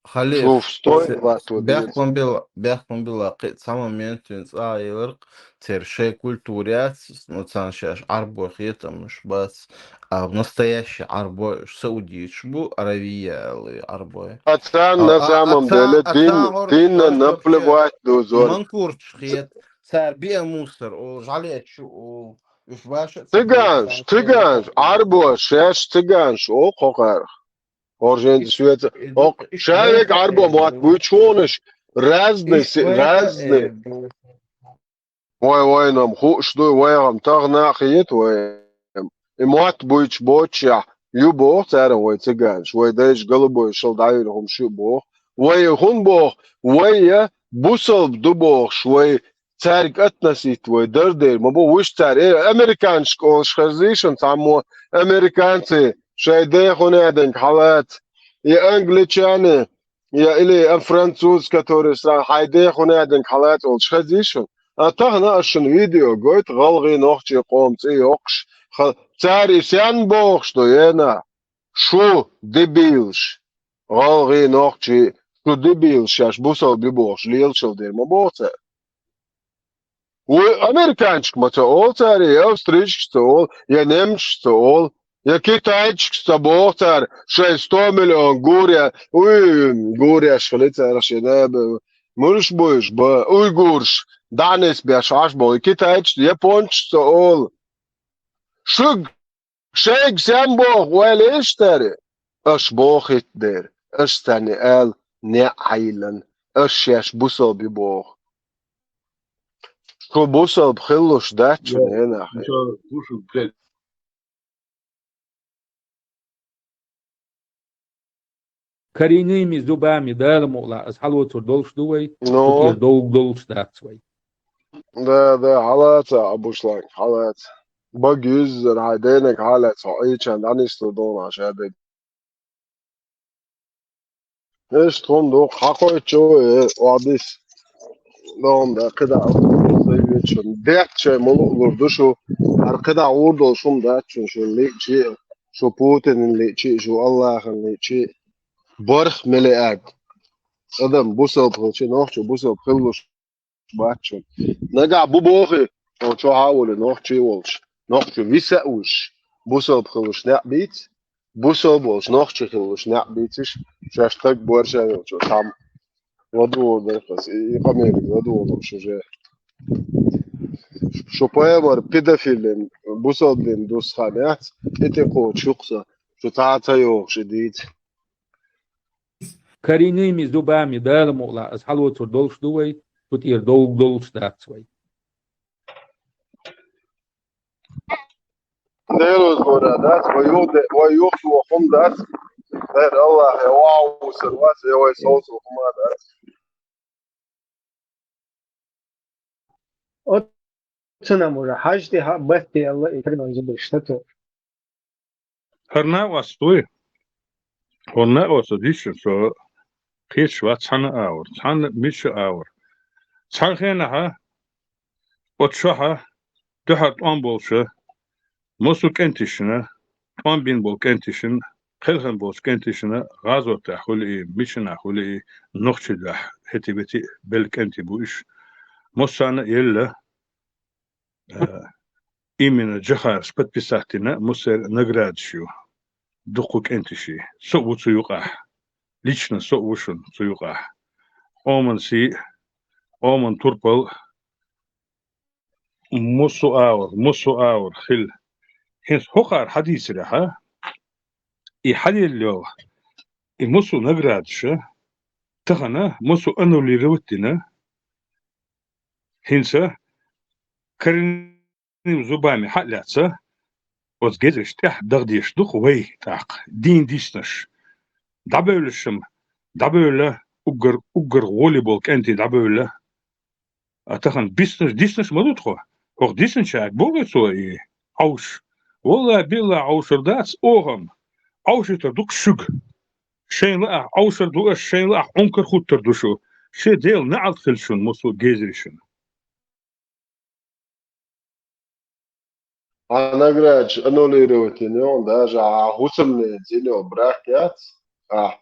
Халиф, шу в стойле латто деш. Бехкам била, бехкам била, кхин цхьа момент вин цӀа а еларх, церан шайн культура яц, ну, царна шаьш Ӏарбой хетамаш бац, а настоящий Ӏарбой уьш саудиташ бу, аравия аьлла Ӏарбой. А царна на самом деле дин, динна наплевать ду зор. Манкурташ хета, цара биа мусор, о, жӀалечу, о, уьш баша. Цыганш, цыганш, Ӏарбош, шаьш цыганш, о, кхокхарах. Орженца шуьца, о, шаьш век Ӏарбо мотт буьйцу хьуна уьш, разный, разный. Вай, вайна-м хууш ду, вайгӀам тахана а хета вай. И мотт буьйцуш боццушехь, ю боху цара вай цыганаш, вай дайша голубой шал дӀайина хӀума шу боху. Вай хӀун боху? Вай я бусалба ду бохуш, вай цаьрга относить вай дардер ма бу, вуьш цара, э, американчик олуш хезий шуна цхьаммо, американцы, шайн дехун аьдинг хьалаца, и англичане, я или а француз, который сразу хьайн дехун аьдинг хьалаца олуш хезий шуна. А тахана аш шуна видео гойту, гӀалгӀай нохчий къоман цӀе йоккхуш, ха-, цара и сенна бохуш ду, ена, шу дебилаш, гӀалгӀай нохчий, шу дебилаш, шаьш бусалба ю бохуш, лелашал дер ма боху цара. Вуй американчик ма ца олу цара, я австрийчикаш ца олу, я немцаш ца олу, я китайчикаш ца боху цара, шайн сто миллион гур я, уй, гуреш хили цара шен наба, мурш буйш ба, уйгурш, дӀанис беш Ӏаш боху, и китайчаш, япончаш ца олу. Шуьга шайга сен боху ойла иштари? Аш боху хӀитта дера, аш санна аьлла, неӀ Ӏайлан, аш шаьш бусалба ю боху. Шу бусалба хилалуш дац шуна, хӀенах. Коренными зубами, Дала мукъалахь, аса хьалоцур долуш ду вай, ну, цу тӀера довг долуш дац вай. Да, да, хьалаца, Абушланг, хьалаца. Бага юьззина хьайн дайнаг хьалаца, хьо Ӏийчан дӀанислур долу ша дерг. Иштта хӀума ду, хьакхойтчу, э, охьадис. ДогӀум да, кхидӀа а ца йоьду шуна. Бехк шайн мула а лур ду шу, хӀара кхидӀа гӀур долуш хӀума дац шуна, шуна лиъчи а, шу Путинан лиъчи а, шу Аллахьан лиъчи а. БархӀ миллиард адам бусалба хилчи, нохчо бусалба хилалуш бац шуна. Нагахь бу боху, хьо чохь а волу нохчий волуш, нохчо виса а вуьш, бусалба хилалуш неӀ бийца, бусалба волуш нохчо хилалуш неӀ бийцаш, шаьш стаг борша йолчо там. ЛадугӀур дара хас, и, и къамелиг ладугӀур шу же. Шу пайхамар педофилин, бусалба дин дус хан яц, и тӀе кхочуш ю-кх со, шу цхьа а ца йохуш и дийца. Коренными зубами, Дала мукъалахь, аса хьалоцур долуш ду вай, цу тӀера довг долуш дац вай. Делоз вара дац, вай юхде, вай юхде хӀума дац. Эр Аллахь, я вау, сар вац, я вай соус хӀума дац. Оцунам уже хьажди хьа батти Алла и тагнон зубриш тату. ХӀара накъост вуй. ХӀара накъост дийшина со кхеташ вац цхьана а агӀор, цхьана миша а агӀор. Цхьана хенахьа, оцу шахьа дуьхьал тӀом болча, массо а кӀенташна, тӀом бина болу кӀенташна, кхелхина болчу кӀенташна, гӀазотехь хуьлу и, мичанахь хуьлу и, нохчий дуьхьа хӀети-вети белла кӀентий бу иш. Массарна а елла, а, именно Джохарас подписать дина, массеран а наградаш ю. Дуккха кӀенташий. Со а ву цу юкъахь. Лично со а ву шуна цу юкъахь. Къоман сий, къоман турпал, массо а агӀор, массо а агӀор хила. ХӀинца хӀокхара хьадийцарехьа, и хьаделла йолу, и массо а наградаша, тахана массо а аннулировать дина, хӀинца коренными зубами хьа а лаьцна, оцу гезарш тӀехь дахдеш ду-кх вай тӀаккха, дийна диснарш. ДӀабевллашам, дӀабевлла, уггар, уггар гӀоле болу кӀентий дӀабевлла. А тахана диснарш, диснарш ма ду тхо. ХӀокху дисначаьрга боху цо и Ӏовш. Валлахь, биллахь, Ӏовшур дац оха-м. Ӏовшуьйтур ду-кх шуьга. Шайн лаахь Ӏовшур ду аш, шайн лаахь Ӏункар хуттур ду шу. Шен Делан неӀалт хила шуна массо а гезаршна. Хьан наградаш аннулировать йина йолу, даже хьан хӀусамненца йина йолу брак яц, ахь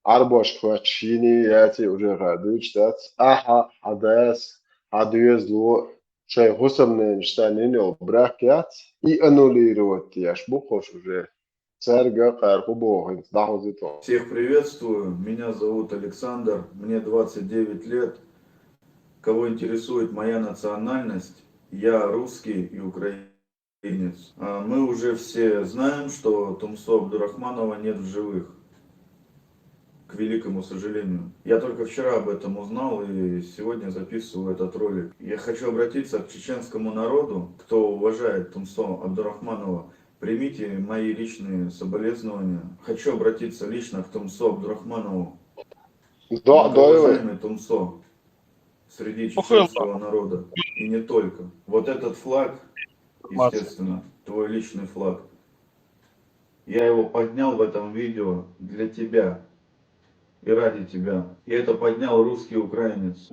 Ӏарбошка хоьттуш йиний яций уже хьан дуьйцуш дац, ахьа, хьан дас, хьан доьзало, шайн хӀусамненаш санна йина йолу брак яц, и аннулировать еш бу хӀорш уже. Цаьрга кхара хӀун боху хӀинца, дӀахоза тхо. Всех приветствую. Меня зовут Александр. Мне двадцать девять лет. Кого интересует моя национальность, я русский и украинец. А, мы уже все знаем, что Тумсо Абдурахманова нет в живых. К великому сожалению. Я только вчера об этом узнал и сегодня записываю этот ролик. Я хочу обратиться к чеченскому народу, кто уважает Тумсо Абдурахманова. Примите мои личные соболезнования. Хочу обратиться лично к Тумсо Абдурахманову. Да, да, уважаемый Тумсо, среди чеченского народа, и не только. Вот этот флаг, естественно, твой личный флаг. Я его поднял в этом видео для тебя и ради тебя. И это поднял русский украинец.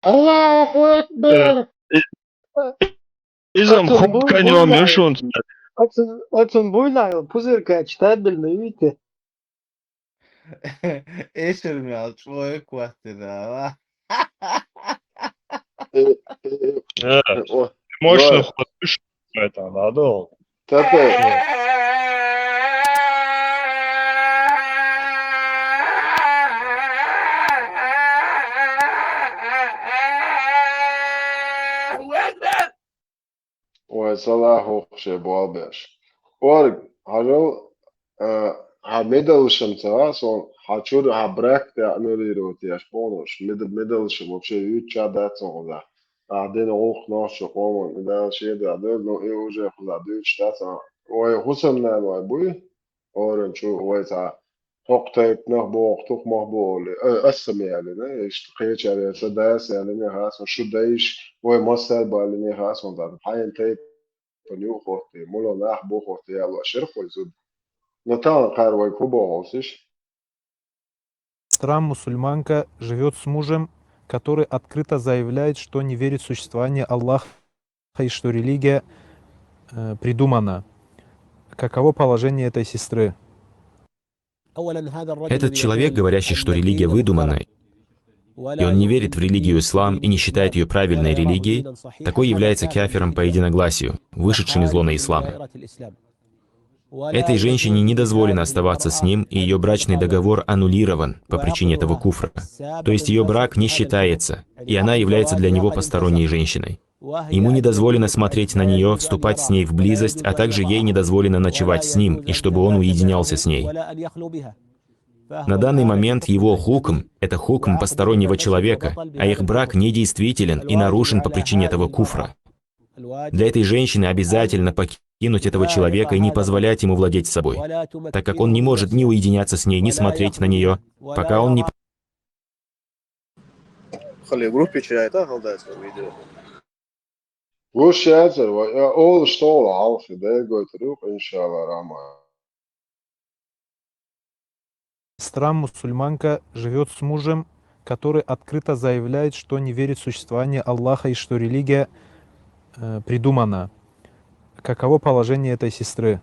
Аллаху акбар! Э, и-, изам хӀума каньйом ю шуна. Оцун, оцун буйла йолу пузырькаш стабильный, видите? Эшер мел чӀогӀа кхоьттина, а? Э, э, э, э, о, мощный ход, это надо. Тата. Вай, салахь воккхуш, болх беш. Орг, хьажал, а, хьан медалшам ца вац, сон хьан чуьра хьан брак тӀе аннулировать еш бохуш, меда-, медалшам вообще юьйцуш а дац сон хӀуза. Ахьа дина гӀуллакх нохчийн къоман, Дала шен дуьхьа дойла, ну, и уже хӀуза дуьйцуш дац, а, вай хӀусамнаной буй, оран чу вай цхьа хӀокху тайпанах боху, тухумах бу олий, а, ас сама ялийна, иштта кхечара ца дас ялийна хас, шу дайш, вай массара балийна хас, хьайна тайпана ю хӀоттий, муьлха нах бу хӀоттий ялош яра вай зуда. Но тахана кхара вай хӀун боху ас иштта? Сестра-мусульманка живёт с мужем, который открыто заявляет, что не верит в существование Аллаха и что религия, э, придумана. Каково положение этой сестры? Этот человек, говорящий, что религия выдумана, и он не верит в религию ислам и не считает её правильной религией, такой является кафиром по единогласию, вышедшим из лона ислама. Этой женщине не дозволено оставаться с ним, и её брачный договор аннулирован по причине этого куфра. То есть её брак не считается, и она является для него посторонней женщиной. Ему не дозволено смотреть на нее, вступать с ней в близость, а также ей не дозволено ночевать с ним, и чтобы он уединялся с ней. На данный момент его хукм — это хукм постороннего человека, а их брак недействителен и нарушен по причине этого куфра. Для этой женщины обязательно покинуть этого человека и не позволять ему владеть собой, так как он не может ни уединяться с ней, ни смотреть на нее, пока он не Хали группе чирайта халдайс видео. Гуш яцар, ва я ол штол алхи да гойтрюк, иншалла рама. Сестра мусульманка живет с мужем, который открыто заявляет, что не верит в существование Аллаха и что религия э, придумана. Каково положение этой сестры?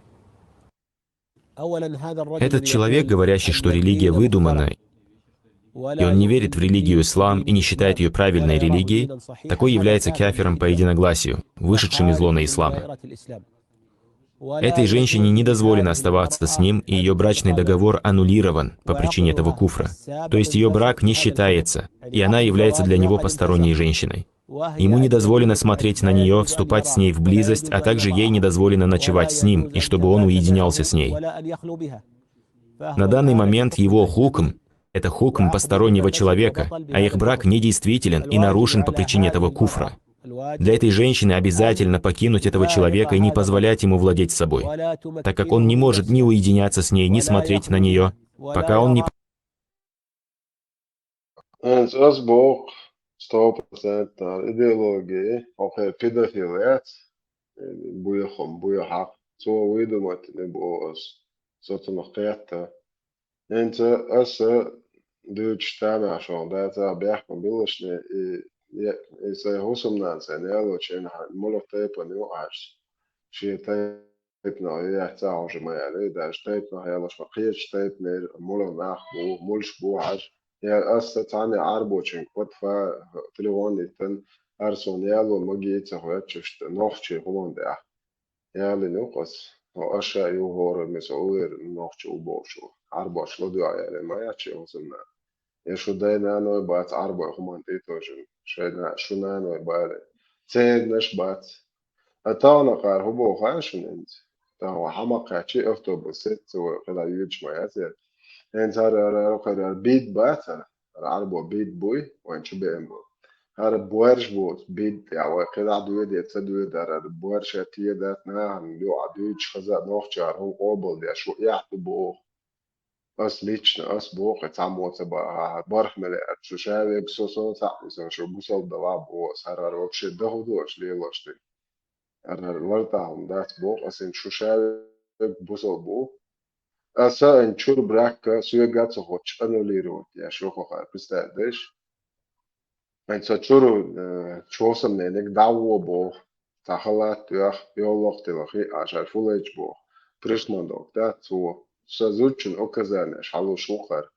Этот человек, говорящий, что религия выдумана, и он не верит в религию ислам и не считает ее правильной религией, такой является кафиром по единогласию, вышедшим из лона ислама. Этой женщине не дозволено оставаться с ним, и ее брачный договор аннулирован по причине этого куфра. То есть ее брак не считается, и она является для него посторонней женщиной. Ему не дозволено смотреть на нее, вступать с ней в близость, а также ей не дозволено ночевать с ним, и чтобы он уединялся с ней. На данный момент его хукм — это хукм постороннего человека, а их брак недействителен и нарушен по причине этого куфра. Для этой женщины обязательно покинуть этого человека и не позволять ему владеть собой, так как он не может ни уединяться с ней, ни смотреть на нее, пока он не Энд аз бох сто процентов идеологии, окей, педофил яц, буяхом, буяхах, цо выдумать не бо аз, соцунах каятта. Энд аз дүүч тана шон, да, за бяхма билышне, и, и сай хусумнан сай, не лочин, молох тайпа не уаш. Ши тайпа тайпнах яц уже ма яли, даже тайпнах ялаш ма кхиеч тайпнер, мула нах бу, мулш бу хаш. Я аз са цани арбочин кот фа телефон итан арсон ялу маги ица хуячушта нохчи хуман да. Яли нукас, о аша ю хора мис оер нохчи убошу. Арбош лодуа яли ма ячи хусумна. Я шу дай наной бац арбой хуман титожин. Шайна шу наной бали. Цег наш бац. А тауна кар хубо хашин энц. Тау хама качи автобус сет цо када юч ма ясер. Энц ар ар ар кар ар бит бац ар. Ар арбо бит буй, ван чу бем бу. Ар буарш бу бит, я вай када дуе де ца дуе дар ар буарш я тие дат на хан ю а дуч хаза нохча ар хун обал де шу я ту бу. Аз лично, аз бохе, цамоца ба, ха, барх меле, шу шавек со со цапни со, шу бусал дава бо, сарар вообще дахудош лелошты. Арар вартахум дац бох, аз ин шу шавек бусал бо. Аса ин чур бракка суегаца хоч аннулировать, я шу хохар, представь, деш? Эн са чуру чосам ненек давво бох, тахалат туях, йоллох тилахи ашар фулэч бох, пришмандок да цо. Са зурчин указания шалу шухар.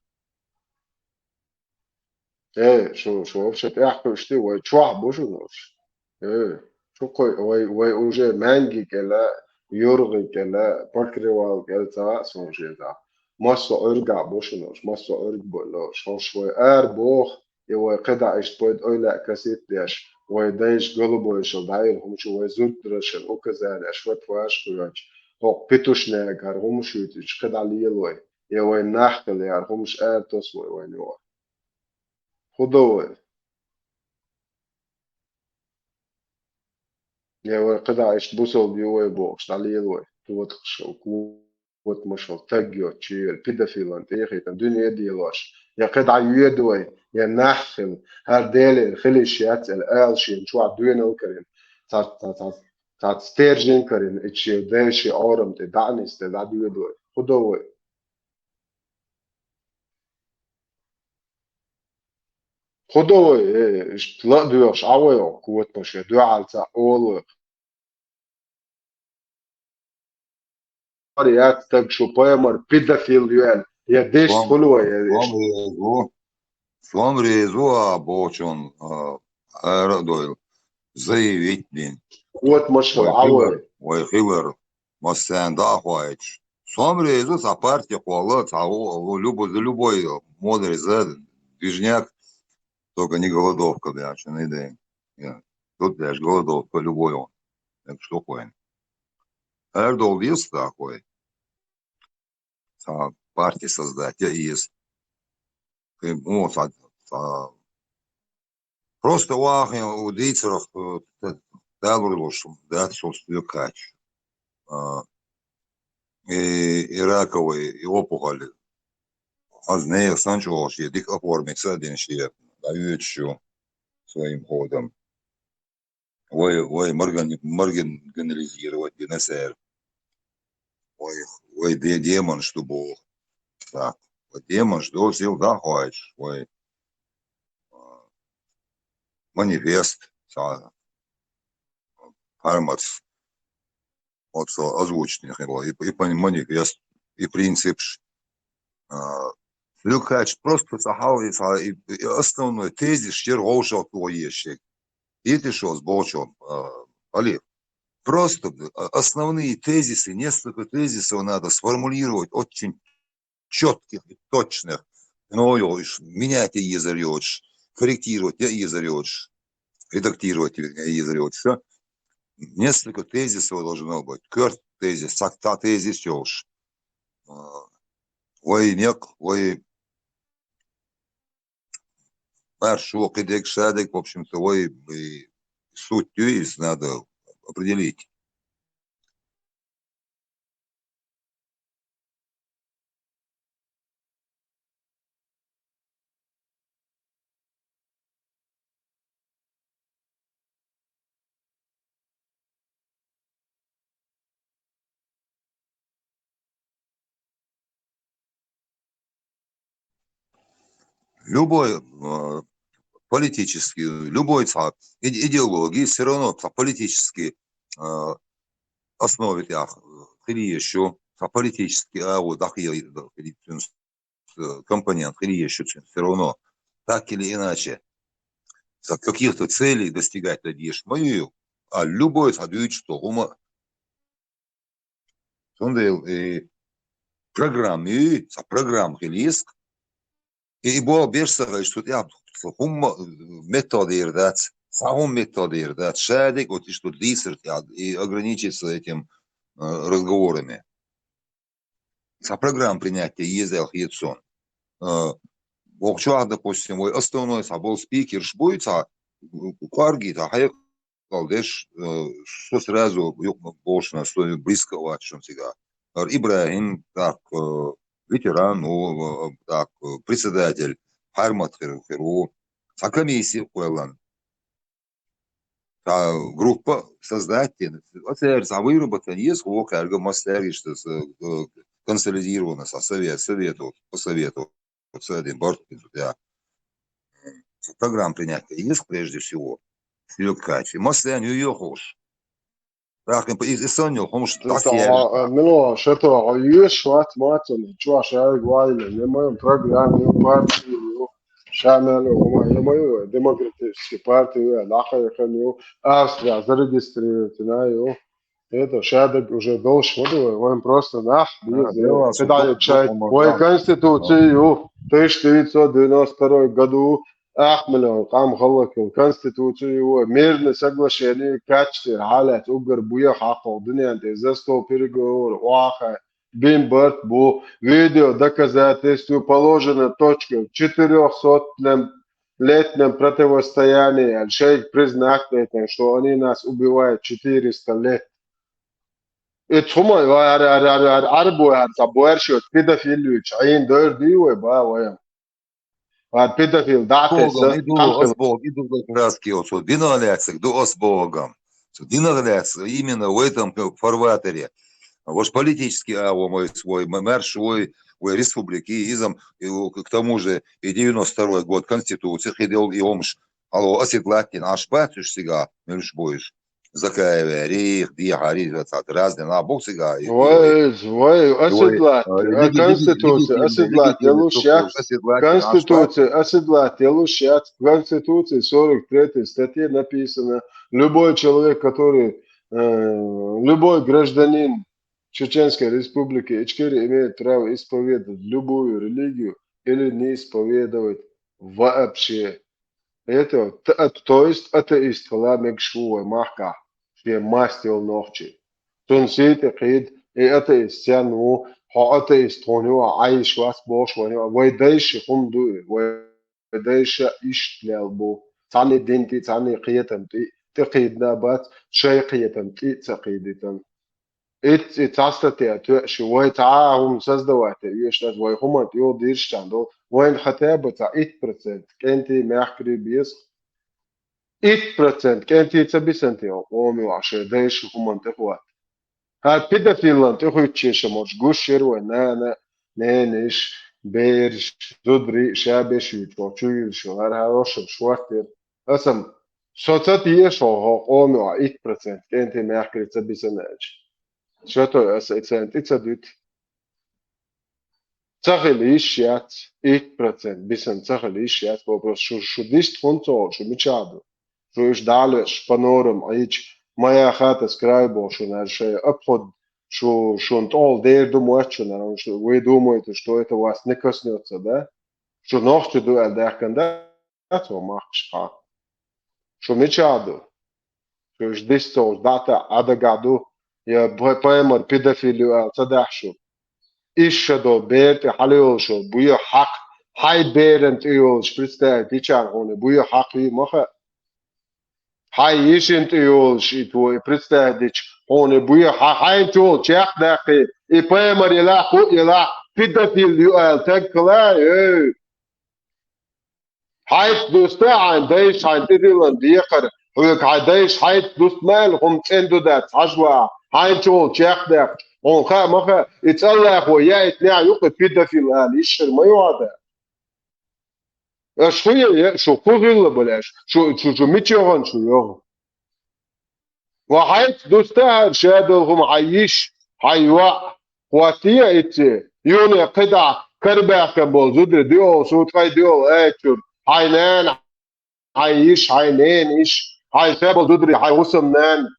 Э, шу шу вообще тях пушти вай чуах бушунуш. Э, шукой вай вай уже мэнги кела, юрги кела, покрывал кела ца сунжеда. Массо орга бушунуш, массо орг болош, хош вай ар бох, и вай кыда ишт пойд ойла касит деш, вай дайш голубой шел дайр хумшу вай зурт драшен указали аш ват ваш куяч. Хок петушная гар хумшуйтич кыда лилой, и вай нахкал яр хумш ар тос вай вай нюа. Худовой. Я вай кыда ишт бусол бивай бох, шта лилой. Куот хшел, куот мышел, тагиот, чиел, педофилан, тихитан, дунья дилош. Я кыда юедой, я нахил, ар деле, хилиш яцел, эл шин, чуа дуенал карин. Цат, цат, цат, цат стержень карин, ичи, деши, орам, те, данис, те, да дуедой. Худовой. Худовой, э, ла дуеш, авой, куот мышел, дуалца, олы. Яц так шу поймар педофил юэл. Я деш хулуа я. Сом резу. Сом резу а бочон а аэро дойл. Заявить дин. Вот машал авой. Вай хилер. Массен да хвайч. Сом резу са партия кола, са любой, любой модериза движняк. Только не голодовка, бля, что не дай. Рудляш голодовка любой он. Так что хойн. Эрдол вес такой. Цхьа парти создать я из. Кхы, ну, цхьа, цхьа, просто вахин у дийцарах, э, т-, далур луш, да, со стуй кач. А, и, и раковые, и опухоли. Аз не сан чугъуш, я дик оформить са дин ши, да, ючу своим ходом. Вай, вай, маргин-, маргинализировать динасер. Вай, вай, де-, демон, что бо. Так. Вай, демон, что сил да хочешь. Вай, а, манифест, са, формат. Вот со озвученных его, и, и пон-, манифест, и принцип. А, Люкач просто сахал, и, са-, и, и основной тезис, что гъовшал твоещик. И ты что, сболчом, а, Олег? Просто, а, основные тезисы, несколько тезисов надо сформулировать очень четких и точных. Ну, ё, иш, менять и изорёшь, корректировать и изорёшь, редактировать, вернее, и изорёшь. Всё. Несколько тезисов должно быть. Кёрт тезис, сакта тезис ёш. А, Вай нек, вай маршо, кидек, шадек, в общем-то, вай, и суть из надо определить. Любой, э, политический, любой цхьа иде-, идеологии, все равно цхьа политический, э, основе тях, э, хили ещё, цхьа политический, а, вот, так и, э, компонент хили ещё, все равно, так или иначе, за каких-то целей достигать надеешь мою, а любой цхьа дюйт, что гума Цундел, э, программа, э, цхьа программа хилийск. И, и бо беш са гайш тут я, цхьа хумма, э, метод ир дац, цхьа хумма метод ир дац. Шадик, вот и что дисерт я, и ограничиться этим, э, разговорами. Цхьа программа принятия езел хетсон. Э, вокчуах, допустим, вой основной цхьа бол спикер шбуй цхьа, э, кварги, цхьа хай калдеш, э, со сразу юкъ-, болшна, со близко вачун цига. Ар Ибрагим, так, э, ветеран, ну, э, так, э, председатель, Хармат хир-, хиру, цхьа комиссия квелан. Цхьа группа создать тен. Ацер цхьа выработан ес, хо карга мастер ишта, э, консолидированно, со совет, совету, посовету. Вот с этим бортом, я программа принятия есть, прежде всего, с её качеством. Масса не её хочешь. Так, и, и, и Соня, потому что так я, Мило, шето, а есть шват матон, чё, шай, гвайле, не мою программу, партию, шамелу, не мою демократическую партию, нахай, ханю, Австрия зарегистрировать, на, ю. Это шадак уже долш модула, он просто нах, дело, кидали что чай. дома, Ой, да. Конституцию, тысяча девятьсот девяносто второй году, Ахмелев, Кам Халаков, Конституцию, мирное соглашение, качестве, халят, угар, буя, хахо, дунянте, за стол переговоров, уаха, бимбарт, бу, видео, доказательства, положена точка в четырёхсот летнем противостоянии, аль шейх признак дайтан, что они нас убивают четыреста лет. Ит хумай, ва, ар, ар, ар, ар, ар, бу, ар, са, буэр шо, педофилию, чаин, дойр, ди, вай, ба, вай. Ар, педофил, да, ты, Богом, са, иду, там, с Богом, иду как раз ки, вот, вот, диналяцик, ду с Богом. Диналяцик, именно в этом фарватере. Ваш политический, а, во, мой свой, м-, мэр свой, вой республики, изом, и у-, к тому же и девяносто второй год Конституции, хидел и омш, алло, оседлать тен, аш бацюш сига, мельш боиш. Закаеве, рих, дия, хари, разный на бок сига. И, Вай, вай, и, оседлать, э, э, леги-, Конституция, легитимный, легитимный лучше, структура, оседлать тен, аш бац- Конституция, оседлать, лучше, в Конституции сорок третьей статье написано, любой человек, который, э, любой гражданин Чеченской Республики Ичкерия имеет право исповедовать любую религию или не исповедовать вообще. Это, т-, ат-, то есть атеист хила мегаш ву вай махкахь, шен маст йолу нохчи. Цунна сий тӀе кхийда, и атеист сенна ву, хьо атеист хьуна ю, Ӏайш вац бохуш вайна ю, вай дайша хӀума ду и, вай дайша иштта лел бу. Цхьанний дин тӀе, цхьанний кхетам тӀе, тӀе кхийдина а бац, шай кхетам тӀе а ца кхийдитан. Итт-, и цхьа статья тоьуш ю, вай цхьа а хӀума создавать а оьшуш дац, вай хӀуманна тӀе йолу дирзичхьана долу, вайна хотя бы цхьа итт процент кӀентий, мехкарий беза. Итт процент кӀентий ца бисина те, къоман юкъахь шайн дайша хӀуманна тӀехӀотта. ХӀара педофилан тӀехӀуьттуш ша морш гуш яра вай нана, нениш, бераш, зударий, ша беш юьйцу, чу юьйцу, хӀара хьарошам шортера. Аса-м, со ца теша хьо, хьо къоман юкъахь итт процент кӀентий, мехкарий ца бисина аьлча. Ша той аса и царна тӀе ца дуьту. Ца хила йиш яц, итт процент бисина ца хила йиш яц, вопрос, шу, шу дист хӀунда ца олу, шу мичахь ду? Шу уьш дӀа а лоьцуш, панорам Ӏийча, моя хата с краю боху шуна, аьлла шайн обход, шу, шуна тӀехула дер ду моьтту шуна, аьлла, шу, вы думаете, что это вас не коснётся, да? Шу нохчи ду аьлла даьхкина да? Цо махкаш хьа. Шу мичахь ду? Шу уьш дисцалц дӀа а таьӀа, Ӏадагахь ду, я пай-, пайхамар педофил ю аьлла ца даьхьа шу? Иша ша долу бер тӀе хьала йолуш йолу буьйхьа хьакха, хьайн беран тӀе йолуш представить йичарна хьуна буьйхьа хьакха ю ма хаьа. Хьайн йишин тӀе йолуш и тво и представить дича, хьуна буьйхьа хьайн чул чекхдаккхий, и пайхамар елахь, хӀу елахь, педофил ю аьлла таг хила, эй! Хьайца дуста хьайн дайша хьайн тӀедиллина декхар, хьоьга хьайн дайша хьайца дуста ма аьлла, хӀума цӀена ду дац хьажа ваха, хьайн чул чекхдаккха, хьуна хаа ма хаьа, и цӀаллахо яийтинехь юкъа педофил ала, иштта ма ю хьада. Аша хӀу е, е, шу хӀу хилла балеш, шу, шу, шу мича йогӀан шу йогӀу? Ва хьайца дуста хьара шадолу хӀума хьайн йиш, хьайн йоӀ, хӀоттае а итте, юхане кхидӀа карабаьхкина болу зударий дуьхьал, суна ткъе дуьхьал аьллачуьра, хьайн нана, хьайн йиш, хьайн ненан йиш, хьайн шадолу зударий, хьайн хӀусамнана.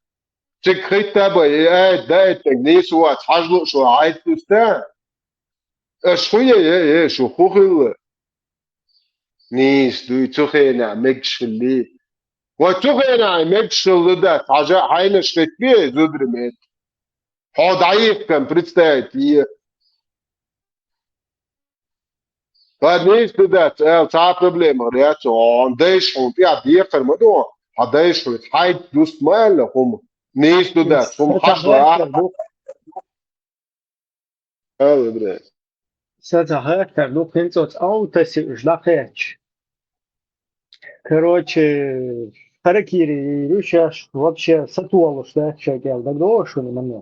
Цига хӀитта а бай, и айта даийтинарг нийса вац, хьажа лууш ву хьайца дуста? Аша хӀу е, е, е, шу хӀу хилла? Нийса дуй, цу хенахь мегаш хилли. Вай цу хенахь мегаш хилла дац, хьажа хьайнаш хетте, зударий мет. Хьо дӀайихкан представить е. Ва нийса ду дац, аьлла, цхьа а проблема яц, хьо дайша хьуна тӀехь декхар ма ду, хьан дайша хьуна хьайца дуста ма аьлла хӀума. Нийса ду дац, хӀума хьашла. Ала, бре. Сан цхьа хаттар ду, хӀинца оцу Ӏовтаси уьш дӀакхаьчча. Короче, харакири йийр ю шаьш, вообще сатолуш дац шайн кӀел, дагадогӀу шуна, манна?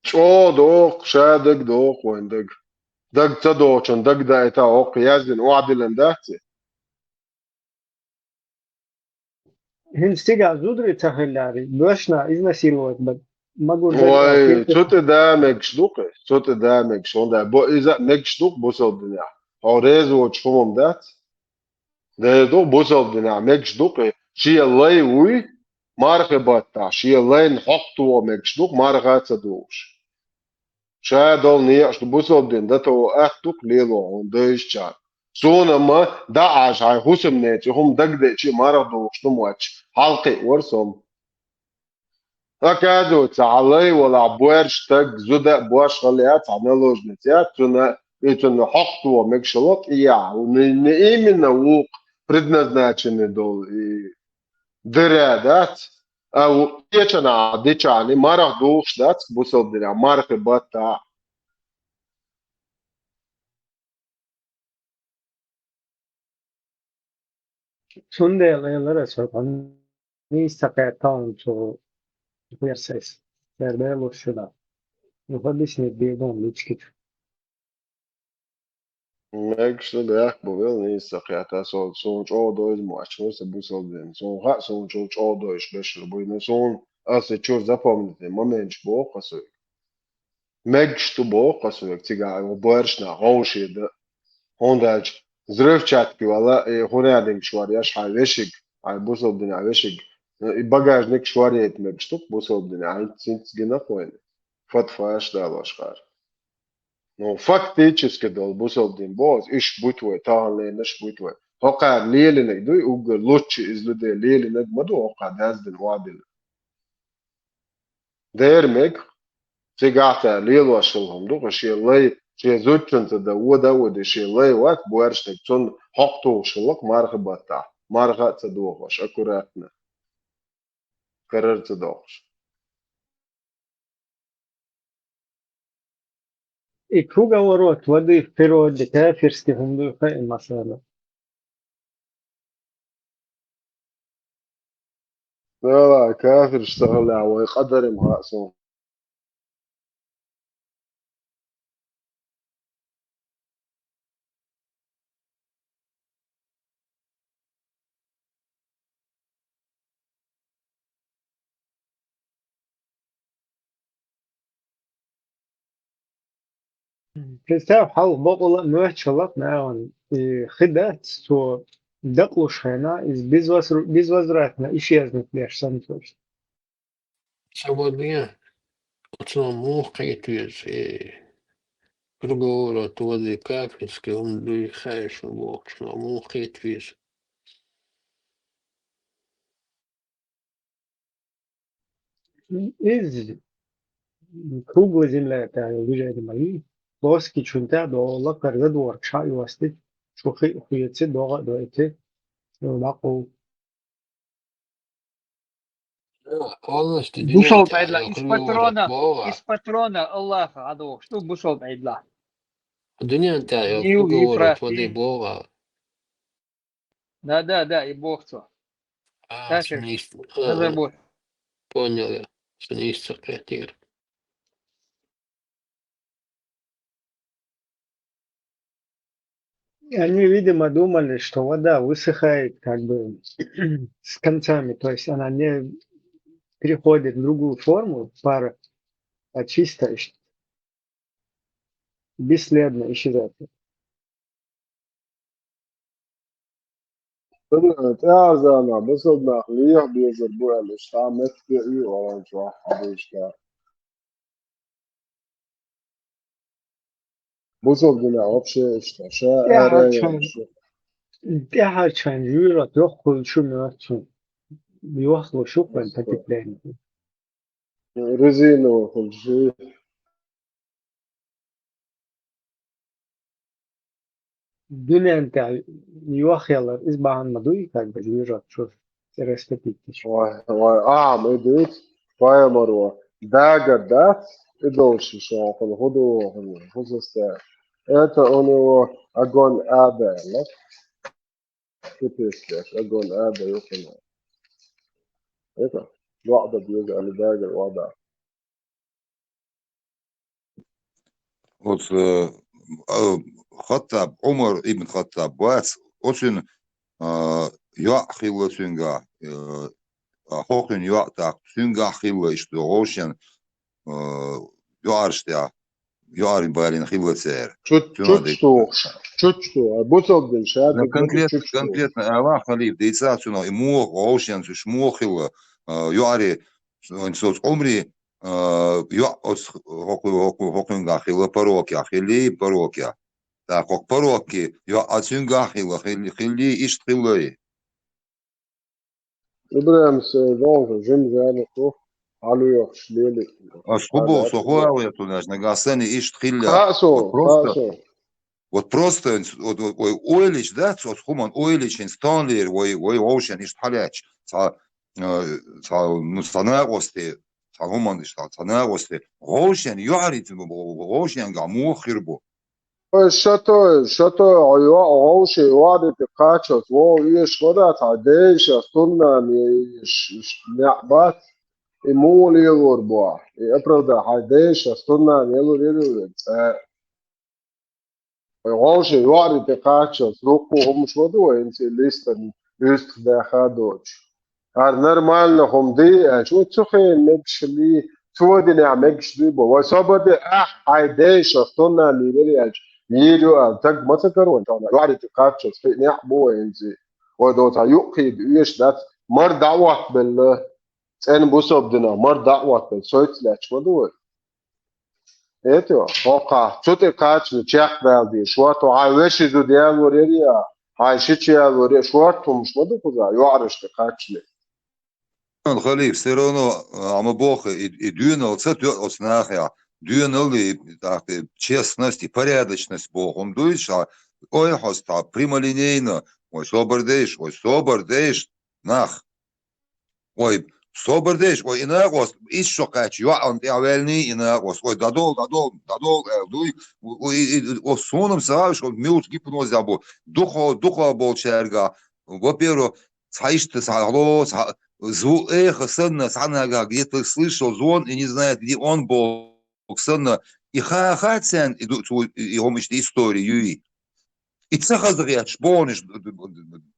ЧӀогӀа догӀу, ша дагадогӀу вайн дага. Дага ца догӀучун дага даита, хӀокху яздина охьадиллина дац и? ХӀинца цигахь зударий ца хиллари, дошна изнасиловать бан магур дара. Ой, цу тӀе да мегаш ду-кх, цу тӀе да мегаш, хӀунда бо иза а мегаш ду-кх бусалба динехь. Хьо реза воцуш хӀума дац? Дера ду бусалба динехь мегаш ду-кх, шен лай вуй, мархи баттахь, шен лайна хьокху тоха мегаш ду-кх, марха а ца духуш. Ша долу некъаш ду бусалба дин, дан тоха атта ду-кх лело хьуна дайшчарна. Суна-м дӀа Ӏаш хьайн хӀусамнеца и хӀума дагадеъча а марха духуш ду моьттуш, хьалакхиавора со-м. Оказывается, хьан лай валахь боьрша стаг, зуда а бошхалла яц, хьан наложница яц, цунна, и цунна хьокху тоха мегаш хилла кӀиахь, не, не именно вукху предназначенный долу и дира дац, а ву кечанахь дичахьана марха духуш дац бусалба динехь, мархи баттахь. Цундела элира аса, нийса ца кхетта хьуна цу версес. Церан белуш шу дан. Ну, объяснить бегун личкит. Мегаш ду бехк бу вел нийса ца кхетта, со, суна чӀогӀа дойза моьттуш вара сан бусалба дин. Суна хаьа, суна чул чӀогӀа дойзаш бешар буй, но суна аса чуьра запомнить моменташ боху аса вайга. Мегаш ду боху аса вайга, цигахь боьршнах гӀовшеда. ХӀунда аьлча взрывчатка вала, и хӀун яа динарг шоръеш хьайн вешиг, хьайн бусалба динехь вешиг. И багажник шоръяйта мегаш ду-кх бусалба динехь, хӀинца, хӀинца гина кхойна. Фатфаш далош хара. Ну, фактически долу бусалба дин боху, иш бу-те вай, таханлернаш бу-те вай. ХӀокхара лелинарг дуй, уггар луччи иза лу де лелинарг ма ду хӀокхара даздина вадина. Дера мега, цигахь цара лелош хилла хӀума ду, шен лай, шен зудчунца дан вода а води, шен лай вац, боьршниг цунна хьокху тухуш хилла-кх марха баттахь, марха а ца дохош, аккуратно. Карара ца доккхуш. И круговорот воды в природе кафирский хӀума ду, хаьий, масала. Дала, кафирш ца хилла вай къадарим хаьа суна. Представь, хьалха бакъала а моьттуш хилла-кх нахана, и хи дац, цо дакъалуш хенахь, иза безвозру-, безвозвратно исчезнуть деш санна, то есть. Ца ваде, оцунах муха кхета веза, э, круговорот воды кафирский хӀума дуй, хаьий шуна бохучунах муха кхета веза. Иза круглая земля, это движение мои, плоский чунта дола карда дворкша юасти, шу хи хуети, догӀа а дойти, шу макъул. Полностью Бусалба дуьнен тӀехь Ӏедла, из патрона, из патрона Аллаха Ӏадохуш ду, бусалба Ӏедла. Дуьнен тӀехь йолу круговорот воды боху. Да, да, да, и боху цо. А, кафир. Сан иштта, а, а, понял я. Сан иштта ца кхетира. И они, видимо, думали, что вода высыхает как бы с концами, то есть она не переходит в другую форму, пар, а чисто исч-, бесследно исчезает. ТӀаьхьарчу заманахь бусалба нах леха безар бу аьлла, иштта меттиг а ю оранчохь хьадийшка. Бусалба динехь вообще иштта ша ара а тӀаьхьарчу, тӀаьхьарчу хенахь жуьйрат йоккха хуьлуш ю моьтту суна. Йохлуш ю-кх вайн потепление. Резиновый хуьлуш ю. Дуьнен тӀехь йохъялар, иза бахьана ма дуй, как бы, жуьйрат чуьра растопить деш. Ой, ой, а, ма и дуьйцу, пайхамаро, дагар дац, и долуш шуна хӀун ду, хӀун состояние. Это у него огонь ада, да? Капец, огонь ада ю хӀуна. Это, ваӀда беза, али дагар ваӀда. Оцу, э, а, Хаттаб, Ӏумар ибн Хаттаб вац, оцуьнан, а, йоӀ хилла цуьнгахь, э, а, хӀокхуьнан йоӀ тӀаккха цуьнгахь хилла иштта вовшен, э, йоӀарш тӀехь, йоӀарийн балийна хилла церан. Чу-, цуьнан чуччу тухуш, чуччу тухуш, а, бусалба дин ша. Ну, дика конкретно, чуччу тухуш. Конкретно ала халиф дийца цуьнан и муха вовшен, уьш муха хилла, э, йоӀарий, со, со Ӏумри, а, йоӀ оцу хӀокху-, хӀокху-, хӀокхуьнгахь хилла парокех, хиллий парокех. ТӀаккха хӀокху пароккий йоӀ а цуьнгахь хилла, хилли-, хиллий, иштта хиллий? ИбрахӀим, э, догӀу, жима жаьнна ду, хьалоьхуш лели. Ас хӀун боху, со хӀун аьлла ю, нагахь санна иштта хилла. Хаьа суна, вот просто, хаьа суна. Вот просто, вот, вот, ой, ойлича дац, оцу хӀуманна ойлича, хӀинца таханлера вай, вай вовшен иштта хьалаьцча, цхьа, э, цхьа, ну, цхьа накъостий, цхьа хӀуманна иштта, цхьа накъостий, вовшен, йоӀарий, вовшенгахь муха хир бу? Ой, шатой, шатой, йоӀ, вовшен, йоӀарий тӀе кхаччалц, вов, оьшуш ма дац, хьайн дайша, стуннана, ш-, ш-, неӀ бац, и муха лелор бу ахь, и оправдание, хьайн дайша, стуннана, елур, елур, цӀа. Вай вовшен йоӀарий тӀе кхаччалц, дуккха а хӀуманаш ма ду вай, хӀинца листан уьстагӀ даьхна доцуш. ХӀара нормально хӀума ду аьлча, вай цу хенахь мегаш лий, цу динехь мегаш дуй бо. Вай со бан де ахь, хьайн дайша, стуннана лийр аьлча, лийр ю аьлла, стаг ма ца каро вайна, йоӀарий тӀе кхаччалц, кхин неӀ бу вай хӀинца. Вай доцу хьан юккъе оьшуш дац, мара дӀа а хӀоттабелла, цӀена бусалба динах мара дӀа а хӀоттабелла, соьца лаьтташ ма ду вай. Это, хӀокхахь, цу тӀе кхаччалц чекхдала дезаш, вот, хьайн вешин зуда ялор яра я, Хьайн шича ялоре, шорта хӀумаш ма ду кхуза, йоӀарашта кхаччале. Халиф, всё равно, а, ма боху, и, и доьналла ца тоьа оцу нахехь. Доьналла и, тӀаккха и честность, и порядочность боху хӀума дуй ша, ой, хьо цхьа прямолинейно, ой, собар дейш, ой, собар дейш, нах. Ой, собар дейш, ой, и накъост, исс шо кхаьчча, йоӀана тӀехь ваьллий и накъост, ой, дӀадовла, дӀадовла, дӀадовла, аьлла дуй, ой, и, и, ой, суна-м ца хаьа, шу муьлхачу гипнозехь бу, дукхах, дукхах болчаьрга, во-первых, цхьа иштта, цхьа хьало, цхьа зву-, эхо санна, цхьа нагахь где-то слышал звон и не знает, где он был. Оксана, и ха-, хаьа царна, и ду-, цо, и, и хӀума иштта истори юй. И ца хаза гӀерташ, боху уьш,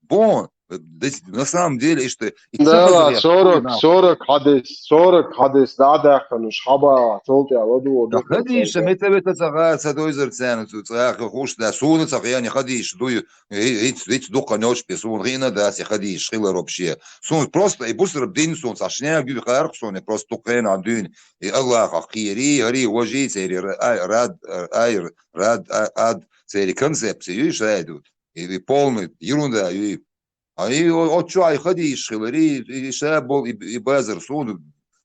боху, дес-, на самом деле, иштта, и ца хаза гӀерташ, сорок, сорок хьадис, сорок хьадис дӀа а даьккхина уьш хьаба, цул тӀаьхьа ладугӀу. Да хадийша, мета-вета ца гӀа, ца дойзар царна, цу цӀа а хууш, да, суна ца хене хадийша дуй, и, и, и, и дукха ночпе, суна хиъна дац, и хадийша хилар вообще. Суна просто, и бусарб дин суна, цхьа шнега дуй, харах суна, и просто дукха хенахь дуьйна. И Аллахах кхерий, хӀарий, важий, церий ра-, ай, рад, ай, рад, а, ад, церий концепция юй шайдут. И, и полный ерунда юй. А и о-, оцу чохь и хадийша хиларий, и, и ша бол, и, и базар суна.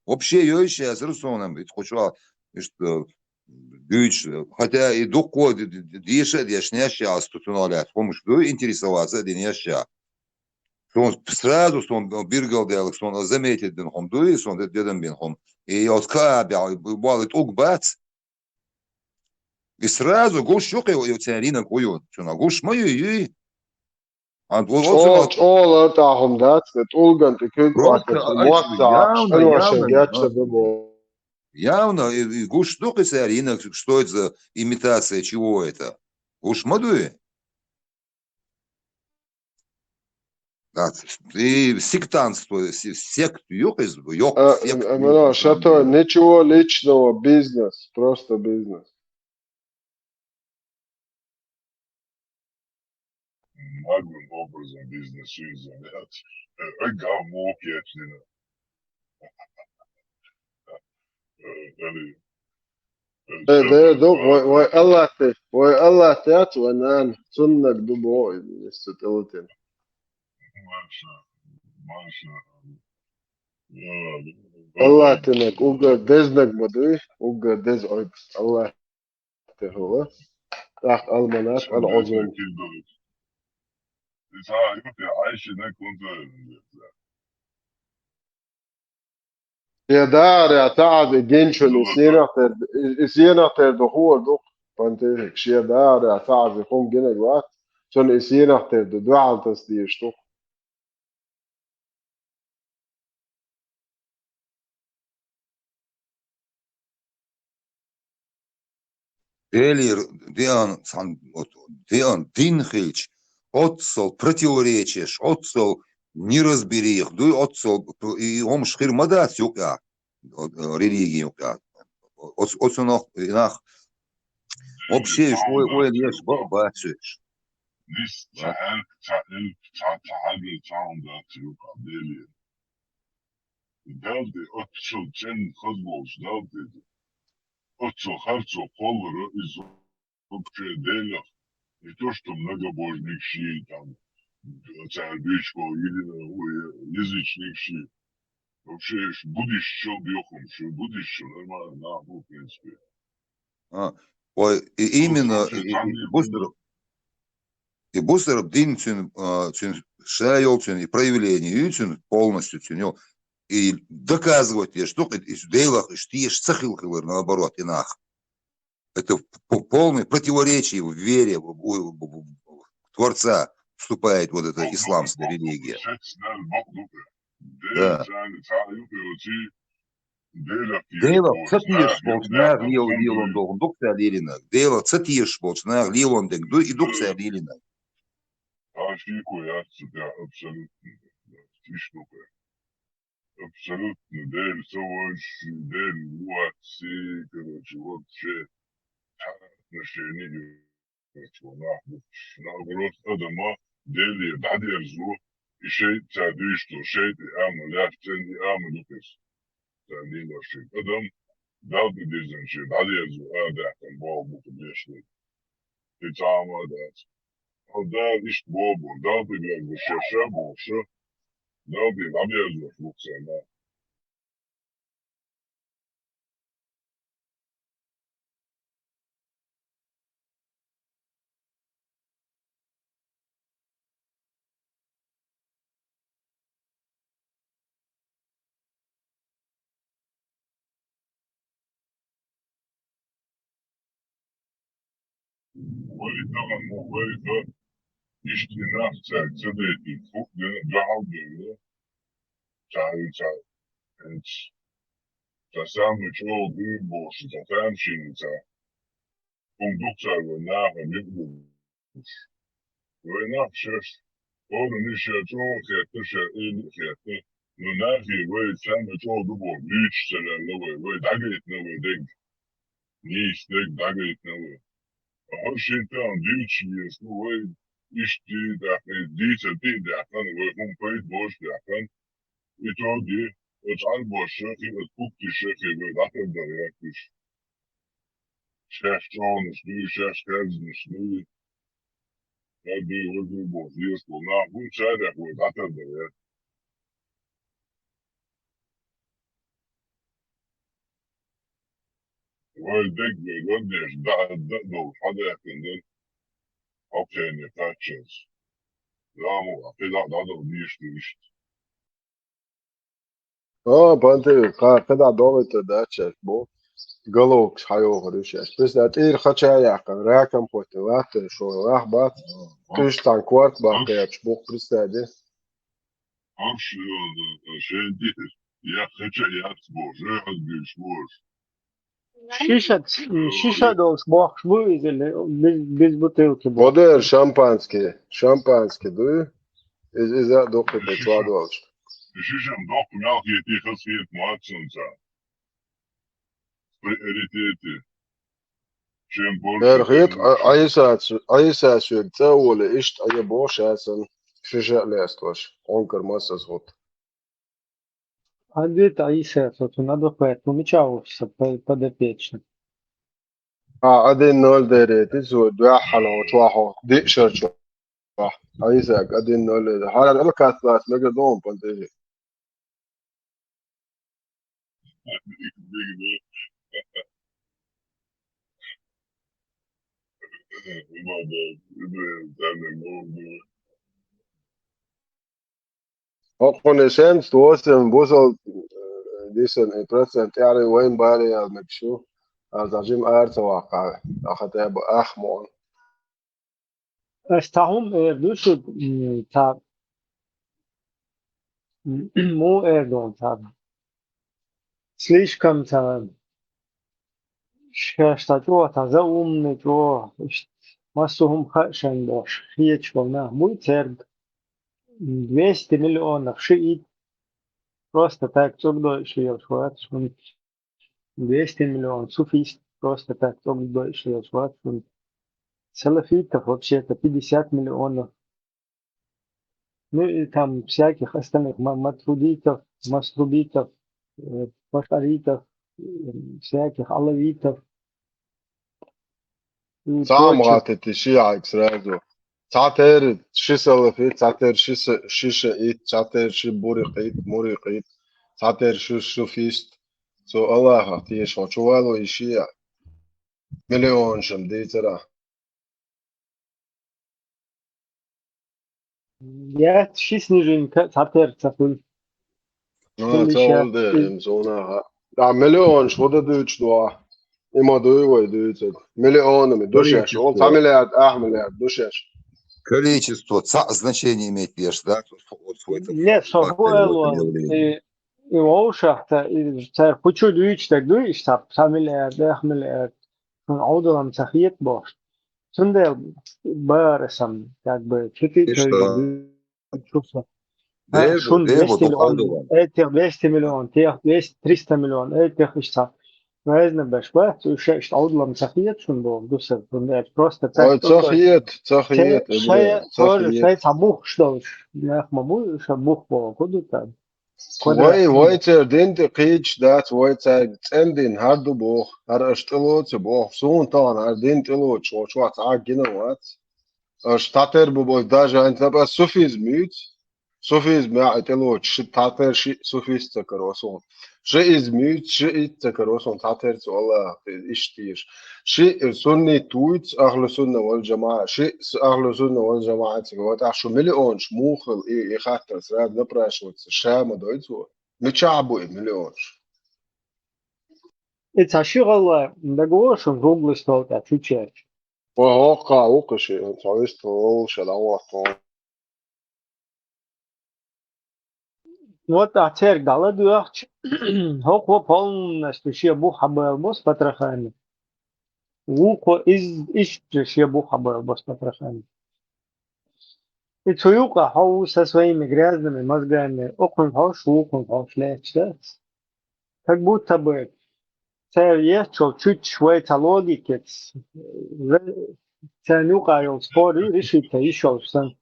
Вообще йойш яцара суна, и кху чохь, иштта, дуьйцуш. Хотя и дуккхо д-, д-, д-, деша а дешнеш яц, цунах лаьцна хӀумаш дуй, интересоваться а динеш яц. Суна сразу, суна биргал деллаг, суна заметить бина хӀума дуй, суна де-, дедам бина хӀума. И оцу каа бехь, болу тӀулг бац. И сразу гуш ю кхин, церан йинаг хӀу ю, цунах гуш ма ю, юй. А, чӀо-, чӀола тӀаьхьа хӀума дац, тӀулган тӀе куьг просто ваккха, явно, явно, геча ду бо. Явно, и, и гуш ду кхин церан йинаг, что это за имитация, чего это? Гуш ма дуй? Да, и сектантство, се-, сект юкъа из, йоккха, а, сект, а, ну, юкъа, что, ничего личного, бизнес, просто бизнес. Наглым образом бизнесуй заняться. Э, говно кечнина. Э, э, э, э, ду, вай, вай Аллах те, вай Аллах те ац, вай нана, цуннаг ду бо, если ты латин. Маша, Маша. Э, Аллах тенаг, угар дезнаг ма дуй, угар дез ойбуст. Аллах те хӀула. ТӀаккха алманат, алгӀозун. Шен дагӀарехь ца Ӏазе гинчун и сенах тера, и, и сенах тера ду хӀора ду-кх, пантехик. Шен дагӀарехь ца Ӏазе хӀума гинарг вац, цунна и сенах тера ду, дуьхьал таса дезаш ду-кх. Делера деана цхьана, вот, деана дин хилча, оццал противоречиеш, оццал неразбериха дуй, оццал п-, и хӀумаш хир ма дац юкъа, вот, э, религия юкъа. Оц-, оцунах, и нах вообще уж ой, ой, леш ба-, бац уж. Нис ца хьаьрк, ца элп, ца, ца хьагар, ца хӀума дац юкъа Делера. Далла тӀе оццул цӀена хаза волчу Далла тӀе, оццул харцо кхоллар иза вообще Делах. Не то, что многобожникаш, там, цара дуьйцуш болу едино-, ой, язычникаш. Вообще, уж буддисташ, бехамаш, буддисташ нормально нах бу, в принципе. А, ой, и именно, и, и, и бусар-, и бусарб дин цуьнан, а, цуьнан ша йолу цуьнан и проявление ю цуьнан полностью цуьнан йолу. И доказывать деш ду-кх, и, и Делах, и теша ца хила хилар, наоборот, и нах. Это п-, полное противоречие в вере в, в, в, в Творца вступает вот эта исламская религия. Да. Делах ца тешаш болчу наха лело-, лелон дохун ду-кх цара лелийнарг. Делах ца тешаш болчу наха лелон дерг ду, и ду-кх цара лелийнарг. Абсолютно. Иштта ду-кх. Абсолютно Дела ца вожуш, Дела вуьйцуш, короче, вообще отношение, короче, нах бу. Наоборот, адама Деле дӀадерзо, и шайтӀа ца дуьйцуш долу, шайтӀа и амал лаьцна, и амал ю-кх иза. Ца лелош шен адам, Далла тӀе дирзинчу дӀадерзо, а, даьккхина боху бу-кх дешнаш. И цхьа а ма дац. Дала иштта боху, Дала тӀе беза шаьш а бохуш, Дала тӀе дӀаберзош бу царна. Вай тахана мо вай ха, иштта и нах цаьрга ца дайтийта, хӀуъа дина, дуьхьал дина, ца, ца, ца самый чӀогӀа дуьйна бохуш, ца тамашийна ца. ХӀума ду цара вай наха мила бу. Вай нах шаьш, хӀора миша чӀогӀа хетта, ша эли а хетта, ну нахе вай самый чӀогӀа ду боху, дуьйцуш ца лелла вай, вай дӀагайтина вай дерг. Нийса дерг дӀагайтина вай. Ткъа хӀара шина тӀехь дуьйцуш еза, ну, вай иштта дийца, дийца тӀе а даьккхина, вай хӀума пайда боцуш даьккхина. Итоге, оцу Ӏарбоша хи, оцу пуктиша хи вай дӀатардара яц уьш. Шаьш чӀогӀанаш дуй, шаьш хаьржинаш дуй. Хьан дуй, вай дуй бохуш, дезаш болу нах бу, царех вай дӀатардара яц. Вай дерг вай лардеш, даа, даа долуш хьадаьккхина дара. Общение кхаччалц. Ламо, кхидӀа дӀадала дезаш ду иштта. А, Пантелей, кхидӀа догӀуьйтур дац шаьш бу. Головкаш хьайохур ю шаьш. Представь, тӀера хача а яьккхина, раком хоть латтар шо, нах бац. Уьш цхьана корта бан кхеташ бу, представь. Амш, э, шен дитар, я хача яц бо, жо хьаза дуьйш бу аша. Шиша, шиша долуш бохуш бу иза, без, без бутылки бохуш. Бодер шампанский, шампанский дуй? Иза, иза а дуккха тӀе чӀогӀа долуш. Шишам доккха мел хетий, хаза хета ма аьлла цунца. Приоритеты. Чем больше, Эр хет, тем лучше. Айсас, Айсас шуьга цӀа а волий, иштта айа боху ша санна, шиша а лестош, хьонкар массаза хӀутту. Адвет Айсас, вот он надо поэтому меча офиса по-, подопечным. А, один ноль дерет, и зо, дуьххьал чохь, диъ шар чохь. Айсак, один ноль. Хьара алкаст лац, мега дом, Пантелей. ХӀокхуьнан семьдесят восемь бусал, э, дисан, э, процент тӀаьхьарий вайн баре ял мегаш ю. Аз жима ара ца ваккха, а хотя бы ах мо. Ас цхьа хӀума эр ду шуьга, м, цхьа, м, муха эр ду хьуна цхьа? Слишком цхьа, шаьш цхьа чӀогӀа, цхьа заумный чӀогӀа, иштта массо а хӀума хаа шайна бохуш, хеташ болу нах буй цаьрга, м, двести миллионах шиъ итт, просто так цӀогдойуш лелаш вац, хӀунда двести миллион суфист, просто так цӀогдойуш лелаш вац, хӀунда салафитов вообще-то пятьдесят миллионов. Ну и там всяких остальных ма-, матрудитов, маструбитов, э, пашаритов, э, всяких алавитов. И Цхьа а ма прочее. ГӀаттийти шиъ хьайга сразу. Цхьатерра ши салафи, цхьатерра ши са-, ши шиъит, цхьатерра ши бурикъит, мурикъит, цхьатерра ши суфист. Цо Аллахах теша хьо чу вало и шиъ. Миллионашна дийцарахь. Яц ши снежинка цхьатерра ца хуьлу. Ну, Хуьлу ца шаьш. Валде, им зунаха. Да, миллионаш хӀу дан дуьйцуш дуьхьа? Има дуй вай дуьйцург. Миллионами ду шаьш. Количество. Ол цхьа миллиард, ах миллиард ду шаьш. Количество цхьаъ значение имеет веш, да? Нет, со хӀу эло, и, и вовшахта, и цара кху чу дуьйцуш дерг дуй, иштта цхьа миллиард, ах миллиард. Шуна Ӏовдалам ца хета бохуш. Цундела бара сан, как бы, чу тӀе Иштта. Тойла дуьйцуш со. Деза, шуна деза двести миллион, этих двести миллион, тех двести, триста миллион, этих иштта. Разно беш бац, уьш иштта Ӏовдалам ца хета шуна боху, ду сан, шуна просто так. Ой, ца хета, ца хета, шай, шай, ца тоже хета. Шай ца бухуш долуш, нах ма бу, ша бух боху, хӀу ду тан? Вай, вай церан дин тӀе кхийдаш дац, вай цаьрга цӀена дин хӀара ду боху, хӀара аша тӀелоцу боху, суна тахана хӀара дин тӀелоцуш волчохь цхьа а гина вац. Аша тӀатер бу бой даже ан тапа суфизм юц. Суфизм я тӀелоч, ши тӀатер ши суфист ца каро сон. Ши изм юц, ши ит ца каро сон тӀатер цу Аллах, иштиш. Ши сунни туйц, ахлу сунна вал жамаа, ши с-, ахлу сунна вал жамаа ца каро. Вот ах шу миллионш мухал и, и хаттар сразу напрашиваться, шама дойцу. Мича бу и миллионш. И ца ши гала, да гошун круглый стол, та чучерч. Ва гьакъа вукъа ши, цавист вол шала вахтун. Вот а церг дала дуахч. Хокво полностью ши бух хабал бос патрахани. Вукъо из, иш ши бух хабал бос патрахани. И цу юкъа хьо ву со своими грязными мозгами, окхун хьош, вукхун хьош лечда. Как будто бы цар еччул чуть вай ца логикец, цар юкъа йол спор ю решить-то ещё сан.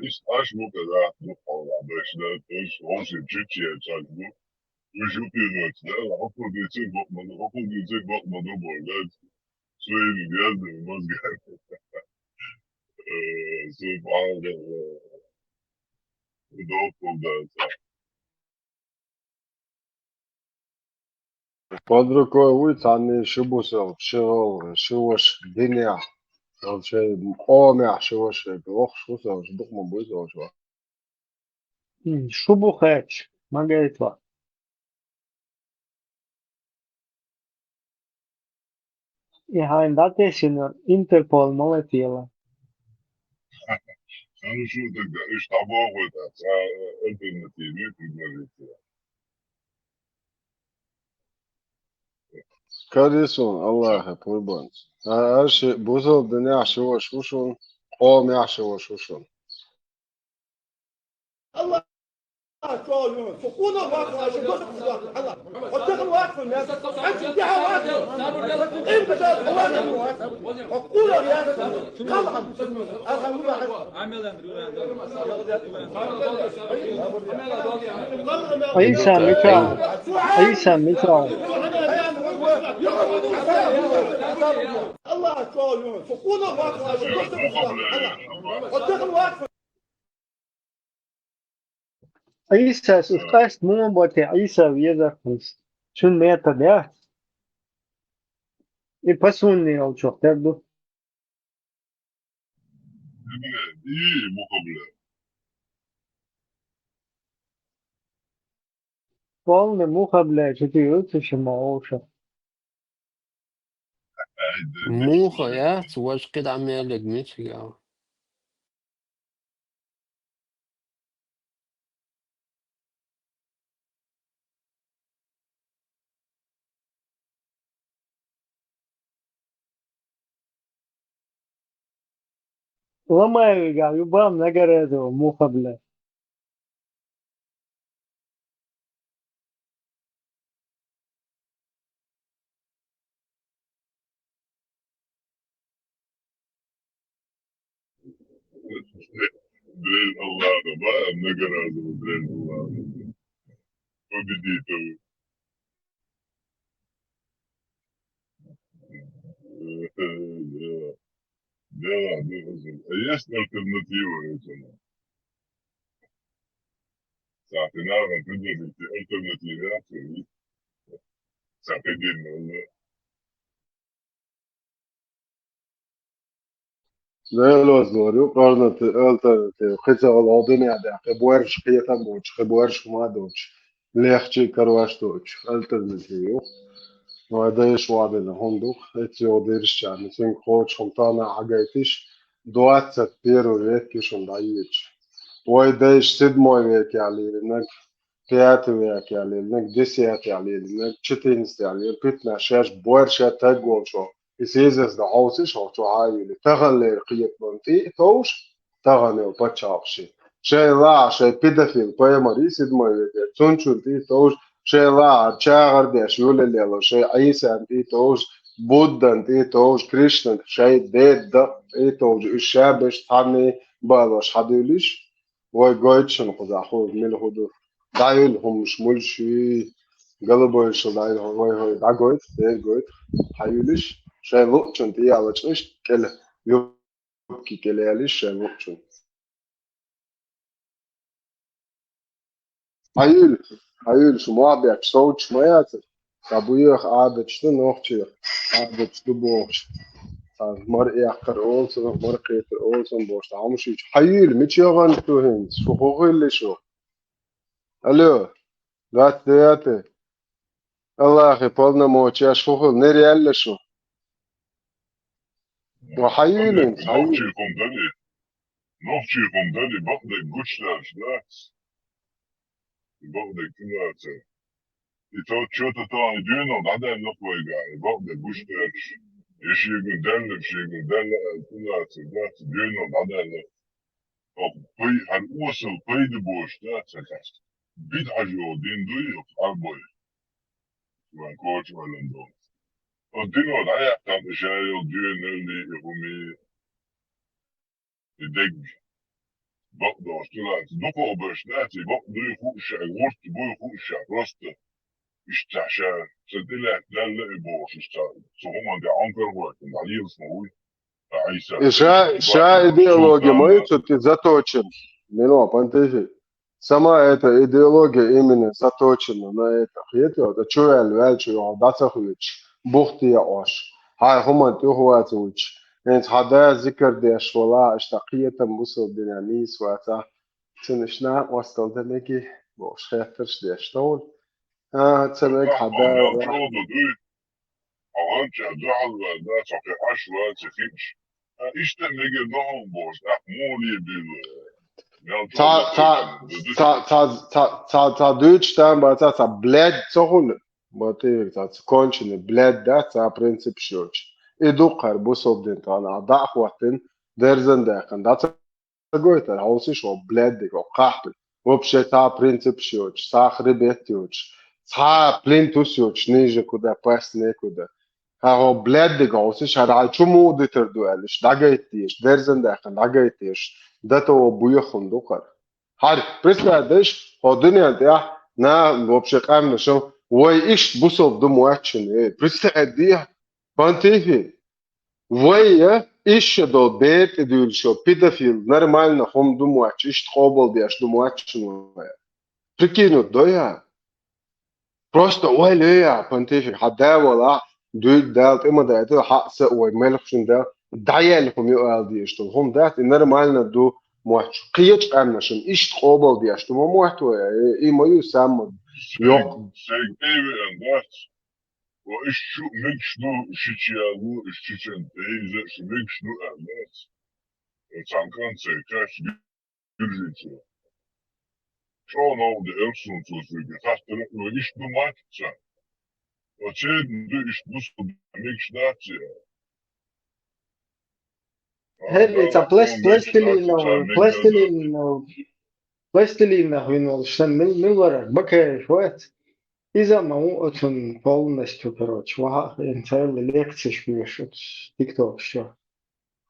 Иш аш му когда, ну, хала, башда, то есть он же чуть-чуть, чуть-чуть. Вы же ты ночь, да? Хоккудицы бокмаду, хоккудицы бокмаду бордат. Своими грязными мозгами. Э, субханаллах. Удобно, да. Под рукой вуй цанни ши бусел, ши гӀалгӀа, ши ваш дине. Ал шей къомехь ши ваш, лох шу сел, ши дукъма буй сел шу. М, шу бу хеч, магайтва. И хьайн датесина Интерпол молотила. Хорошо, тогда, иш табогӀу, это, ца, э, альтернативный предложение. Карисун, Аллахе пурбанц. А, аши бузал динехь ши ваш ушун, къомехь ши ваш ушун. Ӏийса мичахь, Ӏийса мичахь. Ӏийсас уж къаьст муха бу те, Ӏийса везархьама. Цуьнан метод яц. И пасунний йолчух тера ду. Полный муха, бля, чу ты юцуш ма оуша. Муха яц, ваш кхидӀа мелиг мичигал. Ламаевгал ю бан нагаразова муха, бля. Дрель Аллаха, ба, многоразовый дрель Аллаха. Победитель. Да, да, да. А есть альтернатива этому? Так, и надо предложить альтернативу. Так, иди, ну, ну. Делозлар ю къарнати альтернатива. Кхин ца гӀала гӀо дуьнен тӀехь, кхин боьрша кхетам боцуш, кхин боьрша хӀума а доцуш, легче карош доцуш альтернатива ю. Вай дайша вадина хӀума ду, эццо диршчарна, цуьнга кхочу хӀума тахана а хьагайтиш, двадцать первый век ю шуна дӀаеча. Вай дайша седьмой векехь лелинарг, пятый векехь лелинарг, десятехь лелинарг, четырнадцатехь лелинарг, пятнадцать шаьш боьрша таг волчо. И сезарна хьовсийша хьо чохь а юьлу. Таханлера кхетаман тӀе а товш, тахана йолу пачхьалкхаш. Шайн лахьа, шайн педофил пайхамар ю седьмой веке, цунна чуьра тӀе а товш, шайн лахьа чагӀар деш юьлу лело, шайн Ӏийсан тӀе а товш, Буддан тӀе а товш, Кришнан, шайн деда тӀе а товш, уьш ша берш цхьанне балош хьадуьйлуш, вай гойту шуна кхузахь хӀума мила хӀу ду. ДӀаюьллу хӀуманаш муьлш юй, Голубой шо дай, гой, гой, дӀагойта, дергойта. Хьаюлиш, шайн луъчун тӀе ялачкъиш, кӀел, юбки кӀел ялиш, шайн луъчун. Хьаюл, хьаюл, шу мохь беккхаш совцаш ма яцар. Ца буех Ӏадаташ ду, нохчех Ӏадаташ ду бохуш. Царна мара эккхар олу цунах, мара кхетар олу цунах бохуш, цхьа хӀума шийча. Хьаюл, мича яхана шу хӀинца? Шу хӀун хилла шу? Алло, двадцать девятое. Аллахьи полномочияш хӀун хилла, нер яьлла шу? Ва хьаюлин, хьаюлин. Нохчий хӀума дали, нохчий хӀума дали, бакъдерг гучудаьлча дац. Бакъдерг ца дацара. И тот чё-то там, и дуьйна дӀадаьлла вайга, и бакъдерг гучудаьлча. И шийгара даьлла, шийгара даьлла аьлла ца дацара, дац, дуьйна дӀадаьлла. Оха пай-, хӀара осал пайда боцуш дац, ца дацара. Бида хьажо дин дуй, оха арбой. Вайн коча валан дон. Оха дино дӀаяьккхам, и шайол дуьйна и хӀуми. И дегга. Бакъдолуш ду лаьцна. Дукха беш дац, и бакъ дуй хууш ша, гӀурт буй хууш ша, просто иштта ша, ца тӀелаьцна Далла и бохуш, иштта цу хӀуманга Ӏункар гӀоьртина, дӀалелаш ма вуй. Ткъа Ӏийса И ша, ша идеология ма ю цу тӀе заточен. Мила пантехи. Сама эта идеология именно заточена на это. Хетий, оцу чу ваьлла, ваьллачу йоху дӀа ца хуьйцуш, бух тӀе Ӏош. Хьайн хӀуманна тӀехвацалча, хӀинца хьан да зикар деш вала, аша сан кхетам бусалба динехь нийса вацахь, цуьнан иштта накъосталла дан мегий бохуш хеттарш деш товла. А, ца мега хьан да. Хьо гӀанча дуьхьал ваьлла, цо кхин Ӏаш вац хиъча. А, иштта мегар ду хьуна бохуш, тӀаккха муха лебийла? Мел Ца, чӀогӀа ца, ца, ца, ца, ца, ца дуьйцуш там баца, ца блядь ца хуьлу. Ма тӀера, ца, ца конченый блядь дац, ца принципаш йоцуш. И дуккхара бусалба дин тӀехь а дӀа а хӀоттина, дерзан даьккхина, дӀа ца гойтар, хьовсийша хӀокху бляддиг, хӀокху кхахьпиг. Вообще цхьа принципаш йоцуш, цхьа хребет йоцуш, цхьа плинтус йоцуш, ниже куда, пасть некуда. Хьан хӀокху бляддиг хьовсийша, хьан хьайн чу муха дитар ду аьлла, иштта дӀагайта дезаш, дерзан даьккхина дӀагайта дезаш, датово буьйхун ду кхара. ХӀара, представь дайша, хӀокху дуьнен тӀехь, на, вообще къаьмнашал, вай иштта бусалба ду моьттучун, эй, представь дехьа, пантифи. Вай, э, иштта долу бер тӀе дуьйлуш йолу педофил, нормально хӀума ду моьттуш, иштта къобалдеш ду моьттуш вай. Прикинуть дой хьан? Просто ойла йой хьан, пантифик, хьан да валахь, дуьйла Дала тӀе ма дайту, хьаъ са а вай мелхашна да, дӀаяьлла хӀума ю ала дезаш долу хӀума дац, и нормально ду моьттуш. Кхечу къаьмнашна иштта къобалдеш ду ма моьтту вай, э, и ма ю самма йоккха. Сайга тӀе а веана дац. Ва иштта шу мегаш ду, шича яло, иштта чечен тӀе иза шу мегаш ду аьлла дац. Цхьана кӀант сайга кхаьчча, гуьржийчо. ЧӀогӀа новкъа деара суна цо соьга. Хаттар а, ва иштта ду моьтту царна? Ва церан ду иштта бусалба мегаш дац я? ХӀерли ца плас-, пластилинов, пластилинов, пластилинах вина волуш санна, мил-, мил вара, Бакаев вац. Иза ма ву оцунна полностью, короче, ваха а хиъна, царна лекцеш беш оцу тиктокаш чохь.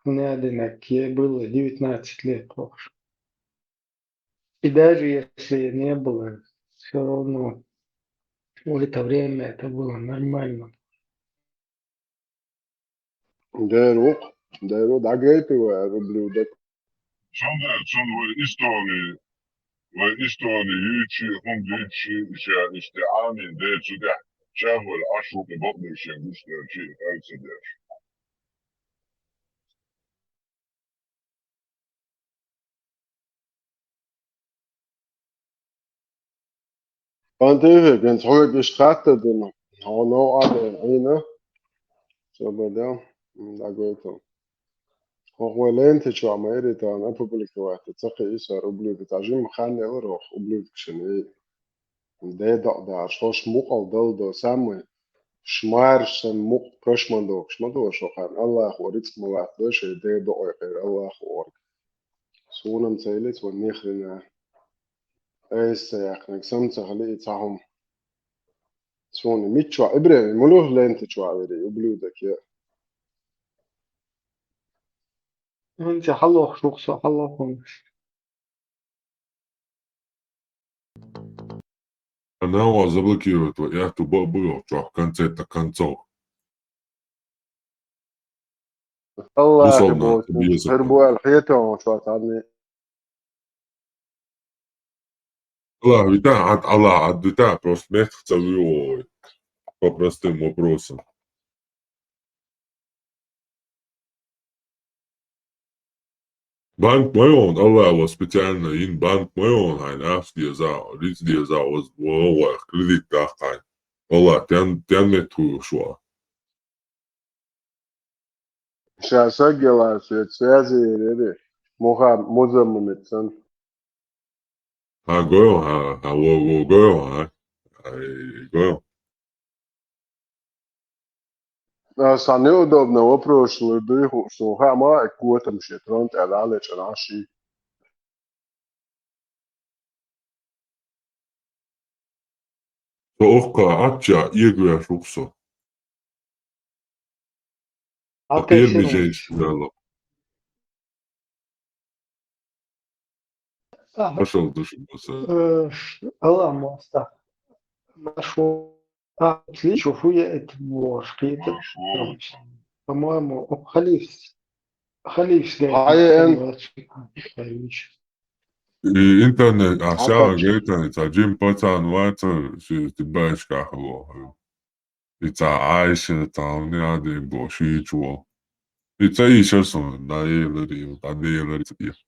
ХӀунда аьлла, ке было девятнадцать лет бохуш. И даже если не было, всё равно в это время это было нормально. Дера ву-кх, дера ву, дӀагайта вай, рубли ву дакъа. Цундела цунна вай истори, вай истори юьйцу, хӀума дуьйцу, ша иштта Ӏамийна, дера цу тӀехь чӀагӀвар Ӏаш ву-кх, бакъдерг шен гучудаьлча, и хьаьрца деш. Пантифик, хӀинца хьоьга иштта хаттар дина. Хьо новкъа а дена Ӏийна. Ца бада, м, дӀагойту. ХӀокху вай лента чохь ма иритана опубликовать ца кхиисар ублюдок. Цхьа жимма хан елара хӀокху ублюдокшна. Ден докъа дараш, хӀорш мукъал дала до самый шмарш санна мукъа пашман дохуш ма до шо хан. Аллахо рицкъ ма латтадо шайн ден докъой кхера Аллахо орга. Суна-м ца йилица ван ни хрена. Айса ца яьккхинарг сам ца хили и цхьа хӀума. Суна миччохь, Ибрахим, муьлха лента чохь вери, ублюдок я. ХӀинца хьалохуш ву-кх со, хьалохуш. Хьанна ван заблокировать ва, я ту ба-, буйох чох, в конце-то концов. Аллахь Бусална, бо-, бу-, еза. Хир буал хетон чуа тани. Аллахь вита, ад, Аллахь ад вита, просто мех ца вио. По простым вопросам. Банк ма йоан, Аллахь ва специально, ин банк ма йоан, хьайн аф деза, риц деза, ваз, ва, ва, кредит дахкай. Аллахь, тян, тян мет хуй шуа. Ша саггела свет связи ери, муха музаммамит сан. Хьа гойо, хьа, хьа, во, во, гойо, хьа. Ай, гойо. А, са неудобно вопрос лу дуй ху, сун ха ма, э, куотам ше, трон тя дали чана ши. Со охка ача, иегуя шуксо. Окей, Первый синус. Же шуяло. Ага. Пошёл, души баса. Э, ш-, Аллах моста. Нашел. А, отлично, фу я это можешь, это, по-моему, о, халифс. Халифс, говорит, Ай, эн. Халифс. И интернет, а, а ся, как же? Говорит, они, та джим пацан, ватса, си, ты бачка, хало. И ца Айша, та, у меня один был, ши чего. И ца Айша, сон, да, елари, да, елари, ца Айша.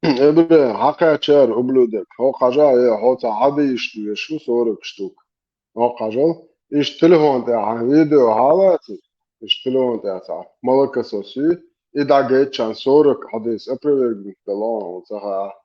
Эбре, хьакхаьчар, ублюдок. Хьо хьажал, э, хьо ца хьадийш ду, шу сорок штук. Хьо хьажал, иш телефон тӀа хьан видео хьалаци, иш телефон тӀа ца. Молокососи, и дагечан сорок хьадис опровергнуть дала, он ца ха.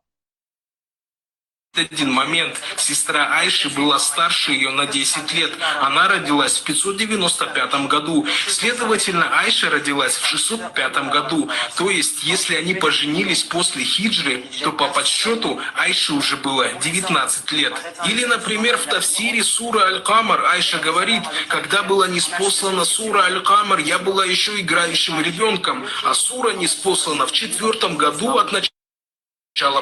Один момент. Сестра Айши была старше её на десять лет. Она родилась в пятьсот девяносто пятом году. Следовательно, Айша родилась в шестьсот пятом году. То есть, если они поженились после хиджры, то по подсчёту Айше уже было девятнадцать лет. Или, например, в тафсире сура Аль-Камар Айша говорит: «Когда была ниспослана сура Аль-Камар, я была ещё играющим ребёнком, а сура ниспослана в четвёртом году от начала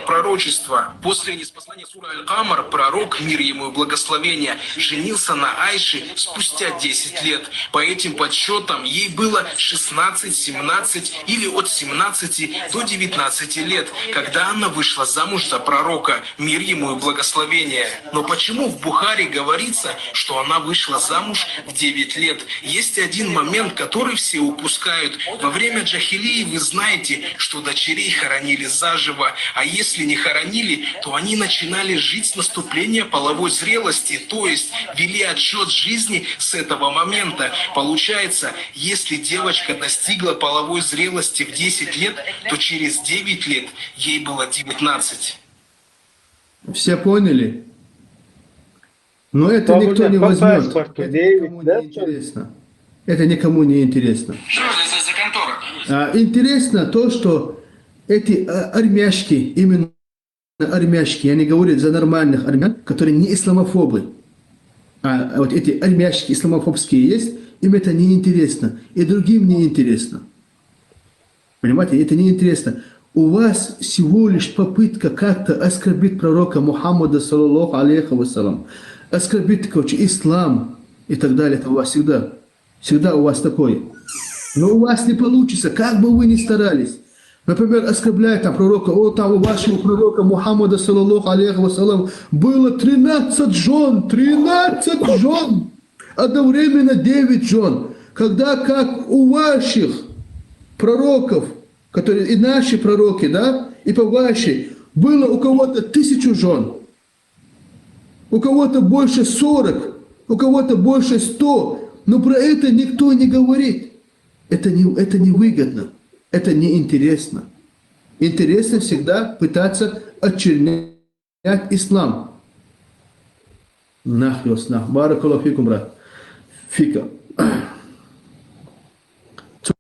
пророчества». После ниспослания сура Аль-Камар пророк, мир ему и благословение, женился на Айше спустя десять лет. По этим подсчётам ей было шестнадцать, семнадцать или от семнадцати до девятнадцати лет, когда она вышла замуж за пророка, мир ему и благословение. Но почему в Бухари говорится, что она вышла замуж в девять лет? Есть один момент, который все упускают. Во время джахилии, вы знаете, что дочерей хоронили заживо, а если не хоронили, то они начинали жить с наступления половой зрелости, то есть вели отсчёт жизни с этого момента. Получается, если девочка достигла половой зрелости в десять лет, то через девять лет ей было девятнадцать. Все поняли? Но это никто не возьмёт. Это никому не интересно. Это никому не интересно. Что же это за контора? А, интересно то, что эти, а, армяшки, именно армяшки, я не говорю за нормальных армян, которые не исламофобы. А вот эти армяшки исламофобские есть, им это не интересно. И другим не интересно. Понимаете, это неинтересно. У вас всего лишь попытка как-то оскорбить пророка Мухаммада, саллаллаху алейхи ва саллям, оскорбить, короче, ислам и так далее. Это у вас всегда, всегда у вас такое. Но у вас не получится, как бы вы ни старались. Например, оскорбляют там пророка, о, там у вашего пророка Мухаммада, саллаллаху алейхи ва саллям, было тринадцать жён, тринадцать жён. Одновременно девять жён, когда как у ваших пророков, которые и наши пророки, да, и по вашей, было у кого-то тысячу жён, у кого-то больше сорок, у кого-то больше сто, но про это никто не говорит. Это не, это невыгодно, это неинтересно. Интересно всегда пытаться очернять ислам. Нах ёс, нах. Баракаллаху фикум, брат. Фика. Всё.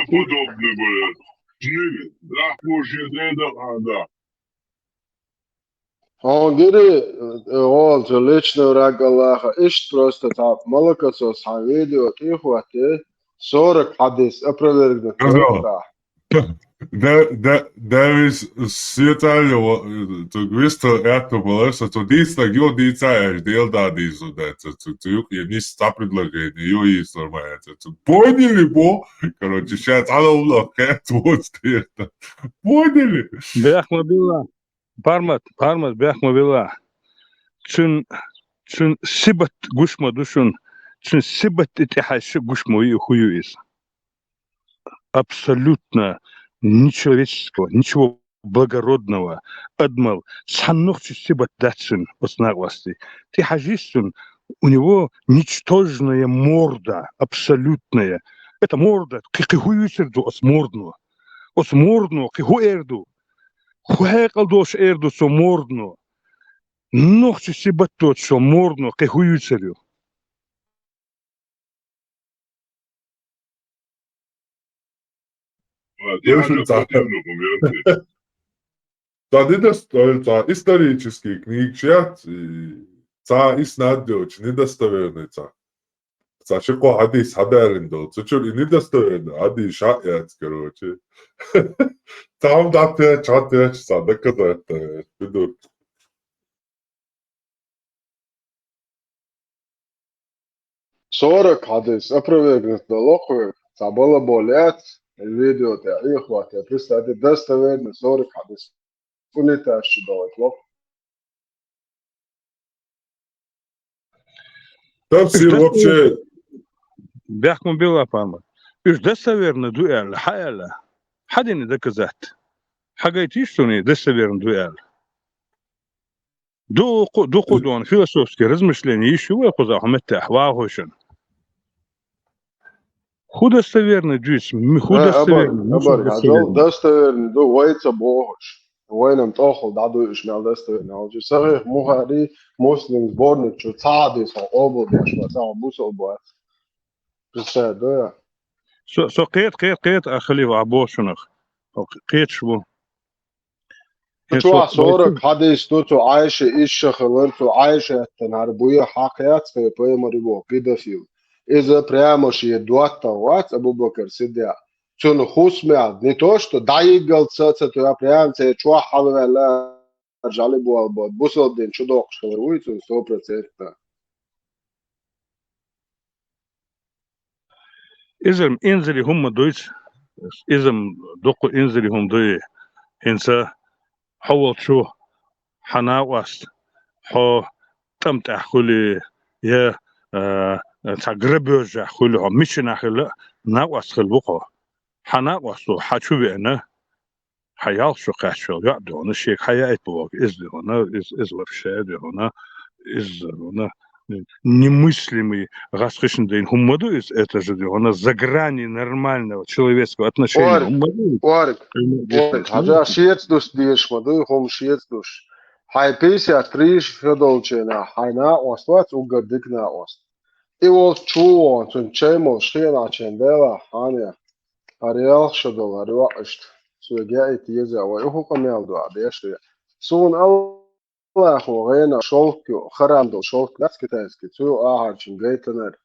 Подобный, блядь. Жили. Да, позже, да, да, да. Хьо гири, э, гӀолча личный враг Аллаха. Иштта просто цхьа молокосос хьан видео тӀехӀотте, сорок хьадис опровергнуть. Ага. Да, да, да, вис сецале, цу вистал это было, что цу дийцнаг йо дийца, аж дел да дийзу, да, цу, цу, цу юк, я не ста предложение, йо, есть нормально, цу, цу, поняли, бо? Короче, сейчас, а, ну, ну, вот, это. Поняли? Бяхма била. Пармат, пармат, бяхма била. Цун, цун сибат гушма душун, цун сибат итихай ши гушма ю хую из. Абсолютно нечеловеческого, ничего благородного. Адмал, цаннух чи сибат дацун, оснаг власти. Ты хажистун, у него ничтожная морда, абсолютная. Это морда, кы-, кы хуюсерду ос мордну. Ос мордну, кы ху эрду. Ху хекал дош эрду со мордну. Нух чи сибат дот со мордну, кы хуюсерю. Вот, я уже ца-, ца недостовер-, ца исторический книг чат, и ца иснадёч, недостоверный ца. Ца шико хадис хадалин дол. Цу чур и недостоверный, хадис ша яц, короче. Там да пя, чат яч, ца доказать, э, придурки. Сорок хадис опровергнуть да лохуй, ца бала боляц, видео те, и хватит, представьте, достоверный сорок хадис. Унитаз чу давать лох. Тафсир вообще. Бяхма била, пармат. Уж достоверно ду аьлла, хьа аьлла. Хьа дини доказать. Хьа гайтиш суни достоверно ду аьлла. Дукху, дукху дон философский размышление ещё вай кхуза хьаметтахь вагӀошин. Ху достоверно дуьйс, м-, ху достоверно, абар, абар, достоверно ду, вай ца бохуш. Вайнам тӀохал дӀадуйуш мел достоверно. Алчи Сахих Бухари, Муслим сборник чу ца хьадис хьо къобал деш ва, ца хьо бусал бац. Представь, да я? Со, со кхет, кхет, кхет, а халиф а бошунах. Со кхеташ бу. Чуа сорок хадис ду цу Ӏайша ишша хилар, цу Ӏайша аттан хӀара буя хьакъ яц, хӀе пайхамар бо, педофил. Иза прямо шие доттагӀ вац Абу Бакр Сиддикъ. Цун хӀусамехь не то что дӀайиггал ца, ца то я прямо цӀе чохь хьалаваьлла, жали буал бо, бусалба дин чу доккхуш хилар вуй цун сто процентов. Иза-м инзаре хӀума дуйц, иза-м дуккха инзаре хӀума дуй. ХӀинца хьо волчу хьан накъост, хьо тӀам тӀехь хуьлий, я, а, цхьа грабежехь хуьлий, хьо мичанахь хила, накъост хила ву хьо. Хьан накъост ву, хьан чу веана, хьан ялх чу кхаьччул йоӀ дуьхьана, шега хьан яийта боху, иза дуьхьана, иза, иза вообще дуьхьана, иза дуьхьана. Немыслимый, гӀаскхишна дайн хӀума ма ду иза, это же дуьхьана за грани нормального человеческого отношения хӀума ма ду иза. Орг, орг, орг, хьажа шеца дус дезаш ма дуй, хӀума шеца дус. Хьайн пятьдесят три шо долчу хенахь, хьайн накъост вац уггар дика накъост. И волчу чу вон, цуьнан чай молуш хенахь чен делахь, хьан я? ХӀара ялх шо долу, хӀара йоӀ иштта. Соьга яийта еза, вай уху къамел дуьхьа деш ве. Суна Аллахо гӀена шовк ю, харам долу шовк дац китайский, цу ю ахьарчун гайтанара.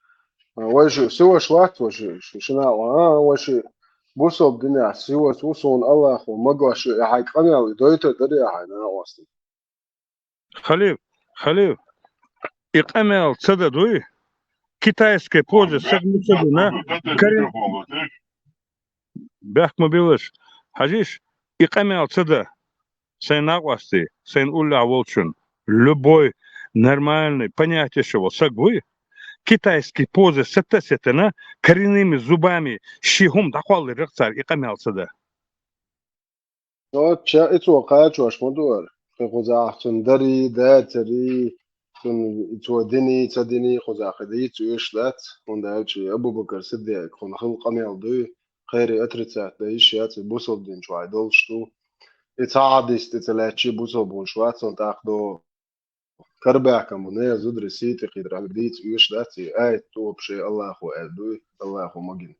А, вай шу, сиваш вац, вай шу, шу, шина, а, вай шу, бусалба динехь сиваш ву, суна Аллахо магош ю, и хьайн къамел, и дойтар даре хьайн, а, оста. Халиф, халиф, и къамел ца дан дуй? Китайская поза саг ма ца дуна, карин-, бехк ма биллаш. Хьажиш, и къамел ца дан, сайн накъостий, сайн уллехь волчун, любой нормальный, понятие шо вол саг вуй? Китайский поза сета-сетана, коренными зубами, ши хӀума дӀакхолларх цара и къамел ца дан. Ноча и цо кхачош ма ду ара. Кхин кхузахь цунна дарий, дацарий, цунна и цо диний, ца диний, кхузахь и дийца оьшуш дац, хӀунда аьлча Абу-Бакр Сиддикъ кхунна хила къамел дуй, кхерий отрицать дан йиш яц, и бусалба дин чохь долуш ду. И цхьа хьадис тӀе ца лаьтташ бусалба волуш вац, хӀунда тӀаккха до Карабаьхкам бу, нехан зударий сий тӀе кхийтар, хьоьга дийца оьшуш дац, и аят тӀе вообще Аллахо аьлла дуй, Аллахо магина.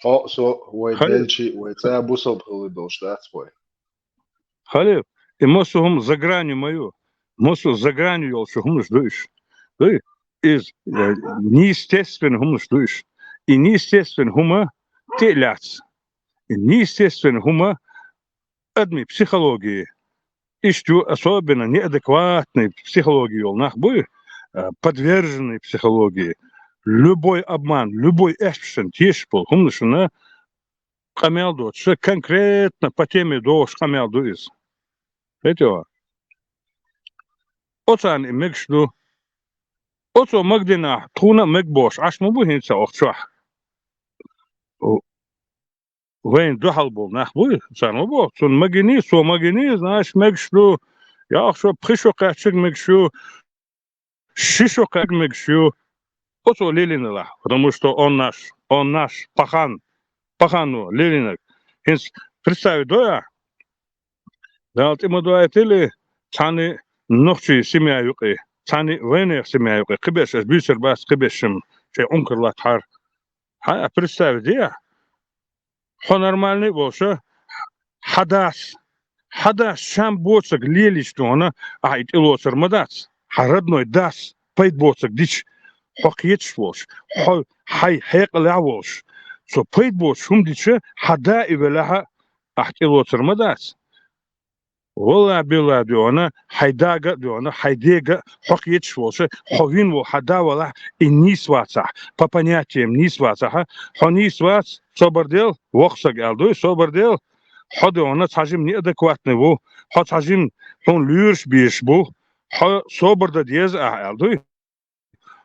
Хьо а, со а, вай делчи, вай цӀа бусалба хилла долуш дац вай. Халиф, и массо хӀума за гранью ма ю. Массо за гранью йолчу хӀуманаш ду уьш. Дуй? Иза, э, неестественный хӀуманаш ду уьш. И неестественный хӀума тӀе а лаьцна. неестественный хӀума адамийн психологии. Иштта ю, особенно неадекватный психологии йола нах буй, э, подверженный психологии. Любой обман, любой аьшпашна тешаш болу хӀуманашна къамел доцуш, конкретно по теме догӀуш къамел ду иза. Хетий хьо? Оцарна и мегаш ду. Оцо магадийнахь тхуна а мега бохуш Ӏаш ма бу хӀинца охьа чохь. Вайна дуьхьал болу нах буй, царна ма боху, цунна магийний, цо магийний, значит, мегаш ду. Ялх шо, пхи шо кхаьчнарг мегаш ю, ши шо кхаьчнарг мегаш ю. Оцо лелийна лахь, потому что он наш, он наш, пахан, пахано лелийнарг. ХӀинца представить дой ахь? Дала тӀе ма дойтийла, цхьана нохчийн семья юкъе, цхьана вайнехан семья юкъе, кхиберш, ас буьйцур бац, кхиберш-м, шайн Ӏункар латтахьара. Хьан а представить де ахь? Хьо нормальный а волуш, хьан дас, хьан дас чам боцург лелийча дуьхьал, ахьа и тӀелоцур ма дац. Хьан родной дас пайда боцург дича, хьо кхеташ волуш, хьо хьайн хьекъалехь волуш, цо пайда боцуш хӀума дича, хьан да и велахь а, ахьа тӀелоцур ма дац. Валлахь-биллахь, дуьхьал, хьайн дага а, дуьхьал, хьайн дега а, хьо кхеташ волуш, хьо вина волу хьан да валахь, и нийса вацахь, по понятиям нийса вацахь, хьо нийса вац, собар дел, воккха саг аьлла дуй, собар дел, хьо, дуьхьал, цхьа жима неадекватный ву, хьо цхьа жима хьуна лоьраш безаш бу, хьо собар дан деза ахьа аьлла дуй.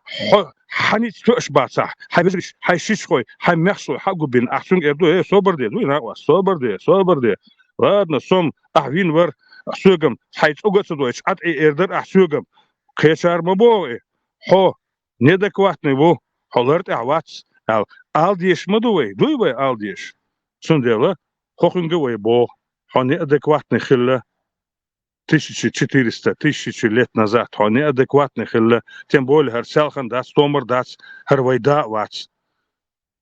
Хьо, хьан ницкъ тоьаш бацахь, хьайн вежарий, хьайн шичхой, хьайн маьхсой хьа а губина, ахь цуьнга эр ду: «Э, собар де», дуй, накъост, «собар де, собар де». Ладно, со-м, ахь вина вара, соьгам хьайн цӀога а ца дойтуш, Ӏад Ӏе эр дара ахь соьгам. Кхечара ма боху и: «Хьо неадекватный ву, хьо лар тӀехь вац», аьлла. Ала дезаш ма ду вай, дуй вай ала дезаш? Цундела хӀокхуьнга а вай боху: хьо неадекватный хилла. Тысяча четыреста, тысяча лет назад хьо неадекватный хилла, тем более хӀара селхана дац, томар дац, хӀара вай да а вац.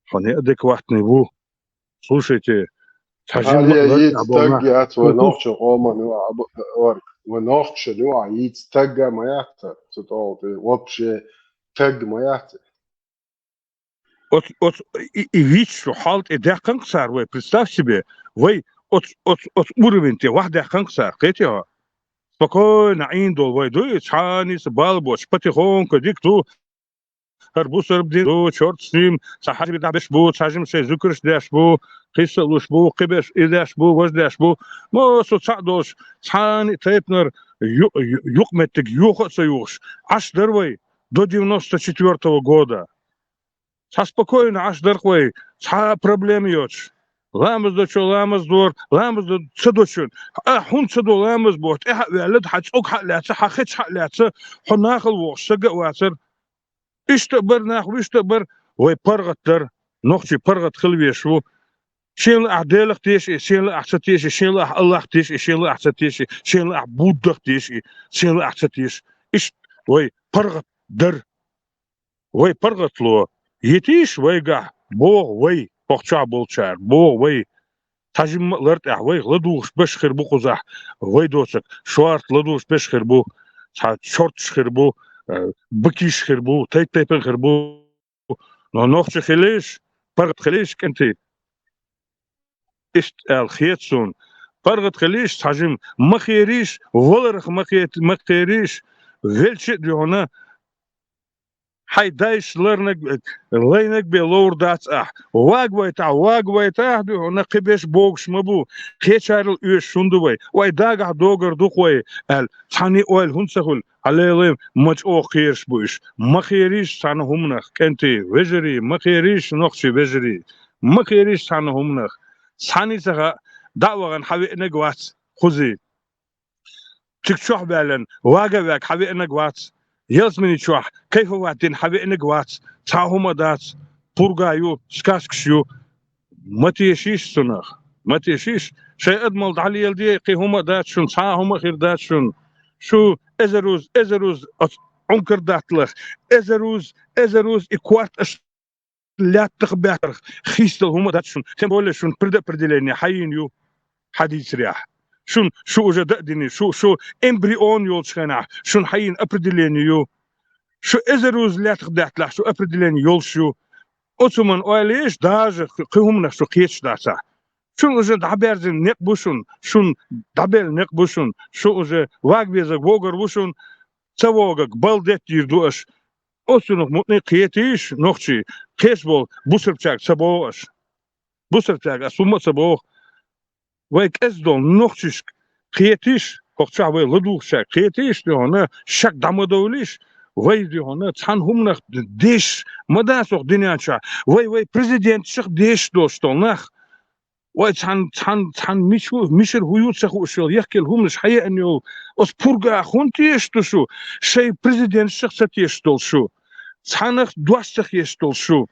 Хьо неадекватный ву. Слушайте, цхьа жимма а лар тӀехь болу нах. Таг яц вай нохчийн къоман ю а, вай нохчашна ю а, йийца таг а ма яц цу тӀехь, вообще таг ма яц. Оц-, оц-, и, и виччу хьал тӀе даьккхина-кх цара вай, представь себе, вай оц-, оц-, оцу уровень тӀе вахьдаьккхина-кх цара, кхетий хьо? Спокойно Ӏийна долу вай дуй, цхьаннийца бала боцуш, потихоньку дика ду, хӀара бусалба дин ду, чорта шим, цхьа хьажа дӀабеш бу, цхьа жима шайн зуькарш деш бу, кхин са а луш бу, кхиберш и деш бу, важа деш бу. Мо со цхьаъ долуш, цхьана а тайпанара ю-, ю-, юкъаметтиг юха а ца юхуш, Ӏаш дара вай до девяносто четвёртого года. Цхьа спокойно Ӏаш дара-кх вай, цхьа а проблема йоцуш. Ламаз дочо ламаз дора, ламаз до-, ца дочун. А, хӀунда ца до ламаз боху, тӀаьхьа а ваьлла, хьан цӀога хьа а лаьцна, хьан хеча хьа а лаьцна, хьо нахала вохуш сага а вацара. Иштта а бара нах, вуьшта а бара, вай паргӀат дара, нохчий паргӀат хила везаш ву. Шена лаахь Делах теша и, шена лаахь ца теша и, шена лаахь Аллах теша и, шена лаахь ца теша и, шена лаахь Буддах теша и, шена лаахь ца теша. Иштта вай паргӀат дара. Вай паргӀатло йитийша вайгахь, боху вай, хӀокху чохь болчара, боху вай. Цхьа жимма а лар тӀехь вайх ладугӀуш беш хир бу кхузахь, вай доцург, шорта ладугӀуш беш хир бу, цхьа чорташ хир бу, э, бакиш хир бу, тайп-тайпана хир бу. Но нохчи хилийша, паргӀат хилийша, кӀентий. Иштта аьлла хета суна. ПаргӀат хилийша цхьа жима, ма херийша, валарх ма хе-, ма херийша, велча а дуьхьал, хьайн дайша ларниг, лайниг бен ловр дац ахь. Вагавайтахь, вагавайтахь дуьхьал, кхин беш богуш ма бу, кхечарал оьшуш хӀунда ду вай? Вай дагахь догар ду-кх вай, аьлла, цхьанний ойла хӀунда ца хуьлу? Хьан лелайма, ма чӀогӀа кхераш бу уьш. Ма херийша цхьана хӀуманах, кӀентий, вежарий, ма херийша, нохчий вежарий. Ма херийша цхьана хӀуманах. Цхьанний ца хаьа, дӀа а вахана хьан веаниг вац кхузий. Цига чохь ваьллина, вага а ваьгна хьан веаниг вац. Ялсамани чохь кайфовать дина хьан веаниг вац. Цхьа а хӀума а дац. Пурга ю, сказкаш ю. Ма тешийша цунах. Ма тешийша. Шайн адамалла дӀалеладе, кхин хӀума а дац шуна, цхьа а хӀума а хир дац шуна. Шу эзар уз, эзар уз оцу Ӏункар датталах, эзар уз, эзар уз и корта аша лаьттах баьттарх хистал хӀума а дац шуна. Тем более шуна предопределение хьайийна ю, хьан дийцарехь. Шуна шу уже дан а дина, шу, шу эмбрион йолчу хенахь, шуна хьайийна определение ю. Шу эзар уз лаьттах даьтталахь, шу определение йолуш ю. Оцу хӀуманна ойла еш, даже кхин хӀуманах шу кхеташ дацахь. Шун уже дӀаберзина некъ бу шун, шун дӀабелла некъ бу шун, шу уже ваг везаг вогар ву шун, ца вогаг балдетт дийр ду аш. Оцунах мутӀни кхетийш, нохчий, кхеш бол бусарчаг ца богӀу аш. Бусарчаг ас хӀумма а ца богӀу. Вай кӀеза долу нохчишка кхетийш, хӀокху чохь вай ладугӀучаьрга кхетийш, дуьхьана шек дӀа ма довлийш, вай дуьхьана цхьана хӀуманах деш ма дацо хӀокху дуьнен чохь, вай, вай президенташах деш долуш долу нах. Вай цхьана, цхьана, цхьана мича ву, мичара хӀу ю ца хууш йолу, яхкелла хӀуманаш хьаеана йолу, оцу пургах хӀунда тешаш ду шу, шайн президенташах ца тешаш долу шу, цхьанах дош ца хеташ долу шу?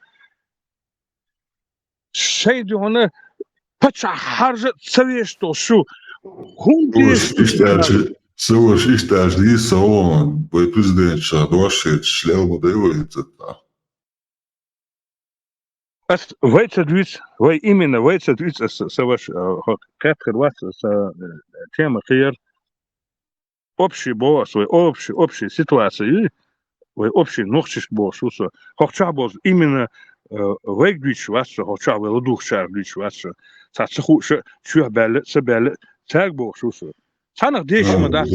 Шайн дуьхьана паччахь хьаржа а ца веш долу шу. ХӀунда Ца ваша тешаш ду иштта шу? Аьлча, ца ваша иштта аьлча дийца ца гӀо, вай президенташах дош хеташ лел ма дай вай иза. Ас вай ца дуьйцу, вай именно вай ца дуьйцу, ас, сан ваша, а, хӀокху кхетта хир вац, сан, э, тема кхин яра. Общий боху ас, вай общий, общий ситуация ю, вай общий нохчашка бохуш ву со. ХӀокху чохь болчу именно, э, вайга дуьйцуш вац со, хӀокху чохь вай ладугӀучарах дуьйцуш вац со. Цхьа ца хууш а, чоьхьа баьлла а, ца баьлла а, цаьрга бохуш ву со. Цхьанах дешаш ма дац.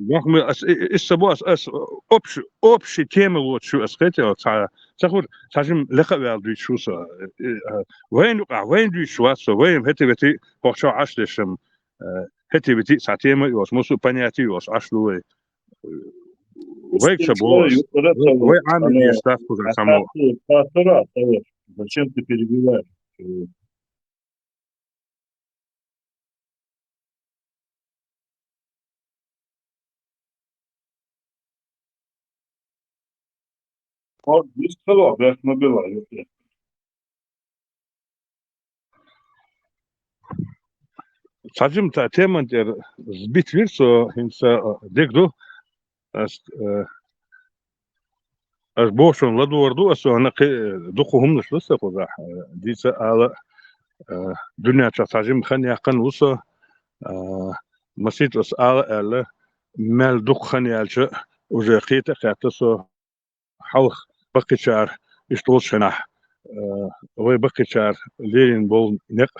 Нах ма ас, и, и, исса бо ас, ас общ-, общий тема лоцуш ю ас, кхетий, цхьа, ца хур, цхьа жима лекха а ваьлла дуьйцуш ву со. Э, э, вайна юкъахь, вайна дуьйцуш вац со, вайна хӀетте-вете хӀокху чохь Ӏаш дешам. Э, хӀетте-вете цхьа тема а йолуш, массо а понятие а йолуш Ӏаш ду вай. Вайга ца боху ас. Вай Ӏамийна дезаш дац кхузахь цхьаммо. Зачем ты перебиваешь? Цхьа жимма цхьа теман тӀера сбить вира со, хӀинца, а, дерг ду. Ас, э, ас бохучунна ладогӀар ду ас, со хӀана кхин дукха хӀуманаш ду сан кхузахь, э, дийца ала, э, дуьнен чохь цхьа жимма хан яьккхина ву со, э, масийттаза ас ала аьлла, мел дукха хан яьлча, уже кхета а кхетта со, хьалха баккхийчара иштта волчу хенахь, э, вай баккхийчара лелийна болу некъ,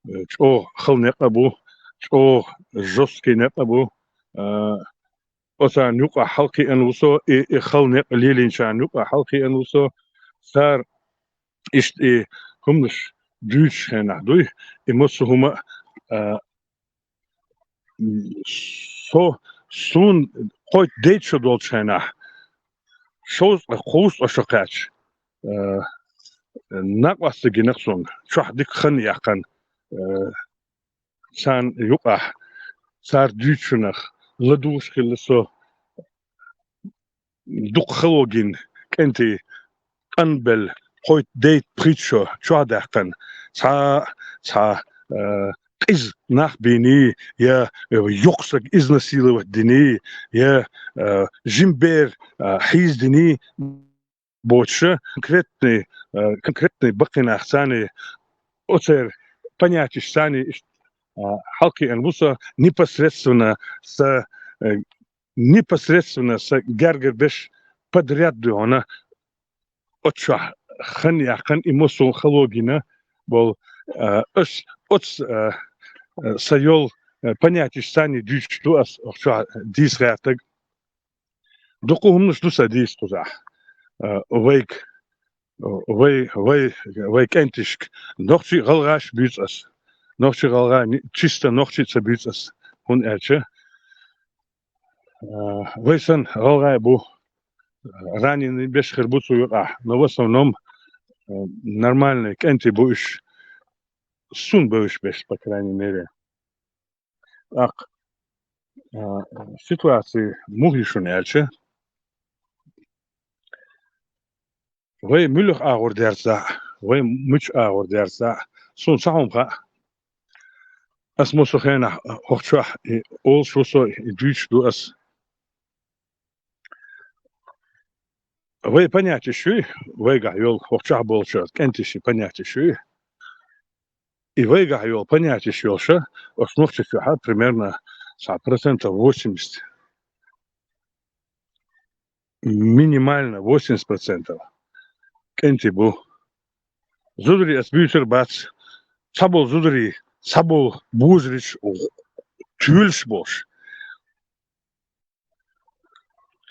э, чӀогӀа хала некъ а бу, чӀогӀа жёсткий некъ а бу. Э, оцарна юкъахь хьалакхиъна ву со, и, и хала некъ лелийначарна юкъахь хьалакхиъна ву со. Цара иштта и хӀуманаш дуьйцучу хенахь дуй, и массо а хӀума, э, со, суна кхойтта-дейтта шо долчу хенахь, шовзткъа, кхузткъа шо кхаьчча, э, накъостий гина суна, чохь дика хан яьккхина, э, царна юкъахь, цара дуьйцучунах ладугӀуш хилла со. Дукха хало гина кӀентий къанбелла, кхойтта-дейтта-пхийтта шо чохь даьккхина, цхьа, цхьа, э, къиза нах биний, я, э, йоккха саг изнасиловать диний, я, э, жима бер, э, хьийзадиний боцуша, конкретный, э, конкретный баккхий нах царний, оцеран понятешца царний иштта, э, хьалакхиъна ву со непосредственно са, э, непосредственно са гергара берш подряд дуй хьуна, оцу чохь хан яьккхина и массо а хало гина болу, а, ас оцу, а, а, са йолу, а, понятешца царний дуьйцуш ду ас оцу чохь дийца гӀертарг. Дукха хӀуманаш ду сан дийца кхузахь. А, вайга, вай, вай, вай кӀенташка, нохчий а, гӀалгӀаш а буьйцу ас. Нохчий а, гӀалгӀай, чисто нохчий а ца буьйцу ас. ХӀунда аьлча, а, вай санна гӀалгӀай бу, раненый беш хир бу цу юкъахь, но в основном, а, нормальный кӀентий бу уьш, суна бевзаш берш, по крайней мере. ТӀаккха, а, ситуация муха ю шуна аьлча, вай муьлха агӀор дерзахь, вай мича агӀор дерзахь, суна цхьа хӀума хаьа. Ас массо а хенахь хӀокху чохь и олуш ву со, и дуьйцуш ду ас. Вай понятеш юй, вайгахь йолу хӀокху чохь болчу кӀентийн понятеш юй. И вайгахь йолу понятеш йолуша, оцу нохчи чохь примерно цхьа процентов восемьдесят, минимально восемьдесят процентов кӀентий бу. Зударий ас буьйцур бац. Цхьаболу зударий, цхьаболу божарий тоьлуш болуш.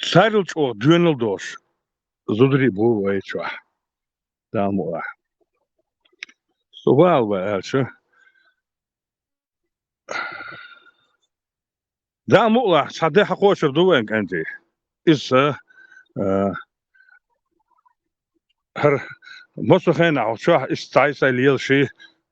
Царал чӀогӀа доьналла долуш зударий бу вай чохь. Дала мукъ лахь. Со вала вай аьлча. Дала мукъ лахь, цхьа де хьакхочур ду вайн кӀентий. Иза, а, хӀара массо хенахь чохь иштта цхьа-цхьа лелаш,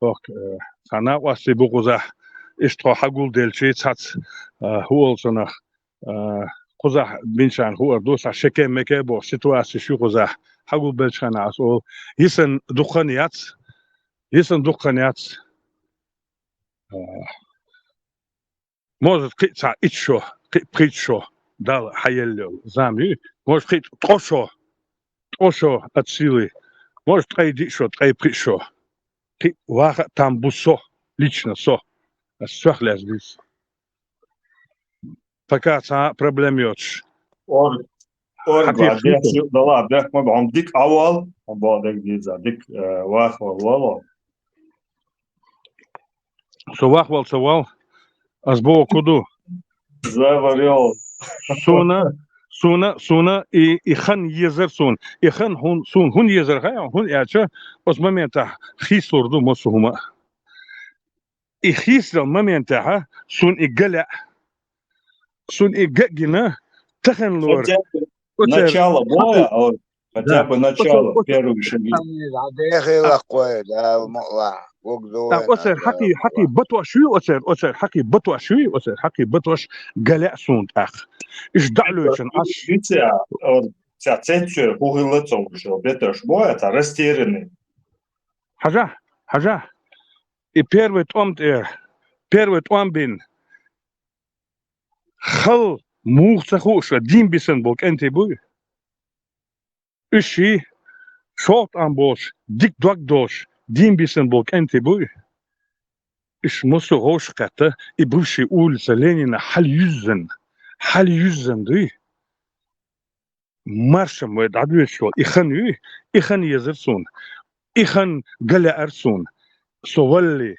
охк, э, цхьа накъостий бу кхузахь, иштта тхо хьагулделчий цхьацца, э, хӀу олу цунах, э, кхузахь бинчарна хӀу ара ду, цхьа шеке-меке боху ситуацеш ю кхузахь, хьагулбеллачу хенахь аса олу, йисан дукха хан яц, йисан дукха хан яц. Э, Может, кхин а цхьа итт шо, кхин а пхийтта шо Далла хьаелла йолу зама ю. Может, кхин а ткъа шо, ткъа шо от силы. Может, ткъе диъ шо, ткъе пхиъ шо. Кхин а ваха а там бу со, лично со. Ас соьх лаьцна дийца. Пока цхьа а проблема йоцуш. Ор-, орга хьатийхаш ву со. Дала, бехк ма бу, хьуна дика Ӏа вал, хьуна боху дерг дийца, дика, э, ваха вал, вал. Со вахвал ца вал, ас боху ду. Заварил. Суна, суна, суна и, и хан езар суна. И хан хӀун, суна хӀун езар хай, хӀун аьлча, оцу моментахь хийслур ду массо хӀума. И хийсал моментехь суна и галаьа. Суна и гагина тахана лора. Хотя бы оцер начало хьакхи-, было, а вот хотя да, бы оцер, начало, оцер, первые шаги. Дехилакхой, да, мукъла, гугдуй. Так, оцер хьакхи, хьакхи батош ю, оцер, оцер хьакхи батош ю, оцер хьакхи батош галаьа суна тӀаккха. Иш даӀлуьйчун аш. Ца, ца, ца, ца, хӀу хилла ца вуьшу, беташ бу, это растерянный. Хьажа, хьажа. И первый тӀом тӀе, первый тӀом бин. Хала муха ца хууш, дин бисан болу кӀентий буй? Уьш шолгӀа тӀом болуш, дика дог долуш, дин бисан болу кӀентий буй? Уьш массо а вовшах кхетта, и бывший улица Ленина хьала юьззина, хьала юьззина дуй? Маршам вай дӀадоьшуш волу и хан юй, и хан езар суна, и хан галаьара суна, со валли.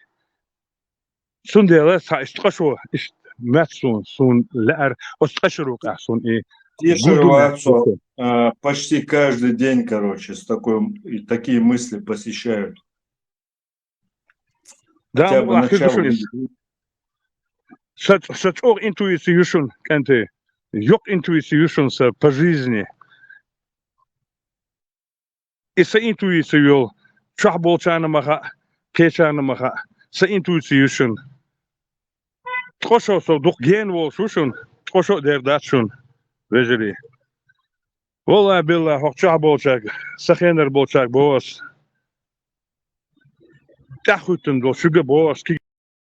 Цундела цхьа иштта ткъа шо, иштта моьтту суна, суна лаьара, оцу ткъа шо рукъехь суна и гулдина, а, почти каждый день, короче, с такой, и такие мысли посещают. Да, хотя бы муха хир ду начало шуна иза. Сан, сан чӀогӀа интуиция ю шуна, кӀентий. Йоккха интуиция ю шуна сан по жизни. И сан интуиция йолу, чохь болчарна ма хаьа, кхечарна ма хаьа, сан интуиция ю шуна. Ткъа шо со дукха гена волуш ву шуна, ткъа шо а дер дац шуна, вежарий. Валлахь-биллахь, хӀокху чохь болчаьрга, сан хенара болчаьрга боху ас. ТӀаьхьахӀуьттина долу шуьга боху ас, кхин